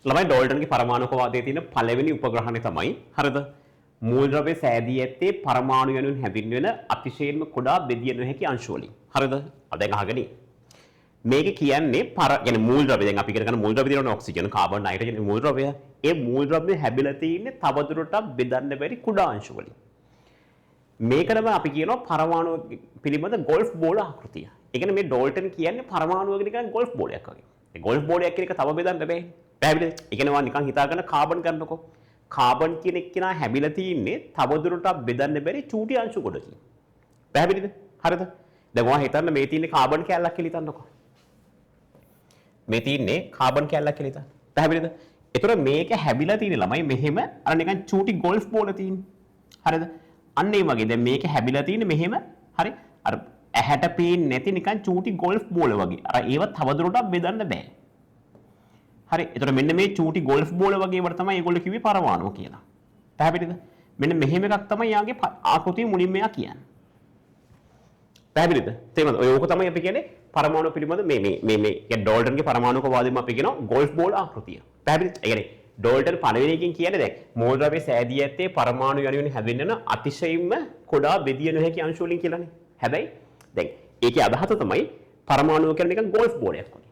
ළමයි ඩෝල්ටන්ගේ පරමාණුකවාදයේ තියෙන පළවෙනි උපග්‍රහණය තමයි හරිද? මූලද්‍රව්‍ය සෑදී ඇත්තේ පරමාණු යනුවෙන් හැඳින්වෙන අතිශයින්ම කුඩා බෙදිය නොහැකි අංශු වලින්. හරිද? දැන් අහගෙන මේක කියන්නේ කියන්නේ මූලද්‍රව්‍ය දැන් අපි ඉගෙන ගන්න මූලද්‍රව්‍ය තියෙනවනේ ඔක්සිජන්, කාබන්, නයිට්‍රජන් මූලද්‍රව්‍ය. ඒ මූලද්‍රව්‍ය හැබිලා තියෙන්නේ තවදුරටත් බෙදන්න බැරි කුඩා අංශු වලින්. මේකටම අපි කියනවා පරමාණු පිළිබඳ ගොල්ෆ් බෝල ආකෘතිය. ඒ කියන්නේ මේ ඩෝල්ටන් කියන්නේ පරමාණුවක නිකන් ගොල්ෆ් බෝලයක් වගේ. ඒ ගොල්ෆ් බෝලයක් කියන එක තව බෙදන්න බෑ. පැහැදිලිද? ඒ කියන්නේ ඔයා නිකන් හිතා ගන්න කාබන් ගන්නකො. කාබන් කියන එක්කෙනා හැමිලා තින්නේ තවදුරටත් බෙදන්න බැරි චූටි අංශු ගොඩකින්. පැහැදිලිද? හරිද? දැන් ඔයා හිතන්න මේ තියෙන්නේ කාබන් කෑල්ලක් කියලා හිතන්නකෝ. මේ තියෙන්නේ කාබන් කෑල්ලක් කියලා හිතන්න. පැහැදිලිද? ඒතර මේක හැමිලා තියෙන ළමයි මෙහෙම අර නිකන් චූටි ගොල්ෆ් බෝල තියෙන්නේ. හරිද? අන්න ඒ වගේ දැන් මේක හැමිලා තියෙන්නේ මෙහෙම හරි අර ඇහැට පේන්නේ නැති නිකන් චූටි ගොල්ෆ් බෝල වගේ. අර ඒව තවදුරටත් බෙදන්න බෑ. හරි. ඒතර මෙන්න මේ චූටි ගොල්ෆ් බෝල වගේ ඒවට තමයි ඒගොල්ලෝ කිව්වේ පරමාණු කියලා. පැහැදිලිද? මෙන්න මෙහෙම එකක් තමයි යාගේ ආකෘතිය මුලින්ම යා කියන්නේ. පැහැදිලිද? තේරුණාද? ඔය ඕක තමයි අපි කියන්නේ පරමාණු පිළිබඳ මේ මේ මේ මේ කියන්නේ ඩෝල්ටන්ගේ පරමාණුකවාදෙම අපි කියනවා ගොල්ෆ් බෝල් ආකෘතිය. පැහැදිලිද? ඒ කියන්නේ ඩෝල්ටන් පළවෙනි එකෙන් කියන්නේ දැන් මූලද්‍රව්‍ය සෑදී ඇත්තේ පරමාණු යනුවෙන් හැඳින්වෙන අතිශයින්ම කුඩා බෙදිය නොහැකි අංශු වලින් කියලානේ. හැබැයි දැන් ඒකේ අදහස තමයි පරමාණුව කියන්නේ නිකන් ගොල්ෆ් බෝලයක් වගේ.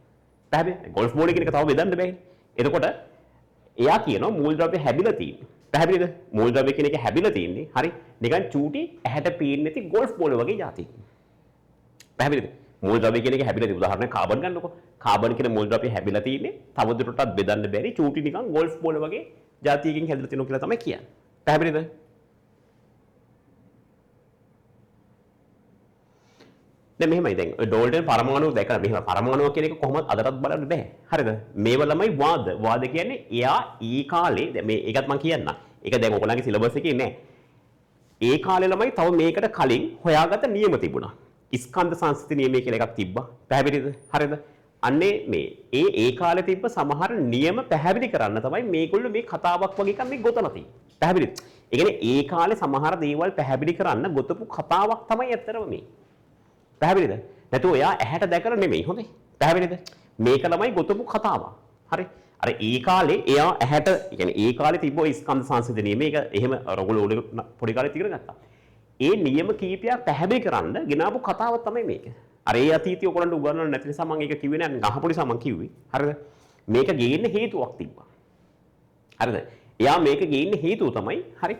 පැහැදිලිද? ගොල්ෆ් බෝලය කියන එක තව බෙදන්න බෑනේ. එතකොට එයා කියනවා මූලද්‍රව්‍ය හැදිලා තියෙන්නේ. පැහැදිලිද? මූලද්‍රව්‍ය කියන එක හැදිලා තියෙන්නේ. හරි. නිකන් චූටි ඇහැට පේන්නේ නැති ගෝල්ෆ් බෝල වගේ જાතියක්. පැහැදිලිද? මූලද්‍රව්‍ය කියන එක හැදිලා තියෙන උදාහරණයක් කාබන් ගන්නකො. කාබන් කියන මූලද්‍රව්‍ය හැදිලා තියෙන්නේ තවදුරටත් බෙදන්න බැරි චූටි නිකන් ගෝල්ෆ් බෝල වගේ જાතියකින් හැදිලා තියෙනවා කියලා තමයි කියන්නේ. පැහැදිලිද? දැන් මෙහෙමයි, දැන් ඔය ඩෝල්ටන් පරමාණු දැකලා මෙහෙම පරමාණුව කියන එක කොහොමද අදටත් බලන්න බෑ. හරිද? මේව ළමයි වාද. වාද කියන්නේ එයා ඊ කාලේ දැන් මේ ඒකත් මං කියන්නම්. ඒක දැන් ඔයගොල්ලන්ගේ සිලබස් එකේ නෑ. ඒ කාලේ ළමයි තව මේකට කලින් හොයාගත්ත නියම තිබුණා. ස්කන්ධ සංස්කෘති නියමය කියලා එකක් තිබ්බා. පැහැදිලිද? හරිද? අන්නේ මේ ඒ ඒ කාලේ තිබ්බ සමහර නියම පැහැදිලි කරන්න තමයි මේගොල්ලෝ මේ කතාවක් වගේ එකක් මේ ගොතලා තියෙන්නේ. පැහැදිලිද? ඒ කියන්නේ ඒ කාලේ සමහර දේවල් පැහැදිලි කරන්න ගොතපු කතාවක් තමයි ඇත්තටම මේ. පැහැදිලිද? නැතුව එයා ඇහැට දැකලා නෙමෙයි. හොඳේ. පැහැදිලිද? මේක ළමයි ගොතපු කතාවක්. හරි. අර ඒ කාලේ එයා ඇහැට, ඒ කියන්නේ ඒ කාලේ තිබ්බ ඔය ස්කන්ධ සංසිඳන නියම ඒක එහෙම ඔයගොල්ලෝ පොඩි කාලේ ඉගෙන ගත්තා. ඒ නියම කීපයක් පැහැදිලි කරන්න ගෙනාවු කතාව තමයි මේක. අර ඒ අතීතය ඔයගොල්ලන්ට උගන්වන්න නැති නිසා මම ඒක කිව්වේ නෑ. අහපු නිසා මම කිව්වේ. හරිද? මේක ගේන්න හේතුවක් තිබ්බා. හරිද? එයා මේක ගේන්න හේතුව තමයි හරි.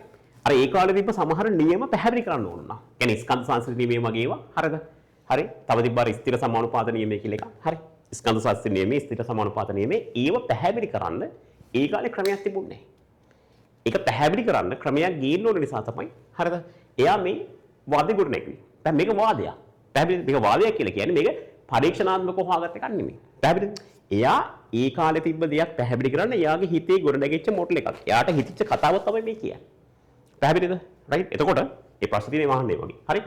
අර ඒ කාලේ තිබ්බ සමහර නියම පැහැදිලි කරන්න ඕන වුණා. ඒ කියන්නේ ස්කන්ධ සංසිඳන නියමයේ වගේ ඒවා. හරිද? හරි. තව තිබ්බ අර ස්ථිර සමානුපාත නියමය කියලා එකක්. හරි. ස්කන්ධ සංසිඳන නියමයේ ස්ථිර සමානුපාත නියමයේ ඒව පැහැදිලි කරන්න ඒ කාලේ ක්‍රමයක් තිබුණේ නෑ. ඒක පැහැදිලි කරන්න ක්‍රමයක් ගේන්න ඕන නිසා තමයි හරිද? එයා මේ වාදෙ ගොඩ නැගුවේ. දැන් මේක වාදයක්. පැහැදිලිද? මේක වාදයක් කියලා කියන්නේ මේක පරීක්ෂණාත්මකව හොයාගත්ත එකක් නෙමෙයි. පැහැදිලිද? එයා ඒ කාලේ තිබ්බ දෙයක් පැහැදිලි කරන්න එයාගේ හිතේ ගොඩ නැගිච්ච මොඩල් එකක්. එයාට හිතිච්ච කතාව තමයි මේ කියන්නේ. පැහැදිලිද? රයිට්. එතකොට ඒ ප්‍රශ්න තියෙන්නේ වහන්නේ වගේ. හරි.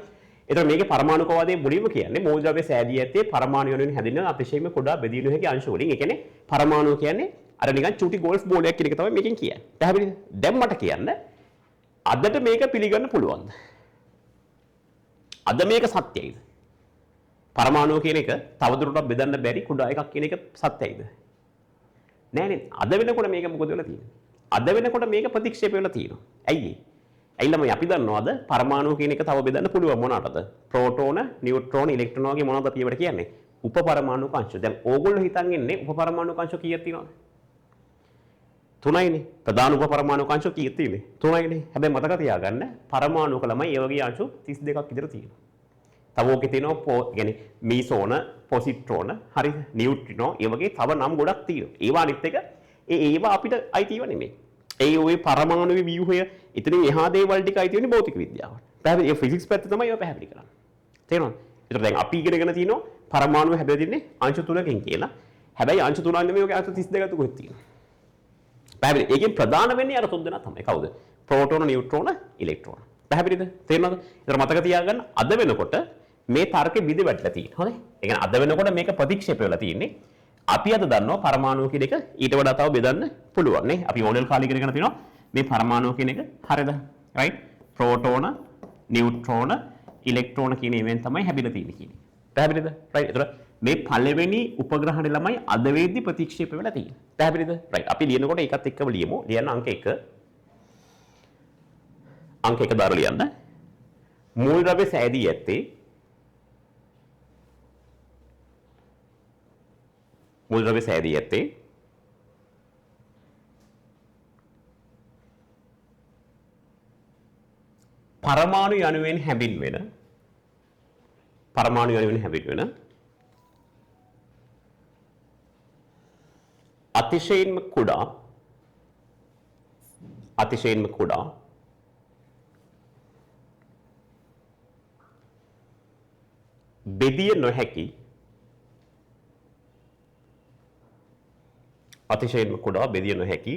එතකොට මේකේ පරමාණුකවාදයේ මුලින්ම කියන්නේ මූලද්‍රව්‍ය සෑදී ඇත්තේ පරමාණු යනුවෙන් හැඳින්වෙන අතිශයින්ම කුඩා බෙදිය නොහැකි අංශ වලින්. ඒ කියන්නේ පරමාණු කියන්නේ අර නිකන් චූටි ගෝල්ෆ් බෝලයක් කියන එක තමයි මේකෙන් කියන්නේ. පැහැදිලිද? දැන් මට කියන්න අදට මේක පිළිගන්න පුළුවන්ද? අද මේක සත්‍යයිද? පරමාණු කියන එක තවදුරටත් බෙදන්න බැරි කුඩා එකක් කියන එක සත්‍යයිද? නෑ නේ. අද වෙනකොට මේක මොකද වෙලා තියෙන්නේ? අද වෙනකොට මේක ප්‍රතික්ෂේප වෙලා තියෙනවා. ඇයි ඒ? ඇයි ළමයි අපි දන්නවද පරමාණු කියන එක තව බෙදන්න පුළුවන් මොනකටද? ප්‍රෝටෝන, නියුට්‍රෝන, ඉලෙක්ට්‍රෝන වගේ මොනවද අපි ඒවට කියන්නේ? උපපරමාණුක අංශ. දැන් ඕගොල්ලෝ හිතන් ඉන්නේ උපපරමාණුක අංශ කීයක් තියෙනවද? තුනයිනේ. ප්‍රධාන උපපරමාණුක අංශ කීයක් තියෙන්නේ? තුනයිනේ. හැබැයි මතක තියාගන්න පරමාණුක ළමයි ඒ වගේ අංශු 32ක් විතර තියෙනවා. තව ඕකේ තියෙනවා කියන්නේ මීසෝන, පොසිට්‍රෝන, හරි නියුට්‍රිනෝ ඒ වගේ තව නම් ගොඩක් තියෙනවා. ඒවා අනිත් එක ඒ ඒවා අපිට අයිති ඒවා නෙමෙයි. ඒ ඔය පරමාණුවේ ව්‍යුහය ඉතින් එහා දේවල් ටික අයිති වෙන්නේ භෞතික විද්‍යාවට. පැහැදිලි? ඒ ෆිසික්ස් පැත්ත තමයි ඒවා පැහැදිලි කරන්නේ. තේරෙනවද? ඒතර දැන් අපි ඉගෙනගෙන තියෙනවා පරමාණුව හැදලා තින්නේ අංශ තුනකින් කියලා. හැබැයි අංශ තුනක් නෙමෙයි ඔකේ අංශ 32ක් කොහෙද තියෙන්නේ. පැහැදිලි? ඒකෙන් ප්‍රධාන වෙන්නේ අර තුන් දෙනා තමයි. කවුද? ප්‍රෝටෝන, නියුට්‍රෝන, ඉලෙක්ට්‍රෝන. පැහැදිලිද? තේරෙනවද? ඒතර මතක තියාගන්න අද වෙනකොට මේ තර්කෙ බිඳ වැටලා තියෙනවා. හොඳයි. ඒ කියන්නේ අද වෙනකොට මේක ප්‍රතික්ෂේප වෙලා තියෙන්නේ. අපි අද දන්නවා පරමාණු කියන එක ඊට වඩා තව බෙදන්න පුළුවන් නේ. අපි ඕලෙල් කාලේ ඉගෙන ගන්න තියෙනවා මේ පරමාණු කියන එක හරිද? රයිට්. ප්‍රෝටෝන, නියුට්‍රෝන, ඉලෙක්ට්‍රෝන කියන ඒවායින් තමයි හැදිලා තියෙන්නේ කියන්නේ. පැහැදිලිද? රයිට්. ඒතර මේ පළවෙනි උපග්‍රහණය ළමයි අද වෙද්දි ප්‍රතික්ෂේප වෙලා තියෙන්නේ. පැහැදිලිද? රයිට්. අපි ලියනකොට ඒකත් එක්කම ලියමු. ලියන්න අංක 1. අංක 1 දාලා ලියන්න. මූලද්‍රව්‍ය සෑදී ඇත්තේ මූලද්‍රව්‍ය සෑදී ඇත්තේ පරමාණු යනුවෙන් හැඳින්වෙන පරමාණු යනුවෙන් හැඳින්වෙන අතිශයින්ම කුඩා අතිශයින්ම කුඩා බෙදිය නොහැකි අතිශයින්ම කුඩා බෙදිය නොහැකි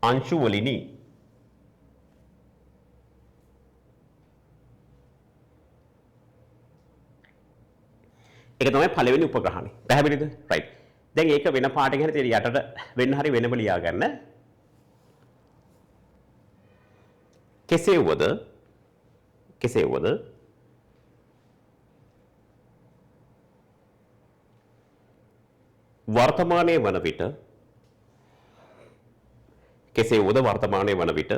අංශු වලිනි. ඒක තමයි පළවෙනි උපග්‍රහණය. පැහැදිලිද? රයිට්. දැන් ඒක වෙන පාටකින් හරි තියෙන යටට වෙන්න හරි වෙනම ලියා ගන්න. කෙසේ වුවද කෙසේ වුවද වර්තමානයේ වන විට කෙසේ වුවද වර්තමානයේ වන විට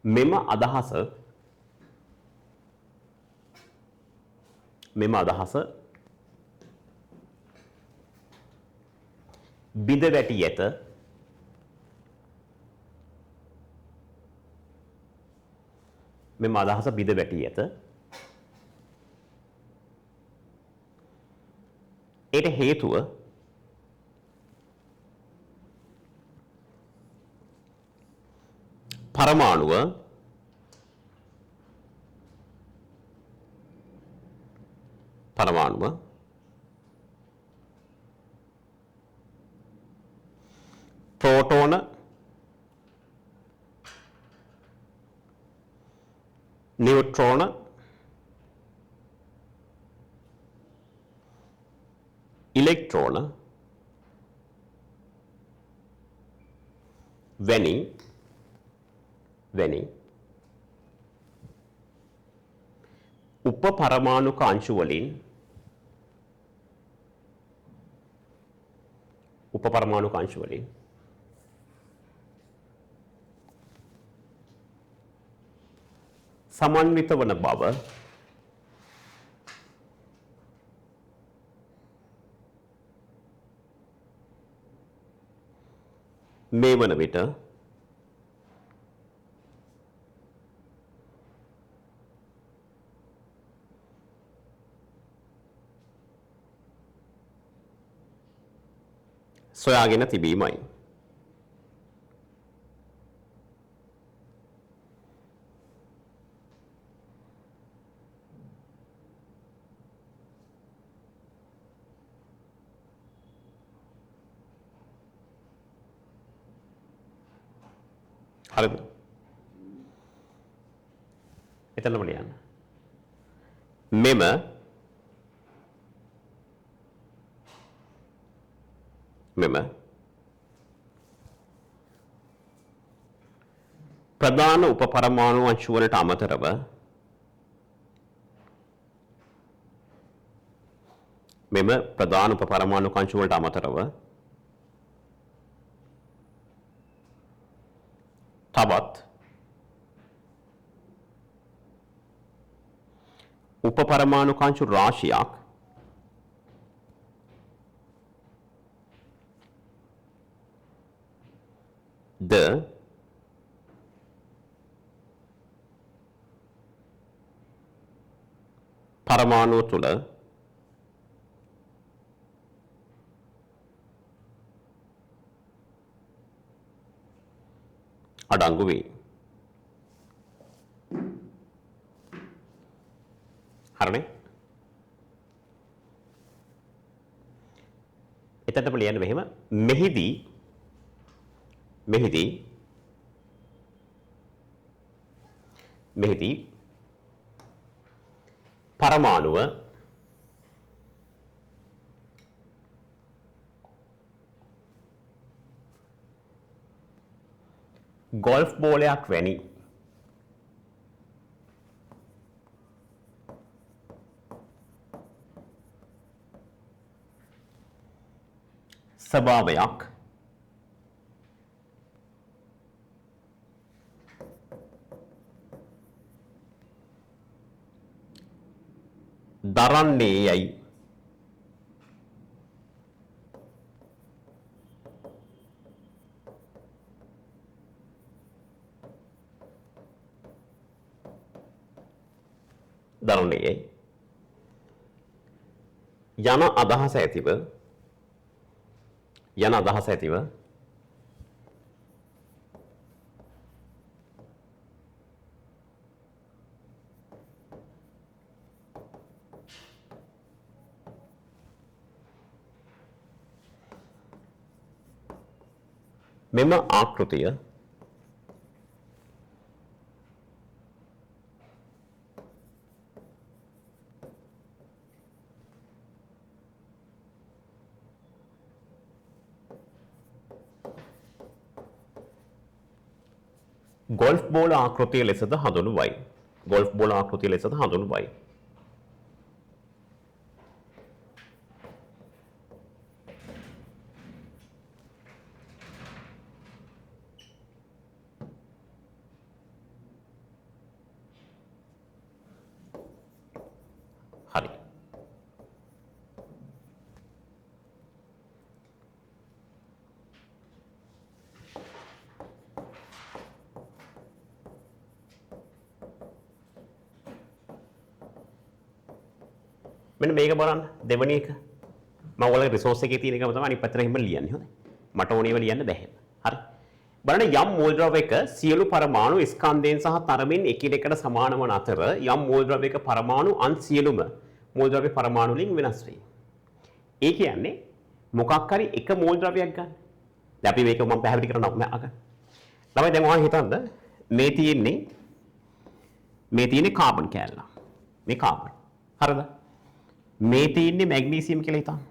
මෙම අදහස මෙම අදහස බිඳ වැටි ඇත. මෙම අදහස බිඳ වැටි ඇත. ඒට හේතුව පරමාණුව පරමාණුව ප්‍රෝටෝන නියුට්‍රෝන ඉලෙක්ට්‍රෝන වැනි වැනි උපපරමාණුක අංශු වලින් උපපරමාණුක අංශු වලින් සමන්විත වන බව මේ වන විට සොයාගෙන තිබීමයි. හරිද? එතනම ලියන්න. මෙම මෙම ප්‍රධාන උපපරමාණු අංශු වලට අමතරව මෙම ප්‍රධාන උපපරමාණු අංශු වලට අමතරව තවත් උපපරමාණු අංශු රාශියක් ද පරමාණුව තුළ අඩංගු වේ. හරිනේ? එතනටම ලියන්න මෙහෙම මෙහිදී මෙහිදී මෙහිදී පරමාණුව ගොල්ෆ් බෝලයක් වැනි ස්වභාවයක් දරන්නේ යයි දරන්නේ යයි යන අදහස ඇතිව යන අදහස ඇතිව මෙම ආකෘතිය ගොල්ෆ් බෝල ආකෘතිය ලෙසද හඳුන්වයි. ගොල්ෆ් බෝල ආකෘතිය ලෙසද හඳුන්වයි. මෙන්න මේක බලන්න දෙවෙනි එක. මම ඔයාලගේ රිසෝස් එකේ තියෙන එකම තමයි අනිත් පැත්තට එහෙම ලියන්නේ. හොඳයි. මට ඕනේ ඒවා ලියන්න බැහැ. හරි. බලන්න යම් මූලද්‍රව්‍යයක සියලු පරමාණු ස්කන්ධයෙන් සහ තරමින් එකිනෙකට සමාන වන අතර යම් මූලද්‍රව්‍යයක පරමාණු අන් සියලුම මූලද්‍රව්‍ය පරමාණු වලින් වෙනස් වෙයි. ඒ කියන්නේ මොකක් හරි එක මූලද්‍රව්‍යයක් ගන්න. දැන් අපි මේක මම පැහැදිලි කරනවා මම අහගන්න. ළමයි දැන් ඔයා හිතන්න මේ තියෙන්නේ කාබන් කෑල්ල. මේ කාබන්. හරිද? මේ තියෙන්නේ මැග්නීසියම් කියලා හිතන්න.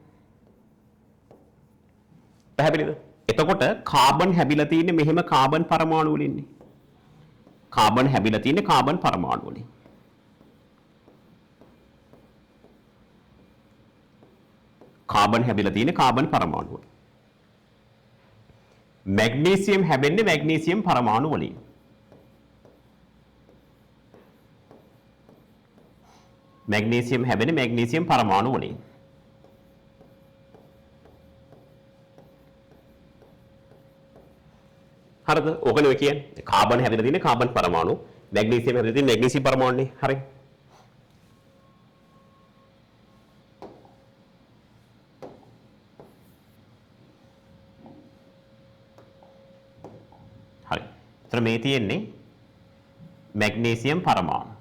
පැහැදිලිද? එතකොට කාබන් හැබිලා තියෙන්නේ මෙහෙම කාබන් පරමාණු වලින්නේ. කාබන් හැබිලා තියෙන්නේ කාබන් පරමාණු වලින්. කාබන් හැබිලා තියෙන්නේ කාබන් පරමාණු වලින්. මැග්නීසියම් හැබෙන්නේ මැග්නීසියම් පරමාණු වලින්. මැග්නීසියම් හැබෙන්නේ මැග්නීසියම් පරමාණු වලින්. හරිද? ඕකනේ ඔය කියන්නේ. කාබන් හැදෙලා තියෙන්නේ කාබන් පරමාණු, මැග්නීසියම් හැදෙලා තියෙන්නේ මැග්නීසියම් පරමාණුනේ. හරි. හරි. එතන මේ තියෙන්නේ මැග්නීසියම් පරමාණු.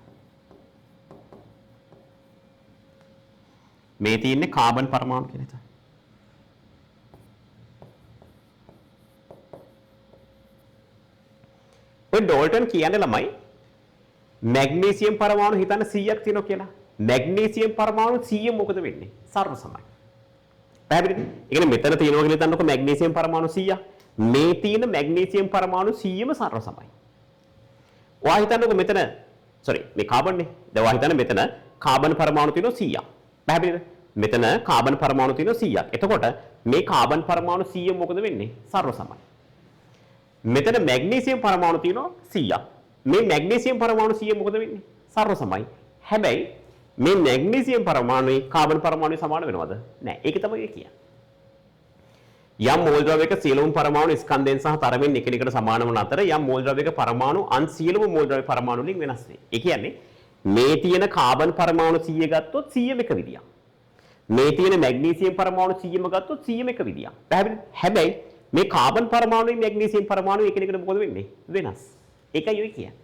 මේ තියෙන්නේ කාබන් පරමාණු කියලා හිතන්න. ඔය ඩෝල්ටන් කියන්නේ ළමයි මැග්නීසියම් පරමාණු හිතන්න 100ක් තියෙනවා කියලා. මැග්නීසියම් පරමාණු 100 මොකද වෙන්නේ? සර්ව සමයි. පැහැදිලිද? ඒ කියන්නේ මෙතන තියෙනවා කියලා හිතන්නකො මැග්නීසියම් පරමාණු 100ක්. මේ තියෙන මැග්නීසියම් පරමාණු 100ම සර්ව සමයි. ඔයා හිතන්නකො මෙතන සෝරි මේ කාබන් නේ. දැන් ඔයා හිතන්න මෙතන කාබන් පරමාණු තියෙනවා 100ක්. පැහැදිලිද? මෙතන කාබන් පරමාණු තියෙනවා 100ක්. එතකොට මේ කාබන් පරමාණු 100 මොකද වෙන්නේ? සර්ව සමයි. මෙතන මැග්නීසියම් පරමාණු තියෙනවා 100ක්. මේ මැග්නීසියම් පරමාණු 100 මොකද වෙන්නේ? සර්ව සමයි. හැබැයි මේ මැග්නීසියම් පරමාණුයි කාබන් පරමාණුයි සමාන වෙනවද? නෑ. ඒක තමයි ඒ කියන්නේ. යම් මූලද්‍රව්‍යයක සියලුම පරමාණු ස්කන්ධයෙන් සහ තරමින් එකිනෙකට සමාන වන අතර යම් මූලද්‍රව්‍යයක පරමාණු අන් සියලුම මූලද්‍රව්‍ය පරමාණු වලින් වෙනස් වේ. ඒ කියන්නේ මේ තියෙන කාබන් පරමාණු 100 ගත්තොත් 100ම එක විදියක්. මේ තියෙන මැග්නීසියම් පරමාණු 100ම ගත්තොත් 100ම එක විදියක්. පැහැදිලිද? හැබැයි මේ කාබන් පරමාණුයි මැග්නීසියම් පරමාණුයි එකිනෙකට මොකද වෙන්නේ? වෙනස්. ඒකයි ඔය කියන්නේ.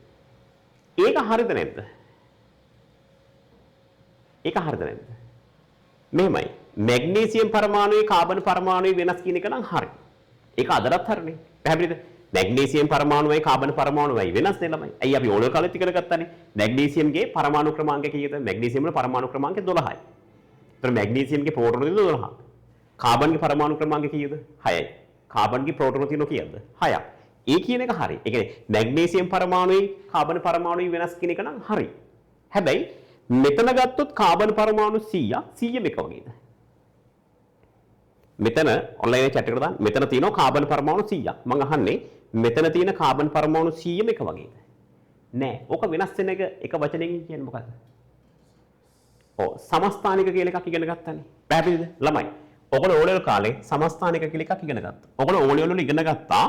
ඒක හරිද නැද්ද? ඒක හරිද නැද්ද? මෙහෙමයි. මැග්නීසියම් පරමාණුයි කාබන් පරමාණුයි වෙනස් කියන එක නම් හරි. ඒක අදටත් හරිනේ. පැහැදිලිද? මැග්නීසියම් පරමාණුවයි කාබන් පරමාණුවයි වෙනස් නේ ළමයි. ඇයි අපි ඕලෝ කාලෙත් ඉගෙන ගත්තානේ. මැග්නීසියම්ගේ පරමාණු ක්‍රමාංකය කීයද? මැග්නීසියම් වල පරමාණු ක්‍රමාංකය 12යි. ඒතර මැග්නීසියම්ගේ ප්‍රෝටෝන තියෙන 12ක්. කාබන්ගේ පරමාණු ක්‍රමාංකය කීයද? 6යි. කාබන්ගේ ප්‍රෝටෝන තියෙන කීයද? 6ක්. ඒ කියන එක හරි. ඒ කියන්නේ මැග්නීසියම් පරමාණුයි කාබන් පරමාණුයි වෙනස් කියන එක නම් හරි. හැබැයි මෙතන ගත්තොත් කාබන් පරමාණු 100ක් 100ම එක වගේද? මෙතන ඔන්ලයින් එකේ චැට් එකට දාන්න. මෙතන තියෙනවා කාබන් පරමාණු 100ක්. මං අහන්නේ මෙතන තියෙන කාබන් පරමාණු 100ම එක වගේද? නෑ. ඕක වෙනස් වෙන එක එක වචනයකින් කියන්නේ මොකද්ද? ඔව් සමස්ථානික කියලා එකක් ඉගෙන ගත්තානේ. පැහැදිලිද ළමයි? ඔයගොල්ලෝ ඕ ලෙවල් කාලේ සමස්ථානික කියලා එකක් ඉගෙන ගත්තා. ඔයගොල්ලෝ ඕ ලෙවල් වල ඉගෙන ගත්තා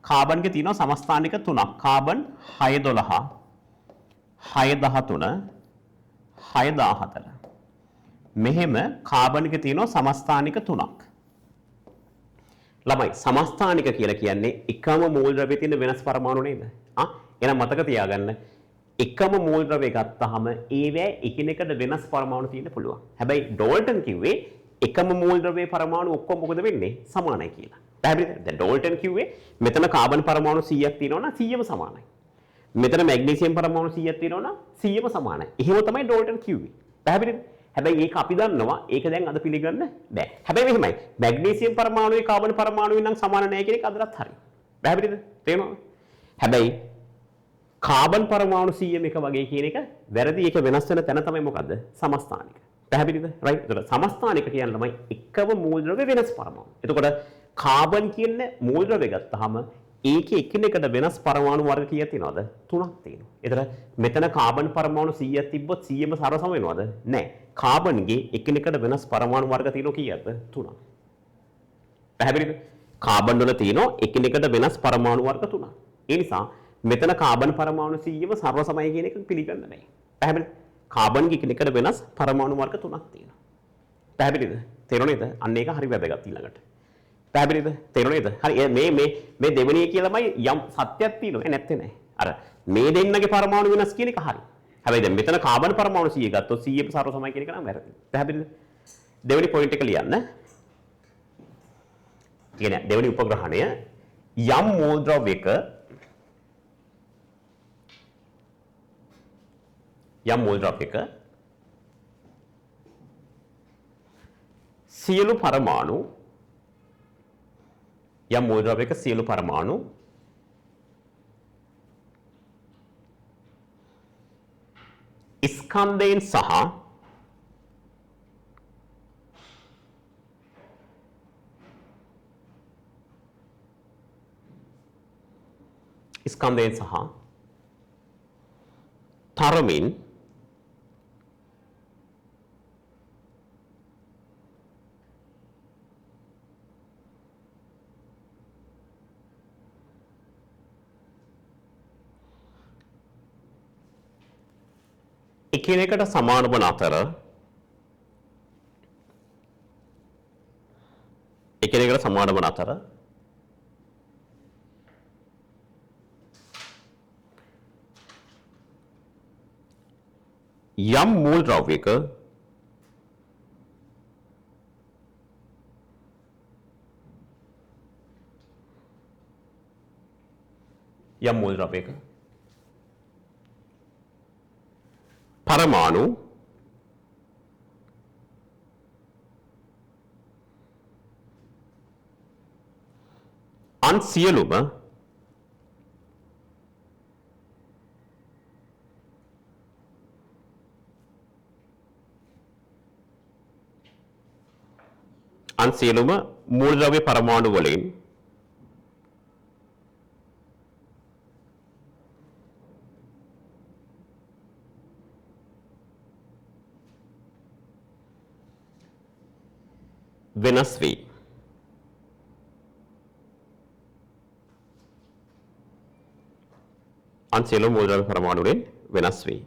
කාබන්ගේ තියෙනවා සමස්ථානික තුනක්. කාබන් 6 12, 6 13, 6 14. මෙහෙම කාබන්ගේ තියෙනවා සමස්ථානික තුනක්. ළමයි සමස්ථානික කියලා කියන්නේ එකම මූලද්‍රව්‍යයේ තියෙන වෙනස් පරමාණු නේද? ආ එහෙනම් මතක තියාගන්න එකම මූලද්‍රව්‍ය ගත්තාම ඒවැ එකිනෙකට වෙනස් පරමාණු තියෙන්න පුළුවන්. හැබැයි ඩෝල්ටන් කිව්වේ එකම මූලද්‍රව්‍යයේ පරමාණු ඔක්කොම මොකද වෙන්නේ? සමානයි කියලා. පැහැදිලිද? දැන් ඩෝල්ටන් කිව්වේ මෙතන කාබන් පරමාණු 100ක් තියෙනවා නම් 100ම සමානයි. මෙතන මැග්නීසියම් පරමාණු 100ක් තියෙනවා නම් 100ම සමානයි. එහෙම තමයි ඩෝල්ටන් කිව්වේ. පැහැදිලිද? හැබැයි ඒක අපි දන්නවා ඒක දැන් අද පිළිගන්න බෑ. හැබැයි මෙහෙමයි. මැග්නීසියම් පරමාණුයි කාබන් පරමාණුයි නම් සමාන නෑ කියන එක අදටත් හරි. පැහැදිලිද? තේරෙනවද? හැබැයි කාබන් පරමාණු 100ම එක වගේ කියන එක වැරදි. ඒක වෙනස් වෙන තැන තමයි මොකද්ද? සමස්ථානික. පැහැදිලිද? රයිට්. එතකොට සමස්ථානික කියන්නේ ළමයි එකම මූලද්‍රව්‍ය වෙනස් පරමාණු. එතකොට කාබන් කියන මූලද්‍රව්‍ය ගත්තාම ඒකේ එකිනෙකට වෙනස් පරමාණු වර්ග කීයක් තියෙනවද? තුනක් තියෙනවා. එතකොට මෙතන කාබන් පරමාණු 100ක් තිබ්බොත් 100ම සර්ව සම වෙනවද? නෑ. කාබන්ගේ එකිනෙකට වෙනස් පරමාණු වර්ග තියෙනවා කීයක්ද? තුනක්. පැහැදිලිද? කාබන් වල තියෙනවා එකිනෙකට වෙනස් පරමාණු වර්ග තුනක්. ඒ නිසා මෙතන කාබන් පරමාණු 100ම සර්ව සමයි කියන එක පිළිගන්න බෑ. පැහැදිලිද? කාබන්ගේ එකිනෙකට වෙනස් පරමාණු වර්ග තුනක් තියෙනවා. පැහැදිලිද? තේරුණේද? අන්න ඒක හරි වැදගත් ඊළඟට. පැහැදිලිද? තේරුණේද? හරි, මේ මේ මේ දෙවෙනි කියලාමයි යම් සත්‍යයක් තියෙනවා. ඒ නැත්තේ නෑ. අර මේ දෙන්නගේ පරමාණු වෙනස් කියන එක හරි. හැබැයි දැන් මෙතන කාබන් පරමාණු 100 ගත්තොත් 100 සර්ව සමයි කියන එක නම් වැරදි. පැහැදිලිද? දෙවෙනි පොයින්ට් එක ලියන්න. කියන්නේ දෙවෙනි උපග්‍රහණය යම් මූලද්‍රව්‍යක සියලු පරමාණු යම් මූලද්‍රව්‍යක සියලු පරමාණු ස්කන්ධයෙන් සහ තරමින් එකිනෙකට සමාන වන අතර යම් මූල ද්‍රව්‍යක පරමාණු අන් සියලුම මූලද්‍රව්‍ය පරමාණු වලින් වෙනස් වේ. අන් සියලුම මූලද්‍රව්‍ය පරමාණු වලින් වෙනස් වේ.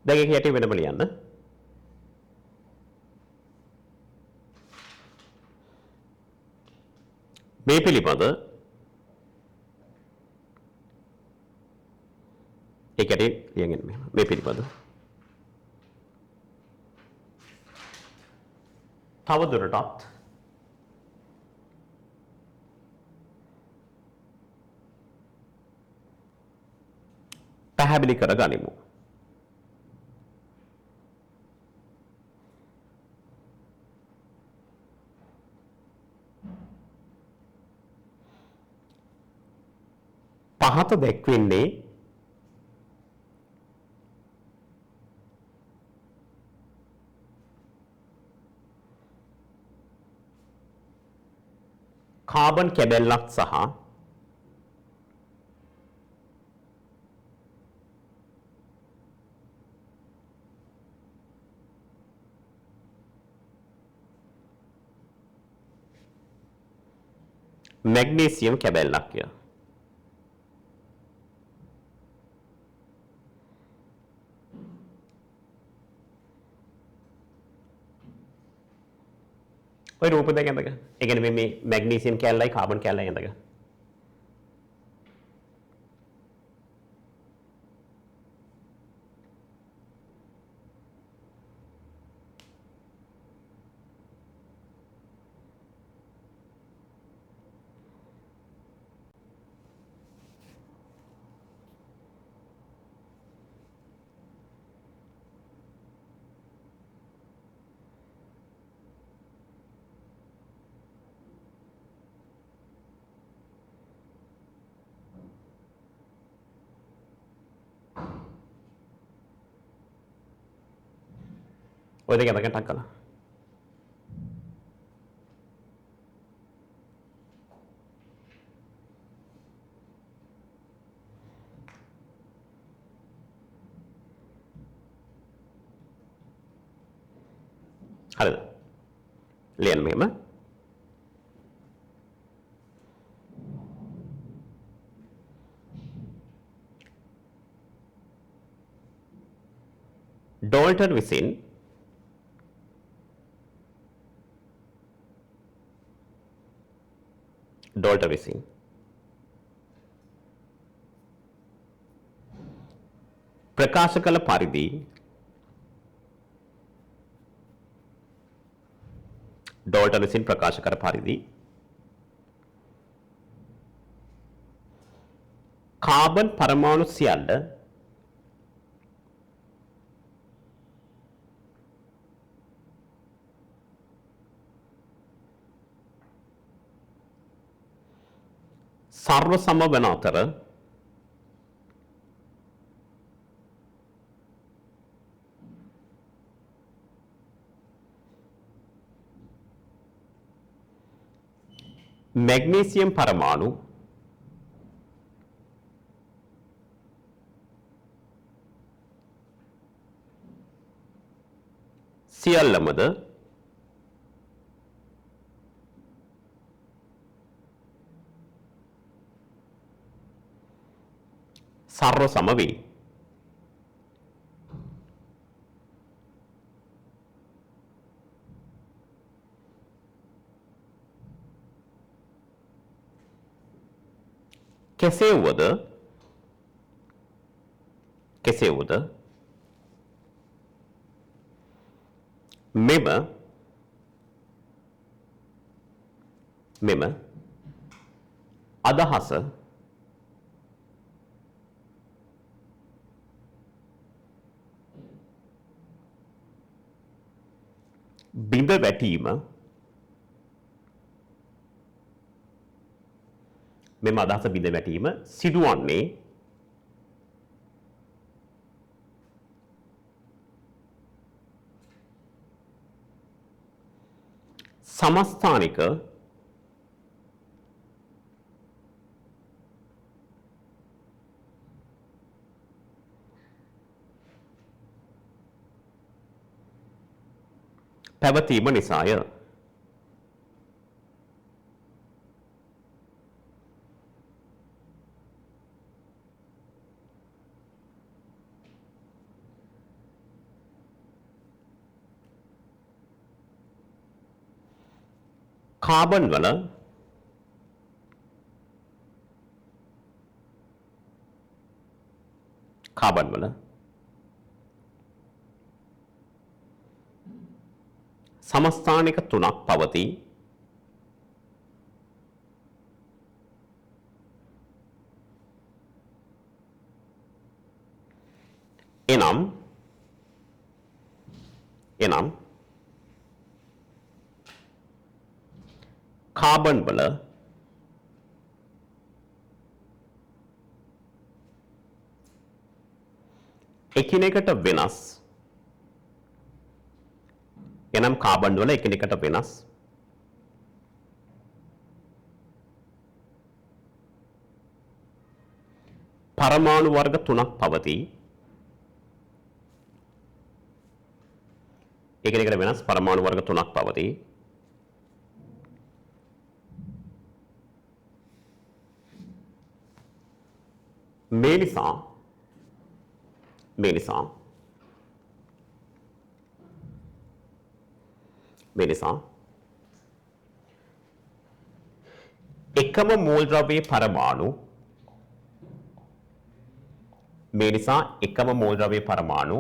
දැන් ඒක යටින් වෙනම ලියන්න. මේ පිළිබඳ ඒක යටින් ලියන්න මෙහෙම. මේ පිළිබඳ තව දුරටත් පැහැදිලි කර ගනිමු. පහත දැක්වෙන්නේ කාබන් කැබැල්ලක් සහ මැග්නීසියම් කැබැල්ලක් ය. ඔය රූප දෙක ඇඳක. ඒ කියන්නේ මේ මැග්නීසියම් කැල්ලයි කාබන් කැල්ලයි ඇඳක. ඔය දෙක ඇඳගෙන ටක් කළා. හරිද? ලියන්න මෙහෙම. ඩෝල්ටන් විසින් ප්‍රකාශ කළ පරිදි ඩෝල්ටන් විසින් ප්‍රකාශ කර පරිදි කාබන් පරමාණු සියල්ල සර්ව සම වන අතර මැග්නීසියම් පරමාණු සියල්ලමද සර්ව සම වේ. කෙසේ වුවද මෙම අදහස බිඳ වැටීම මෙම අදහස බිඳ වැටීම සිදුවන්නේ සමස්ථානික පැවතීම නිසාය. කාබන් වල සමස්ථානික තුනක් පවතී. එනම් කාබන් වල එකිනෙකට වෙනස් එනම් කාබන් වල එකිනෙකට වෙනස් පරමාණු වර්ග තුනක් පවතී. එකිනෙකට වෙනස් පරමාණු වර්ග තුනක් පවතී. මේ නිසා එකම මූලද්‍රව්‍යයේ පරමාණු මේ නිසා එකම මූලද්‍රව්‍යයේ පරමාණු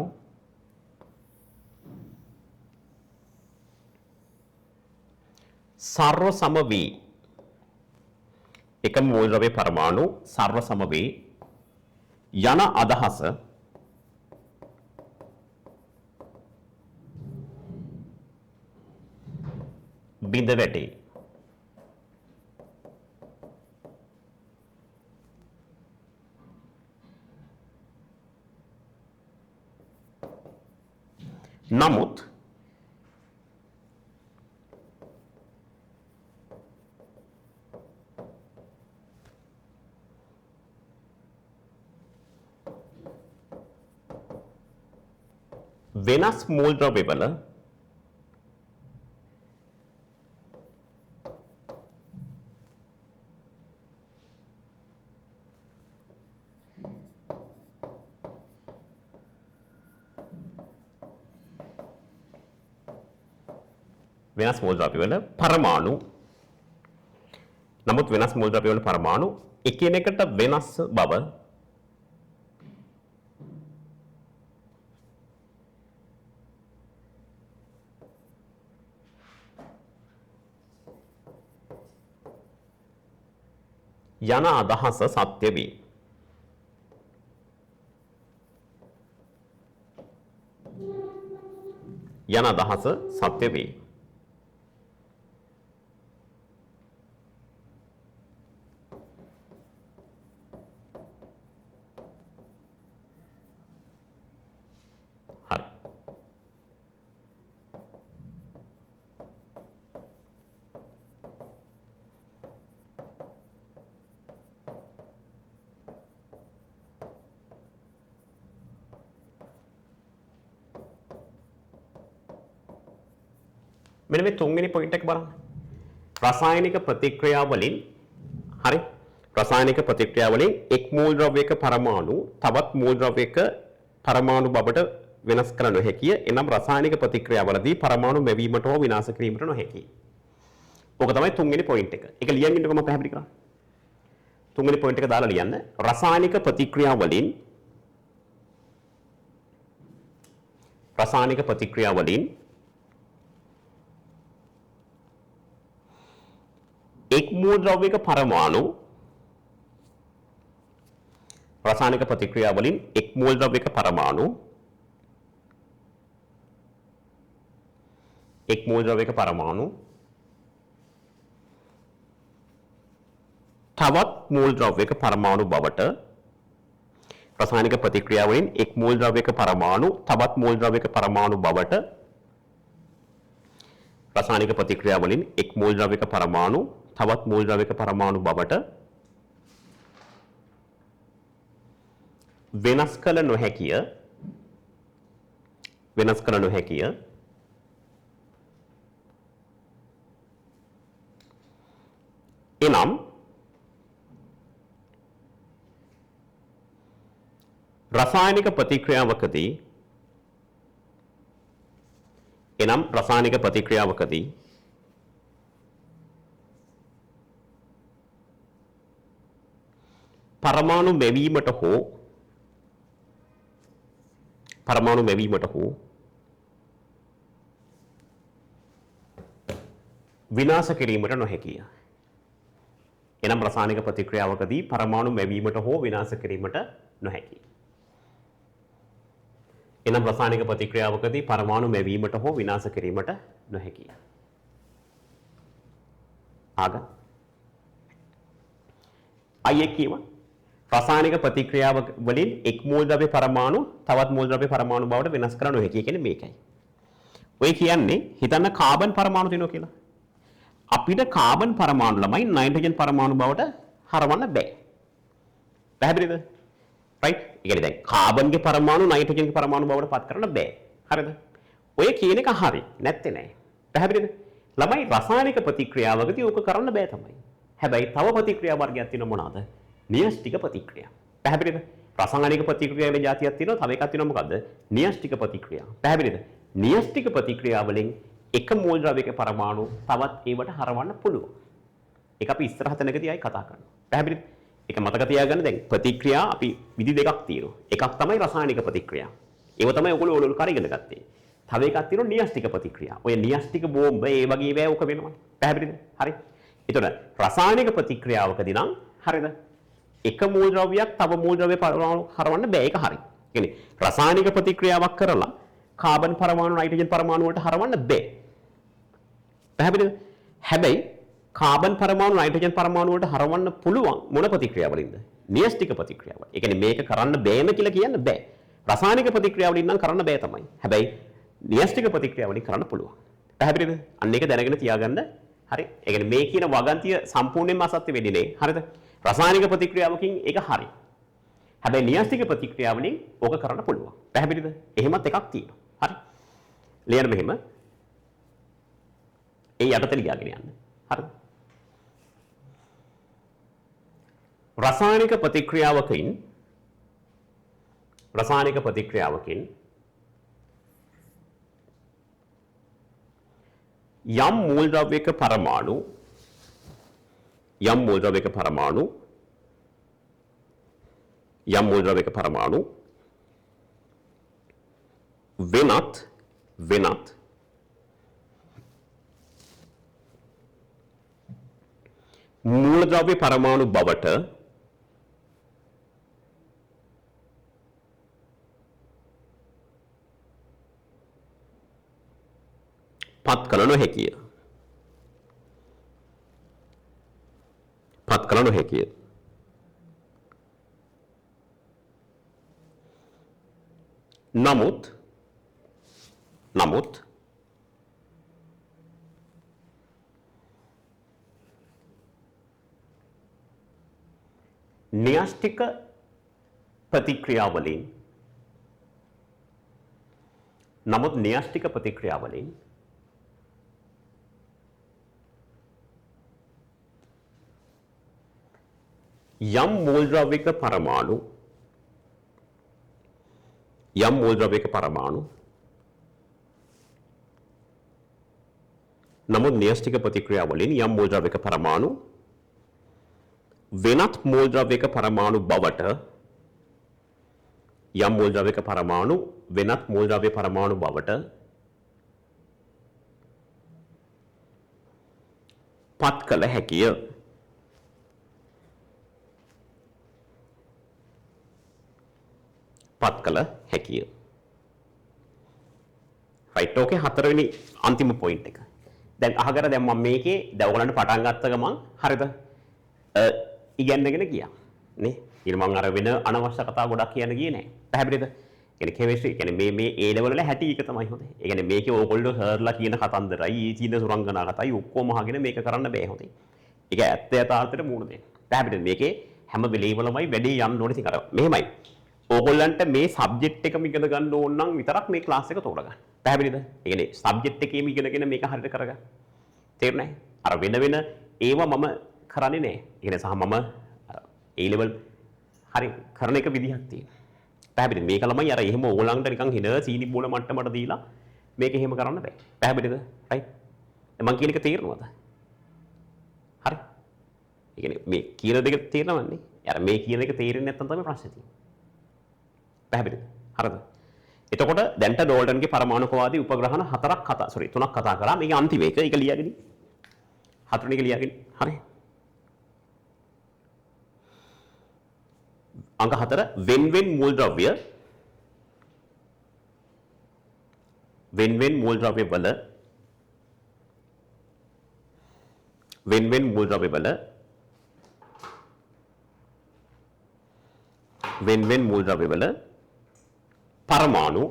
සර්ව සම වී එකම මූලද්‍රව්‍යයේ පරමාණු සර්ව සම වී යන අදහස බිඳ වැටේ. නමුත් වෙනස් මූලද්‍රව්‍යවල වෙනස් මූලද්‍රව්‍ය වල පරමාණු, නමුත් වෙනස් මූලද්‍රව්‍ය වල පරමාණු එකිනෙකට වෙනස් බව යන අදහස සත්‍ය වේ. යන අදහස සත්‍ය වේ. හරි. මෙන්න මේ තුන්වෙනි පොයින්ට් එක බලන්න. රසායනික ප්‍රතික්‍රියා වලින්, හරි, රසායනික ප්‍රතික්‍රියා වලින් එක් මූලද්‍රව්‍යයක පරමාණු තවත් මූලද්‍රව්‍යයක පරමාණු බවට වෙනස් කර නොහැකිය. එනම් රසායනික ප්‍රතික්‍රියාවලදී පරමාණු මැවීමට හෝ විනාශ කිරීමට නොහැකිය. ඕක තමයි තුන්වෙනි පොයින්ට් එක. ඒක ලියන් ඉන්නකො මම පැහැදිලි කරා. තුන්වෙනි පොයින්ට් එක දාලා ලියන්න. රසායනික ප්‍රතික්‍රියා වලින්, රසායනික ප්‍රතික්‍රියා වලින් එක් මූලද්‍රව්‍යයක පරමාණු, රසායනික ප්‍රතික්‍රියා වලින් එක් මූලද්‍රව්‍යයක පරමාණු, එක් මූලද්‍රව්‍යයක පරමාණු තවත් මූලද්‍රව්‍යයක පරමාණු බවට, රසායනික ප්‍රතික්‍රියා වලින් එක් මූලද්‍රව්‍යයක පරමාණු තවත් මූලද්‍රව්‍යයක පරමාණු බවට, රසායනික ප්‍රතික්‍රියා වලින් එක් මූලද්‍රව්‍යයක පරමාණු තවත් මූලද්‍රව්‍යයක පරමාණු බවට වෙනස් කළ නොහැකිය, වෙනස් කළ නොහැකිය. එනම් රසායනික ප්‍රතික්‍රියාවකදී, එනම් රසායනික ප්‍රතික්‍රියාවකදී පරමාණු මැවීමට හෝ, පරමාණු මැවීමට හෝ විනාශ කිරීමට නොහැකිය. එනම් රසායනික ප්‍රතික්‍රියාවකදී පරමාණු මැවීමට හෝ විනාශ කිරීමට නොහැකිය. එනම් රසායනික ප්‍රතික්‍රියාවකදී පරමාණු මැවීමට හෝ විනාශ කිරීමට නොහැකිය. ආග අයියේ කියව රසායනික ප්‍රතික්‍රියාව වලින් එක් මූලද්‍රව්‍ය පරමාණු තවත් මූලද්‍රව්‍ය පරමාණු බවට වෙනස් කර නොහැකිය කියන්නේ මේකයි. ඔය කියන්නේ හිතන්න කාබන් පරමාණු තියෙනවා කියලා. අපිට කාබන් පරමාණු ළමයි නයිට්‍රජන් පරමාණු බවට හරවන්න බෑ. පැහැදිලිද? රයිට්? ඒ කියන්නේ දැන් කාබන්ගේ පරමාණු නයිට්‍රජන්ගේ පරමාණු බවට පත් කරන්න බෑ. හරිද? ඔය කියන එක හරි. නැත්තේ නෑ. පැහැදිලිද? ළමයි රසායනික ප්‍රතික්‍රියාවකදී ඕක කරන්න බෑ තමයි. හැබැයි තව ප්‍රතික්‍රියා වර්ගයක් තියෙනවා මොනවාද? න්‍යෂ්ටික ප්‍රතික්‍රියා. පැහැදිලිද? රසායනික ප්‍රතික්‍රියා වල જાතියක් තියෙනවා. තව එකක් තියෙනවා මොකද්ද? න්‍යෂ්ටික ප්‍රතික්‍රියා. පැහැදිලිද? න්‍යෂ්ටික ප්‍රතික්‍රියා වලින් එක මූලද්‍රව්‍යයක පරමාණු තවත් ඒවට හරවන්න පුළුවන්. ඒක අපි ඉස්සරහ තැනකදී ආයි කතා කරනවා. පැහැදිලිද? ඒක මතක තියාගන්න. දැන් ප්‍රතික්‍රියා අපි විදි දෙකක් තියෙනවා. එකක් තමයි රසායනික ප්‍රතික්‍රියා. ඒව තමයි ඔයගොල්ලෝ ඔලොල් කර ඉගෙන ගත්තේ. තව එකක් තියෙනවා න්‍යෂ්ටික ප්‍රතික්‍රියා. ඔය න්‍යෂ්ටික බෝම්බ ඒ වගේ ඒවා ඔක වෙනවනේ. පැහැදිලිද? හරි. එතකොට රසායනික ප්‍රතික්‍රියාවකදී නම් හරිද? එක මූලද්‍රව්‍යයක් තව මූලද්‍රව්‍ය පරමාණු හරවන්න බෑ. ඒක හරි. ඒ කියන්නේ රසායනික ප්‍රතික්‍රියාවක් කරලා කාබන් පරමාණු නයිට්‍රජන් පරමාණු වලට හරවන්න බෑ. පැහැදිලිද? හැබැයි කාබන් පරමාණු නයිට්‍රජන් පරමාණු වලට හරවන්න පුළුවන් මොන ප්‍රතික්‍රියාව වලින්ද? න්‍යෂ්ටික ප්‍රතික්‍රියාව. ඒ කියන්නේ මේක කරන්න බෑම කියලා කියන්න බෑ. රසායනික ප්‍රතික්‍රියාව වලින් නම් කරන්න බෑ තමයි. හැබැයි න්‍යෂ්ටික ප්‍රතික්‍රියාව වලින් කරන්න පුළුවන්. පැහැදිලිද? අන්න ඒක දැනගෙන තියාගන්න. හරි. ඒ කියන්නේ මේ කියන වගන්තිය සම්පූර්ණයෙන්ම අසත්‍ය වෙන්නේ නෑ. හරිද? රසායනික ප්‍රතික්‍රියාවකින් ඒක හරි. හැබැයි න්‍යෂ්ටික ප්‍රතික්‍රියාව වලින් ඕක කරන්න පුළුවන්. පැහැදිලිද? එහෙමත් එකක් තියෙනවා. හරි. ලියන්න මෙහෙම. ඒ යටතේ ලියාගෙන යන්න. හරිද? රසායනික ප්‍රතික්‍රියාවකින්, රසායනික ප්‍රතික්‍රියාවකින් යම් මූලද්‍රව්‍යක පරමාණු යම් මූලද්‍රව්‍යක පරමාණු යම් මූලද්‍රව්‍යක පරමාණු වෙනත් වෙනත් මූලද්‍රව්‍ය පරමාණු බවට පත් කළ නොහැකිය. පත් කළ නොහැකිය. නමුත් නමුත් න්‍යෂ්ටික ප්‍රතික්‍රියාවලින් නමුත් න්‍යෂ්ටික ප්‍රතික්‍රියාවලින් යම් මූලද්‍රව්‍යක පරමාණු යම් මූලද්‍රව්‍යක පරමාණු නමුත් න්‍යෂ්ටික ප්‍රතික්‍රියාවලින් යම් මූලද්‍රව්‍යක පරමාණු වෙනත් මූලද්‍රව්‍යක පරමාණු බවට යම් මූලද්‍රව්‍යක පරමාණු වෙනත් මූලද්‍රව්‍ය පරමාණු බවට පත් කළ හැකිය. පත් කළ හැකිය. රයිට්, ඕකේ හතරවෙනි අන්තිම පොයින්ට් එක. දැන් අහගර දැන් මම මේකේ දැන් ඔයගලන්ට පටන් ගත්ත ගමන් හරිද? ඉගෙනගෙන ගියා නේ. ඊට මං අර වෙන අනවශ්‍ය කතා ගොඩක් කියන්න ගියේ නෑ. පැහැදිලිද? ඒ කියන්නේ කෙමිස්ට්‍රි කියන්නේ මේ මේ ඒ ලෙවල් වල හැටි එක තමයි හොඳේ. ඒ කියන්නේ මේකේ ඕගොල්ලෝ සර්ලා කියන කතන්දරයි, ඊ චීන සුරංගනා කතයි ඔක්කොම අහගෙන මේක කරන්න බෑ හොඳේ. ඒක ඇත්ත යථාර්ථයට මූණ දෙන්න. පැහැදිලිද? මේකේ හැම වෙලේවලමයි වැඩේ යන්න ඕනේ. ඉතින් අර මෙහෙමයි. ඕගොල්ලන්ට මේ සබ්ජෙක්ට් එකම ඉගෙන ගන්න ඕන නම් විතරක් මේ ක්ලාස් එක තෝරගන්න. පැහැදිලිද? ඒ කියන්නේ සබ්ජෙක්ට් එකේම ඉගෙනගෙන මේක හරියට කරගන්න. තේරුණා? අර වෙන වෙන ඒවා මම කරන්නේ නෑ. ඒ කියන්නේ සහ මම අර ඒ ලෙවල් හරි කරන එක විදිහක් තියෙනවා. පැහැදිලිද? මේක ළමයි අර එහෙම ඕගොල්ලන්ට නිකන් හින සීනි බෝල මට්ටමට දීලා මේක එහෙම කරන්න බෑ. පැහැදිලිද? රයිට්. දැන් මං කියන එක තේරෙනවද? හරි. ඒ කියන්නේ මේ කියන දෙක තේරෙනවන්නේ. අර මේ කියන එක තේරෙන්නේ නැත්නම් තමයි ප්‍රශ්නේ තියෙන්නේ. පැහැදිලිද? හරිද? එතකොට දැන්ට ඩෝල්ටන්ගේ පරමාණුකවාදී උපග්‍රහණ හතරක් කතා සෝරි තුනක් කතා කරා. මේක අන්තිම එක. ඒක ලියාගෙන. හතරවෙනි එක ලියාගෙන. හරි. අංක 4 වෙන් වෙන් මූලද්‍රව්‍ය වෙන් වෙන් මූලද්‍රව්‍ය වල වෙන් වෙන් මූලද්‍රව්‍ය වල වෙන් වෙන් මූලද්‍රව්‍ය වල පරමාණු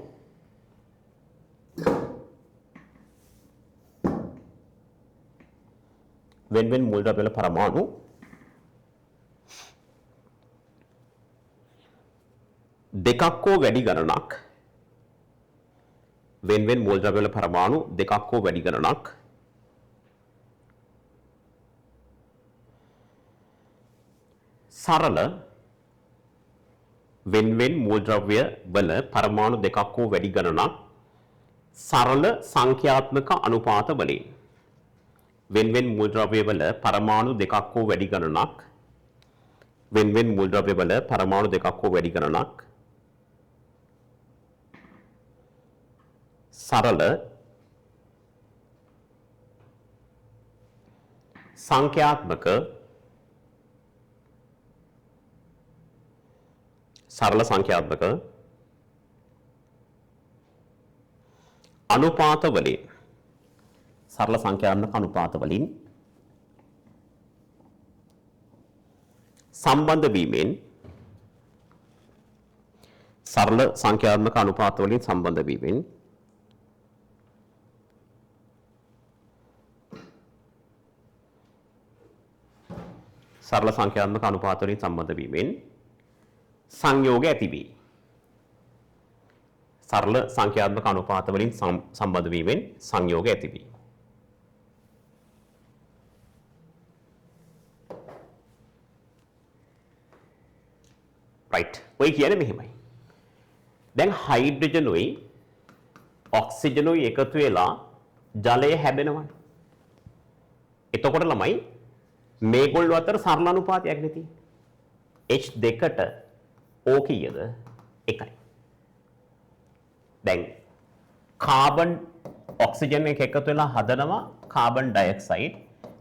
වෙන් වෙන් මූලද්‍රව්‍ය වල පරමාණු දෙකක් හෝ වැඩි ගණනක් වෙන් වෙන් මූලද්‍රව්‍ය වල පරමාණු දෙකක් හෝ වැඩි ගණනක් සරල වෙන් වෙන් මූලද්‍රව්‍ය වල පරමාණු දෙකක් හෝ වැඩි ගණනක් සරල සංඛ්‍යාත්මක අනුපාත වලින් වෙන් වෙන් මූලද්‍රව්‍ය වල පරමාණු දෙකක් හෝ වැඩි ගණනක් වෙන් වෙන් මූලද්‍රව්‍ය වල පරමාණු දෙකක් හෝ වැඩි ගණනක් සරල සංඛ්‍යාත්මක සරල සංඛ්‍යාත්මක අනුපාත වලින් සරල සංඛ්‍යාත්මක අනුපාත වලින් සම්බන්ධ වීමෙන් සරල සංඛ්‍යාත්මක අනුපාත වලින් සම්බන්ධ වීමෙන් සරල සංඛ්‍යාත්මක අනුපාත වලින් සම්බන්ධ වීමෙන් සංයෝග ඇති වේ. සරල සංඛ්‍යාත්මක අනුපාත වලින් සම්බන්ධ වීමෙන් සංයෝග ඇති වේ. රයිට්. ඔය කියන්නේ මෙහෙමයි. දැන් හයිඩ්‍රජනුයි ඔක්සිජනුයි එකතු වෙලා ජලය හැබෙනවනේ. එතකොට ළමයි මේගොල්ලෝ අතර සරල අනුපාතයක් නේ තියෙන්නේ. H දෙකට O කීයද? 1යි. දැන් කාබන් ඔක්සිජන් එක එකතු වෙලා හදනවා කාබන් ඩයොක්සයිඩ්.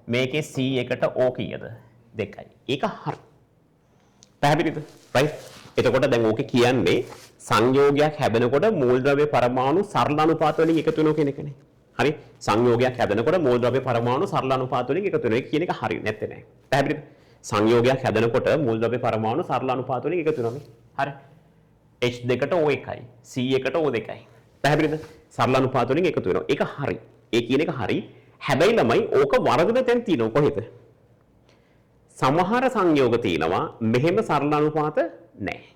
මේකේ C එකට O කීයද? 2යි. ඒක හරි. පැහැදිලිද? රයිට්. එතකොට දැන් ඕකේ කියන්නේ සංයෝගයක් හැදෙනකොට මූලද්‍රව්‍ය පරමාණු සරල අනුපාත වලින් එකතු වෙනවා කියන එකනේ. හරි. සංයෝගයක් හැදෙනකොට මූලද්‍රව්‍ය පරමාණු සරල අනුපාත වලින් එකතු වෙනවා කියන එක හරි නැත්තේ නෑ. පැහැදිලිද? සංයෝගයක් හැදෙනකොට මූලද්‍රව්‍ය පරමාණු සරල අනුපාත වලින් එකතු වෙනවා මේ. හරි. H දෙකට O 1යි, C එකට O 2යි. පැහැදිලිද? සරල අනුපාත වලින් එකතු වෙනවා. ඒක හරි. ඒ කියන එක හරි. හැබැයි ළමයි ඕක වරදින තැන් තියෙනවා කොහෙද? සමහර සංයෝග තියෙනවා මෙහෙම සරල අනුපාත නැහැ.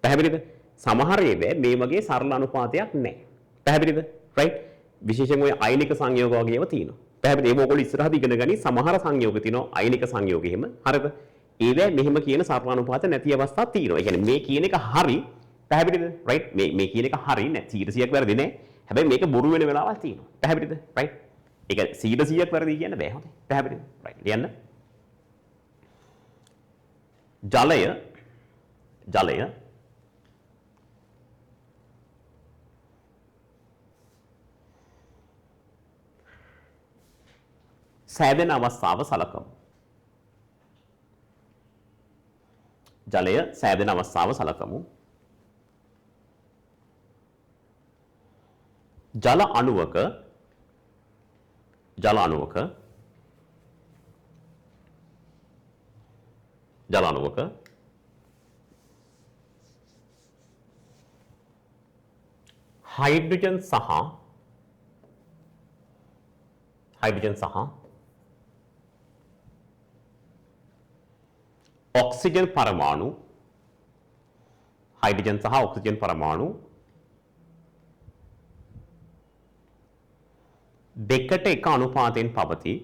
පැහැදිලිද? සමහර ඒවා මේ වගේ සරල අනුපාතයක් නැහැ. පැහැදිලිද? රයිට්. විශේෂයෙන් ඔය අයනික සංයෝග වගේ ඒවා තියෙනවා. පැහැදිලිද? ඒව ඔයගොල්ලෝ ඉස්සරහදී ඉගෙන ගනි. සමහර සංයෝග තියෙනවා අයනික සංයෝග එහෙම. හරිද? ඒවා මෙහෙම කියන සරල අනුපාත නැති අවස්ථා තියෙනවා. ඒ කියන්නේ මේ කියන එක හරි. පැහැදිලිද? රයිට්. මේ මේ කියන එක හරි නෑ. 100%ක් වැරදි නෑ. හැබැයි මේක බොරු වෙන වෙලාවල් තියෙනවා. පැහැදිලිද? රයිට්. ඒක 100%ක් වැරදි කියන්න බෑ. හොඳයි. පැහැදිලිද? රයිට්. ලියන්න. ජලය ජලය සෑදෙන අවස්ථාව සලකමු. ජලය සෑදෙන අවස්ථාව සලකමු. ජල අණුවක ජල අණුවක ජල අණුවක හයිඩ්‍රජන් සහ ඔක්සිජන් පරමාණු හයිඩ්‍රජන් සහ ඔක්සිජන් පරමාණු දෙකට එක අනුපාතයෙන් පවතී.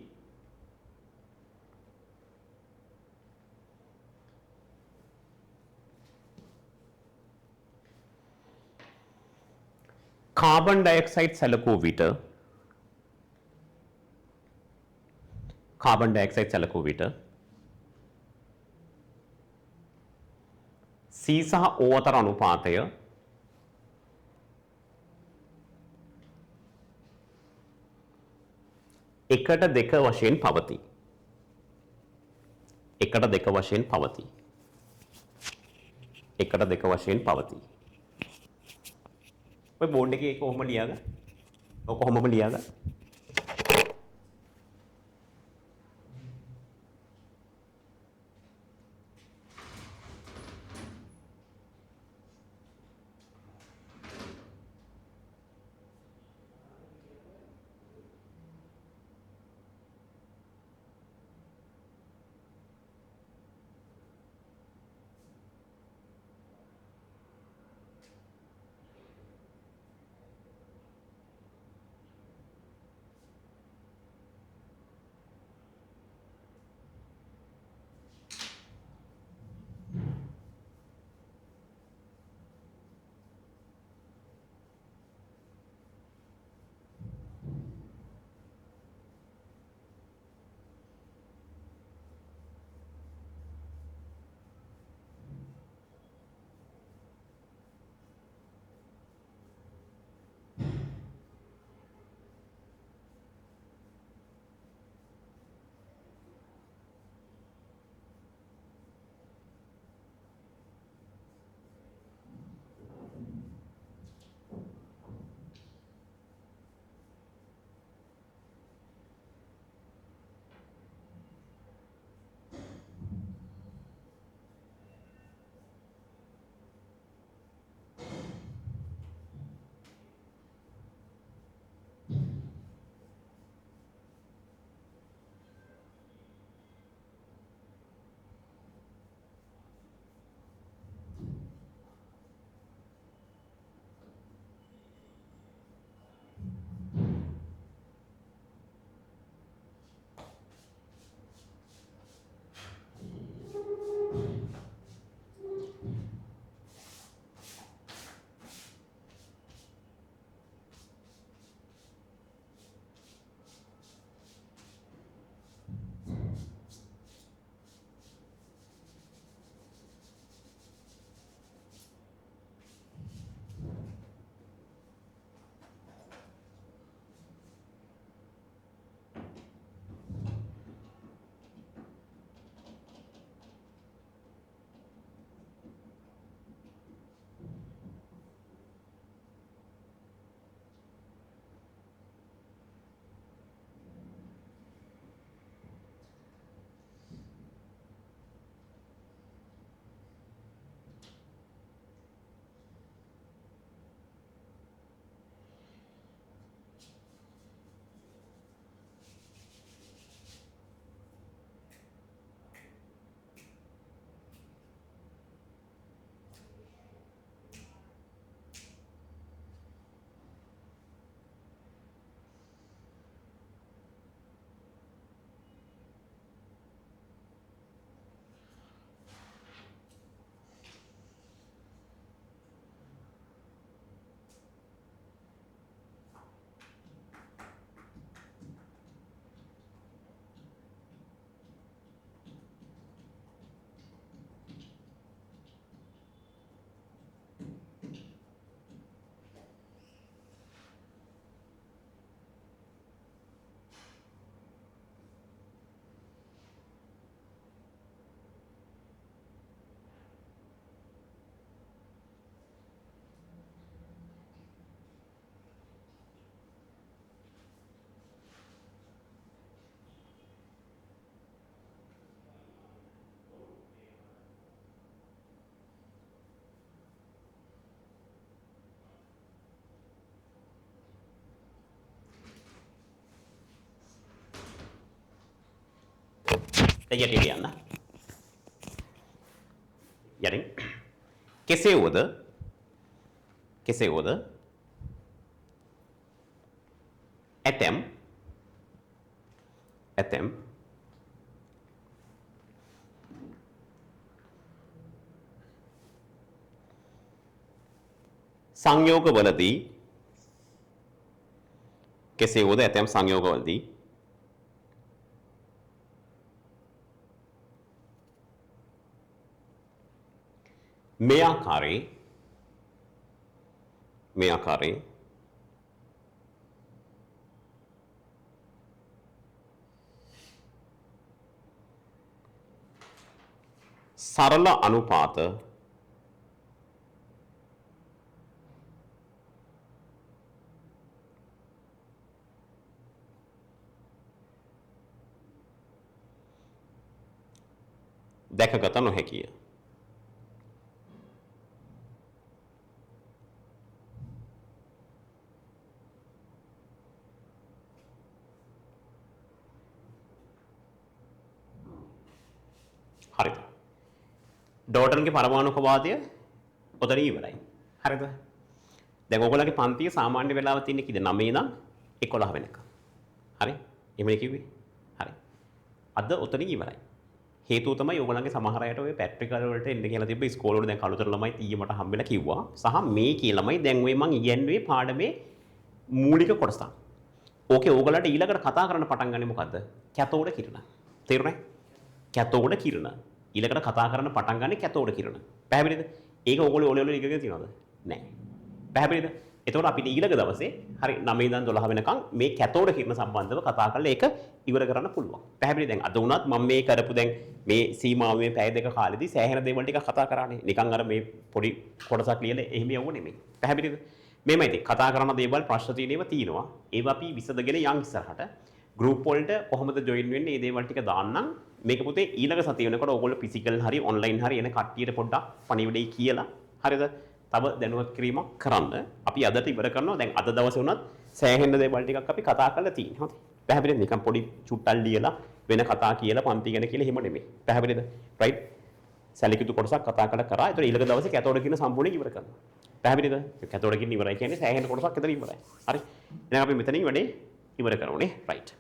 කාබන් ඩයොක්සයිඩ් සැලකූ විට කාබන් ඩයොක්සයිඩ් සැලකූ විට C සහ O අතර අනුපාතය එකට දෙක වශයෙන් පවතී. එකට දෙක වශයෙන් පවතී. එකට දෙක වශයෙන් පවතී. ඔය බෝඩ් එකේ කොහොම ලියාගන්න? ඔය කොහොමම ලියාගන්න. දැන් යටින් ලියන්න. යටින් කෙසේ වුවද කෙසේ වුවද ඇතැම් ඇතැම් සංයෝගවලදී කෙසේ වුවද ඇතැම් සංයෝගවලදී මේ ආකාරයේ මේ ආකාරයේ සරල අනුපාත දැකගත නොහැකිය. හරිද? ඩෝටන්ගේ පරමාණුකවාදය ඔතන ඉවරයි. හරිද? දැන් ඔයගොල්ලන්ගේ පන්තිය සාමාන්‍ය වෙලාව තියෙන්නේ කීයද? 9 ඉඳන් 11 වෙනකම්. හරි? එහෙමනේ කිව්වේ? හරි. අද ඔතනින් ඉවරයි. හේතුව තමයි ඔයගොල්ලන්ගේ සමහර අයට ඔය ප්‍රැක්ටිකල් වලට එන්න කියලා තිබ්බ ඉස්කෝලේ වල දැන් කළුතර ළමයි ඊයේ මට හම්බෙලා කිව්වා. සහ මේ කී ළමයි දැන් ඔය මං ඉගැන්නුවේ පාඩමේ මූලික කොටසක්. ඕකේ ඕගොල්ලන්ට ඊළඟට කතා කරන්න පටන් ගන්නේ මොකද්ද? කැතෝඩ කිරණ. තේරුණේ? කැතෝඩ කිරණ. ඊළඟට කතා කරන්න පටන් ගන්නේ කැතෝඩ කිරණ. පැහැදිලිද? ඒක ඕගොල්ලෝ ඔලේ ඔලේ ඉගෙන තියනවද? නෑ. පැහැදිලිද? එතකොට අපිට ඊළඟ දවසේ හරි 9 ඉඳන් 12 වෙනකන් මේ කැතෝඩ කිරණ සම්බන්ධව කතා කරලා ඒක ඉවර කරන්න පුළුවන්. පැහැදිලි? දැන් අද වුණත් මම මේ කරපු දැන් මේ සීමාව මේ පැය දෙක කාලෙදී සෑහෙන දේවල් ටිකක් කතා කරානේ. නිකන් අර මේ පොඩි කොටසක් ලියලා එහෙම යවුව නෙමෙයි. පැහැදිලිද? මේමයි ඉතින් කතා කරන දේවල් ප්‍රශ්න තියෙන ඒවා තියෙනවා. ඒවා අපි විසඳගෙන යන් ඉස්සරහට. ගෲප් වලට කොහොමද ජොයින් වෙන්නේ මේ දේවල් ටික දාන්නම්. මේක පොතේ ඊළඟ සතිය වෙනකොට ඕගොල්ලෝ ෆිසිකල් හරි ඔන්ලයින් හරි එන කට්ටියට පොඩ්ඩක් පණිවිඩයි කියලා හරිද? තව දැනුවත් කිරීමක් කරන්න. අපි අදට ඉවර කරනවා. දැන් අද දවසේ වුණත් සෑහෙන දේවල් ටිකක් අපි කතා කරලා තියෙනවා. හරි. පැහැදිලිද? නිකන් පොඩි චුට්ටක් ලියලා වෙන කතා කියලා පන්ති ගැන කියලා එහෙම නෙමෙයි. පැහැදිලිද? රයිට්. සැලකියුතු කොටසක් කතා කරලා කරා. ඒතර ඊළඟ දවසේ කැතෝඩ කියන සම්පූර්ණයෙන් ඉවර කරනවා. පැහැදිලිද? කැතෝඩ කියන ඉවරයි කියන්නේ සෑහෙන කොටසක් එතන ඉවරයි. හරි. එහෙනම් අපි මෙතනින් වැඩේ ඉවර කරමු නේ. රයිට්.